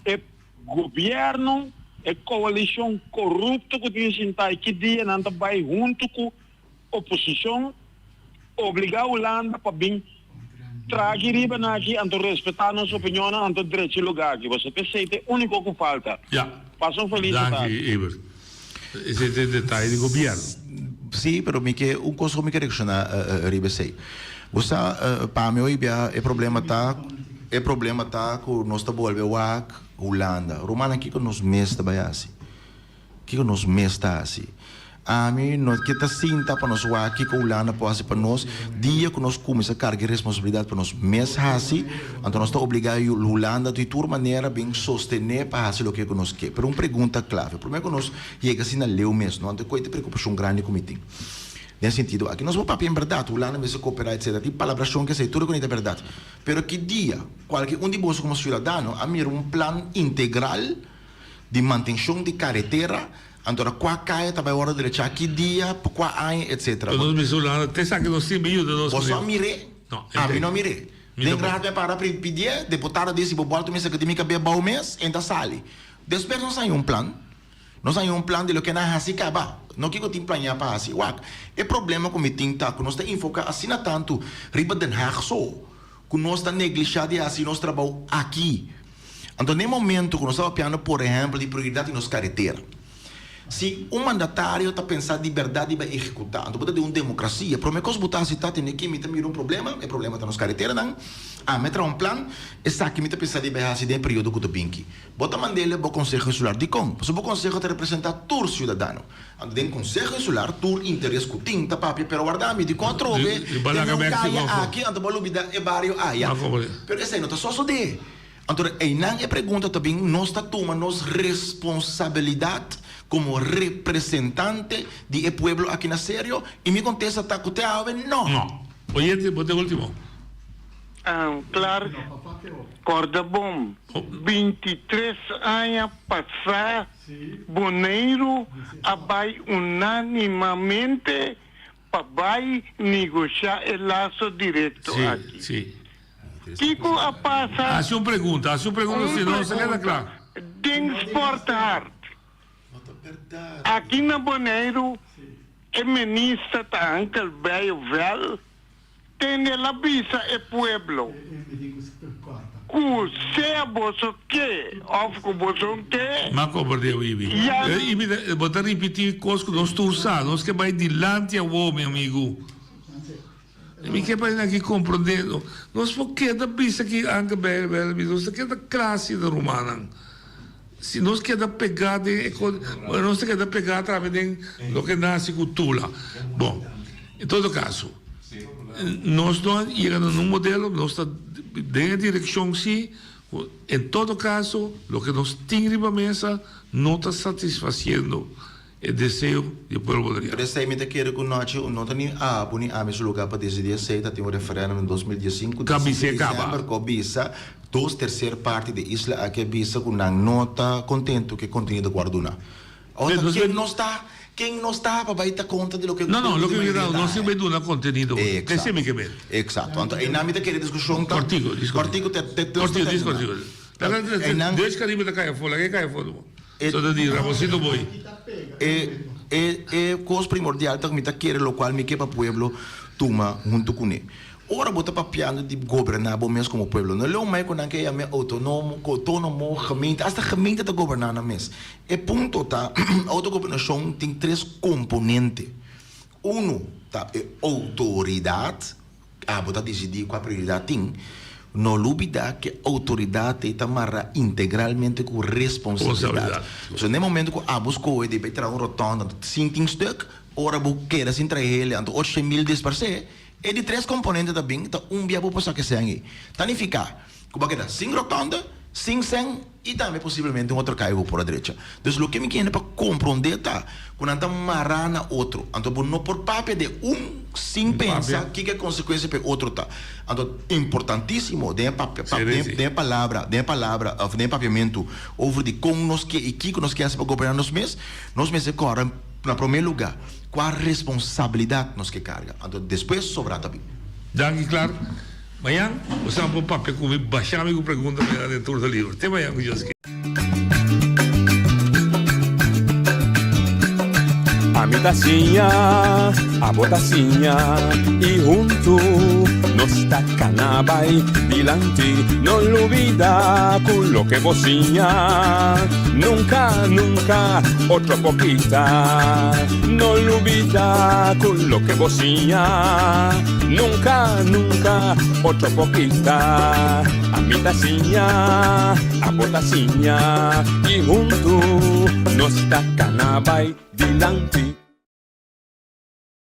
e Gobierno, e coalicion corupto cu tin sinta y ki dia nan ta bay hunto cu oposicion obliga Hulanda pa bin tragi riba nan aki anto respeta nos opinionnan anto drecha e lugar aki pasobra esey ta e unico cu falta. Ja. Pasa un feliz Danki tardi. Ebert. Esey ta e detaye di gobierno. Sí, pero mi ke un kos ku mi ke reakshoná riba esei. Bo sa, pa mi hoy bia e problema ta, e problema ta ku nos ta bolbe wak Hulanda. Rumannan, kiko nos mes ta bai hasi? Kiko nos mes ta hasi? Ami no ke ta sinta pa nos wak kiko Hulanda por hasi pa nos. Dia ku nos kuminsá karga e responsabilidat pa nos mes hasi, anto nos ta obligá Hulanda di tur manera bin sostené pa hasi loke ku nos ke. Pero un pregunta klave, promé ku nos Yega asina leu mes, no? Anto koe ta preokupashon grandi ku mi tin. Den sentido aki nos por papia en bèrdat, Hulanda mester koperá etsetera, tin palabrashon ke esei, tur e ku ta bèrdat. Pero ki dia kualke un di boso komo siudadano a mira un plan integral di mantenshon di karetera, anto ora kua kaya ta bai wòrdu drechá, ki dia, pa kua aña, etsetera. Nos mester Hulanda te esaki nos tin, mi yuda nos. Boso a mir'é? No, Ami no a mir'é. Den raad mi a para pidié, deputado di si bo bòltu mi saka di mi kabia bou mes, e ta sali. Despues nos haña un plan. Nos haña un plan di loke nan hasi kaba, no kiko tin plañá pa hasi. Wak, e problema ku mi tin ta ku nos ta enfoká asina tantu riba Den Haag so, ku nos ta neglishá di hasi nos trabou aki. Anto n'e momento ku nos ta papiando por ehèmpel di prioridat di nos karetera, si un mandatario ta pensa di bèrdat di bai ehekutá, anto bo ta den un demokrasia, promé kos bo ta hasi ta tene ki mi ta mira un problema, e problema ta nos kareteranan, ami a traha un plan, esaki mi ta pensa di bai hasi den e periodo ku ta binki. Bo ta mand'el bo Konseho Insular. Dikon? Pasobra bo konseho ta representá tur siudadano. Anto den Konseho Insular tur interes ku tin ta papia, pero warda mi, dikon atrobe den un kaya aki anto bo a lubidá e bario aya? Pero esei no ta sosodé. Anto einan e pregunta ta bin, nos ta tuma nos responsabilidat komo representante di e pueblo aki na serio? I mi kontesta ta ku te awe no. No. Oyente, bo ta e ultimo. Clark, Corda bon, 23 aña pasá Boneiru a bai unánimamente pa bai negoshá e laso direkto aki. Kiko a pasa? Hasi un pregunta, hasi un pregunta si no se keda kla. Den Sporthart, aki na Boneiru, e minister ta Ankel Bijleveld. Tende el a bisa e pueblo, Ku sea boso ke òf ku boso n ke. M'a komprendé Ibi. Ya. Ibi, bo ta ripití kos ku nos tur sa. Nos ke bai dilanti awor, mi amigu. Mi ke pa esaki komprondé no. Nos por keda bisa ki Anke Bijleveld a bisa, nos ta keda klasi na rumannan. Si nos keda pegá den e kos, nos ta keda pegá tambe den loke nasi ku Tula. Bon, en todo kaso, nos no a yega na nun modelo, nos ta den e direkshon si, ku en todo kaso loke nos tin riba mesa no ta satisfasiendo e deseo di e pueblo boneriano. Pero esei mi ta kere ku nochi no ta ni abo ni ami su lugar pa desidi esei, ta tin un referendum den 2015, Ka 5 bis'é kaba. december ku a bisa dos tercer parti di isla aki a bisa ku nan no ta kontentu ku e kontenido ku a duna. Awor ta ken nos ta, ken nos ta pa bai ta kontra di loke No, no, pueblo di loke mi mayoria ta, ta nos tin haña. bai duna kontenido. Esei mi ke mira. Eksakto. Anto einan mi ta kere diskushon ta. Kortiku, dis kortiku. Kortiku te te nos ta Kortiku, dis terminá. kortiku. Laga Dutch Caribe ta kai afó, laga e kai afó. So ta di Ramosito Boy. E e e kos primordial ta ku mi ta kere lokual mi ke pa pueblo tuma huntu kuné. Ora bo ta papiando di goberná bo mes komo pueblo, no leu mai ku nan ke yam'é outonomo, outónomo, gemeente, asta gemeente ta goberná nan mes. E punto ta, outogobernashon tin tres komponente. Unu ta e outoridat. Abo ta disidí kua prioridat tin. No lubidá ku e outoridat ei ta mará integralmente ku responsabilidat. So na e momento ku abo skohe di bai traha un rotònda sin tin stuk, ora bo keda sin traha hende anto 800.000 disparsé, e di tres komponente ta bin ta un bia bo por saka e sèn ei. Ta nifiká ku bo a keda sin rotònda, sin sèn i tambe posiblemente un otro kai ku bo por a drecha. Dus loke mi kende pa komprondé ta ku nan ta mará na otro. Anto bo no por papia den un sin pensa kiko e konsekuensia pa e otro ta. Anto importantísimo den e papia den e palabra den e palabra òf den e papiamentu over di kon nos ke i kiko nos ke hasi pa goberná nos mes, nos mester kòrda na promé lugá kua responsabilidat nos ke karga. Anto despues sobrá ta bin. Danki Clark. Mañan bo sa por papia cu mi, basha mi cu pregunta mañana den Tour de Libre. Te mañan cu Dios kier. Ami ta siña, abo ta siña y huntu nos ta cana bay dilanti. No lubida cu loke bo siña nunca, nunca otro por kita. No lubida cu loke bo siña. Nunca, nunca, otro por kita. Ami ta siña, abo ta siña. Y huntu nos ta cana bay dilanti.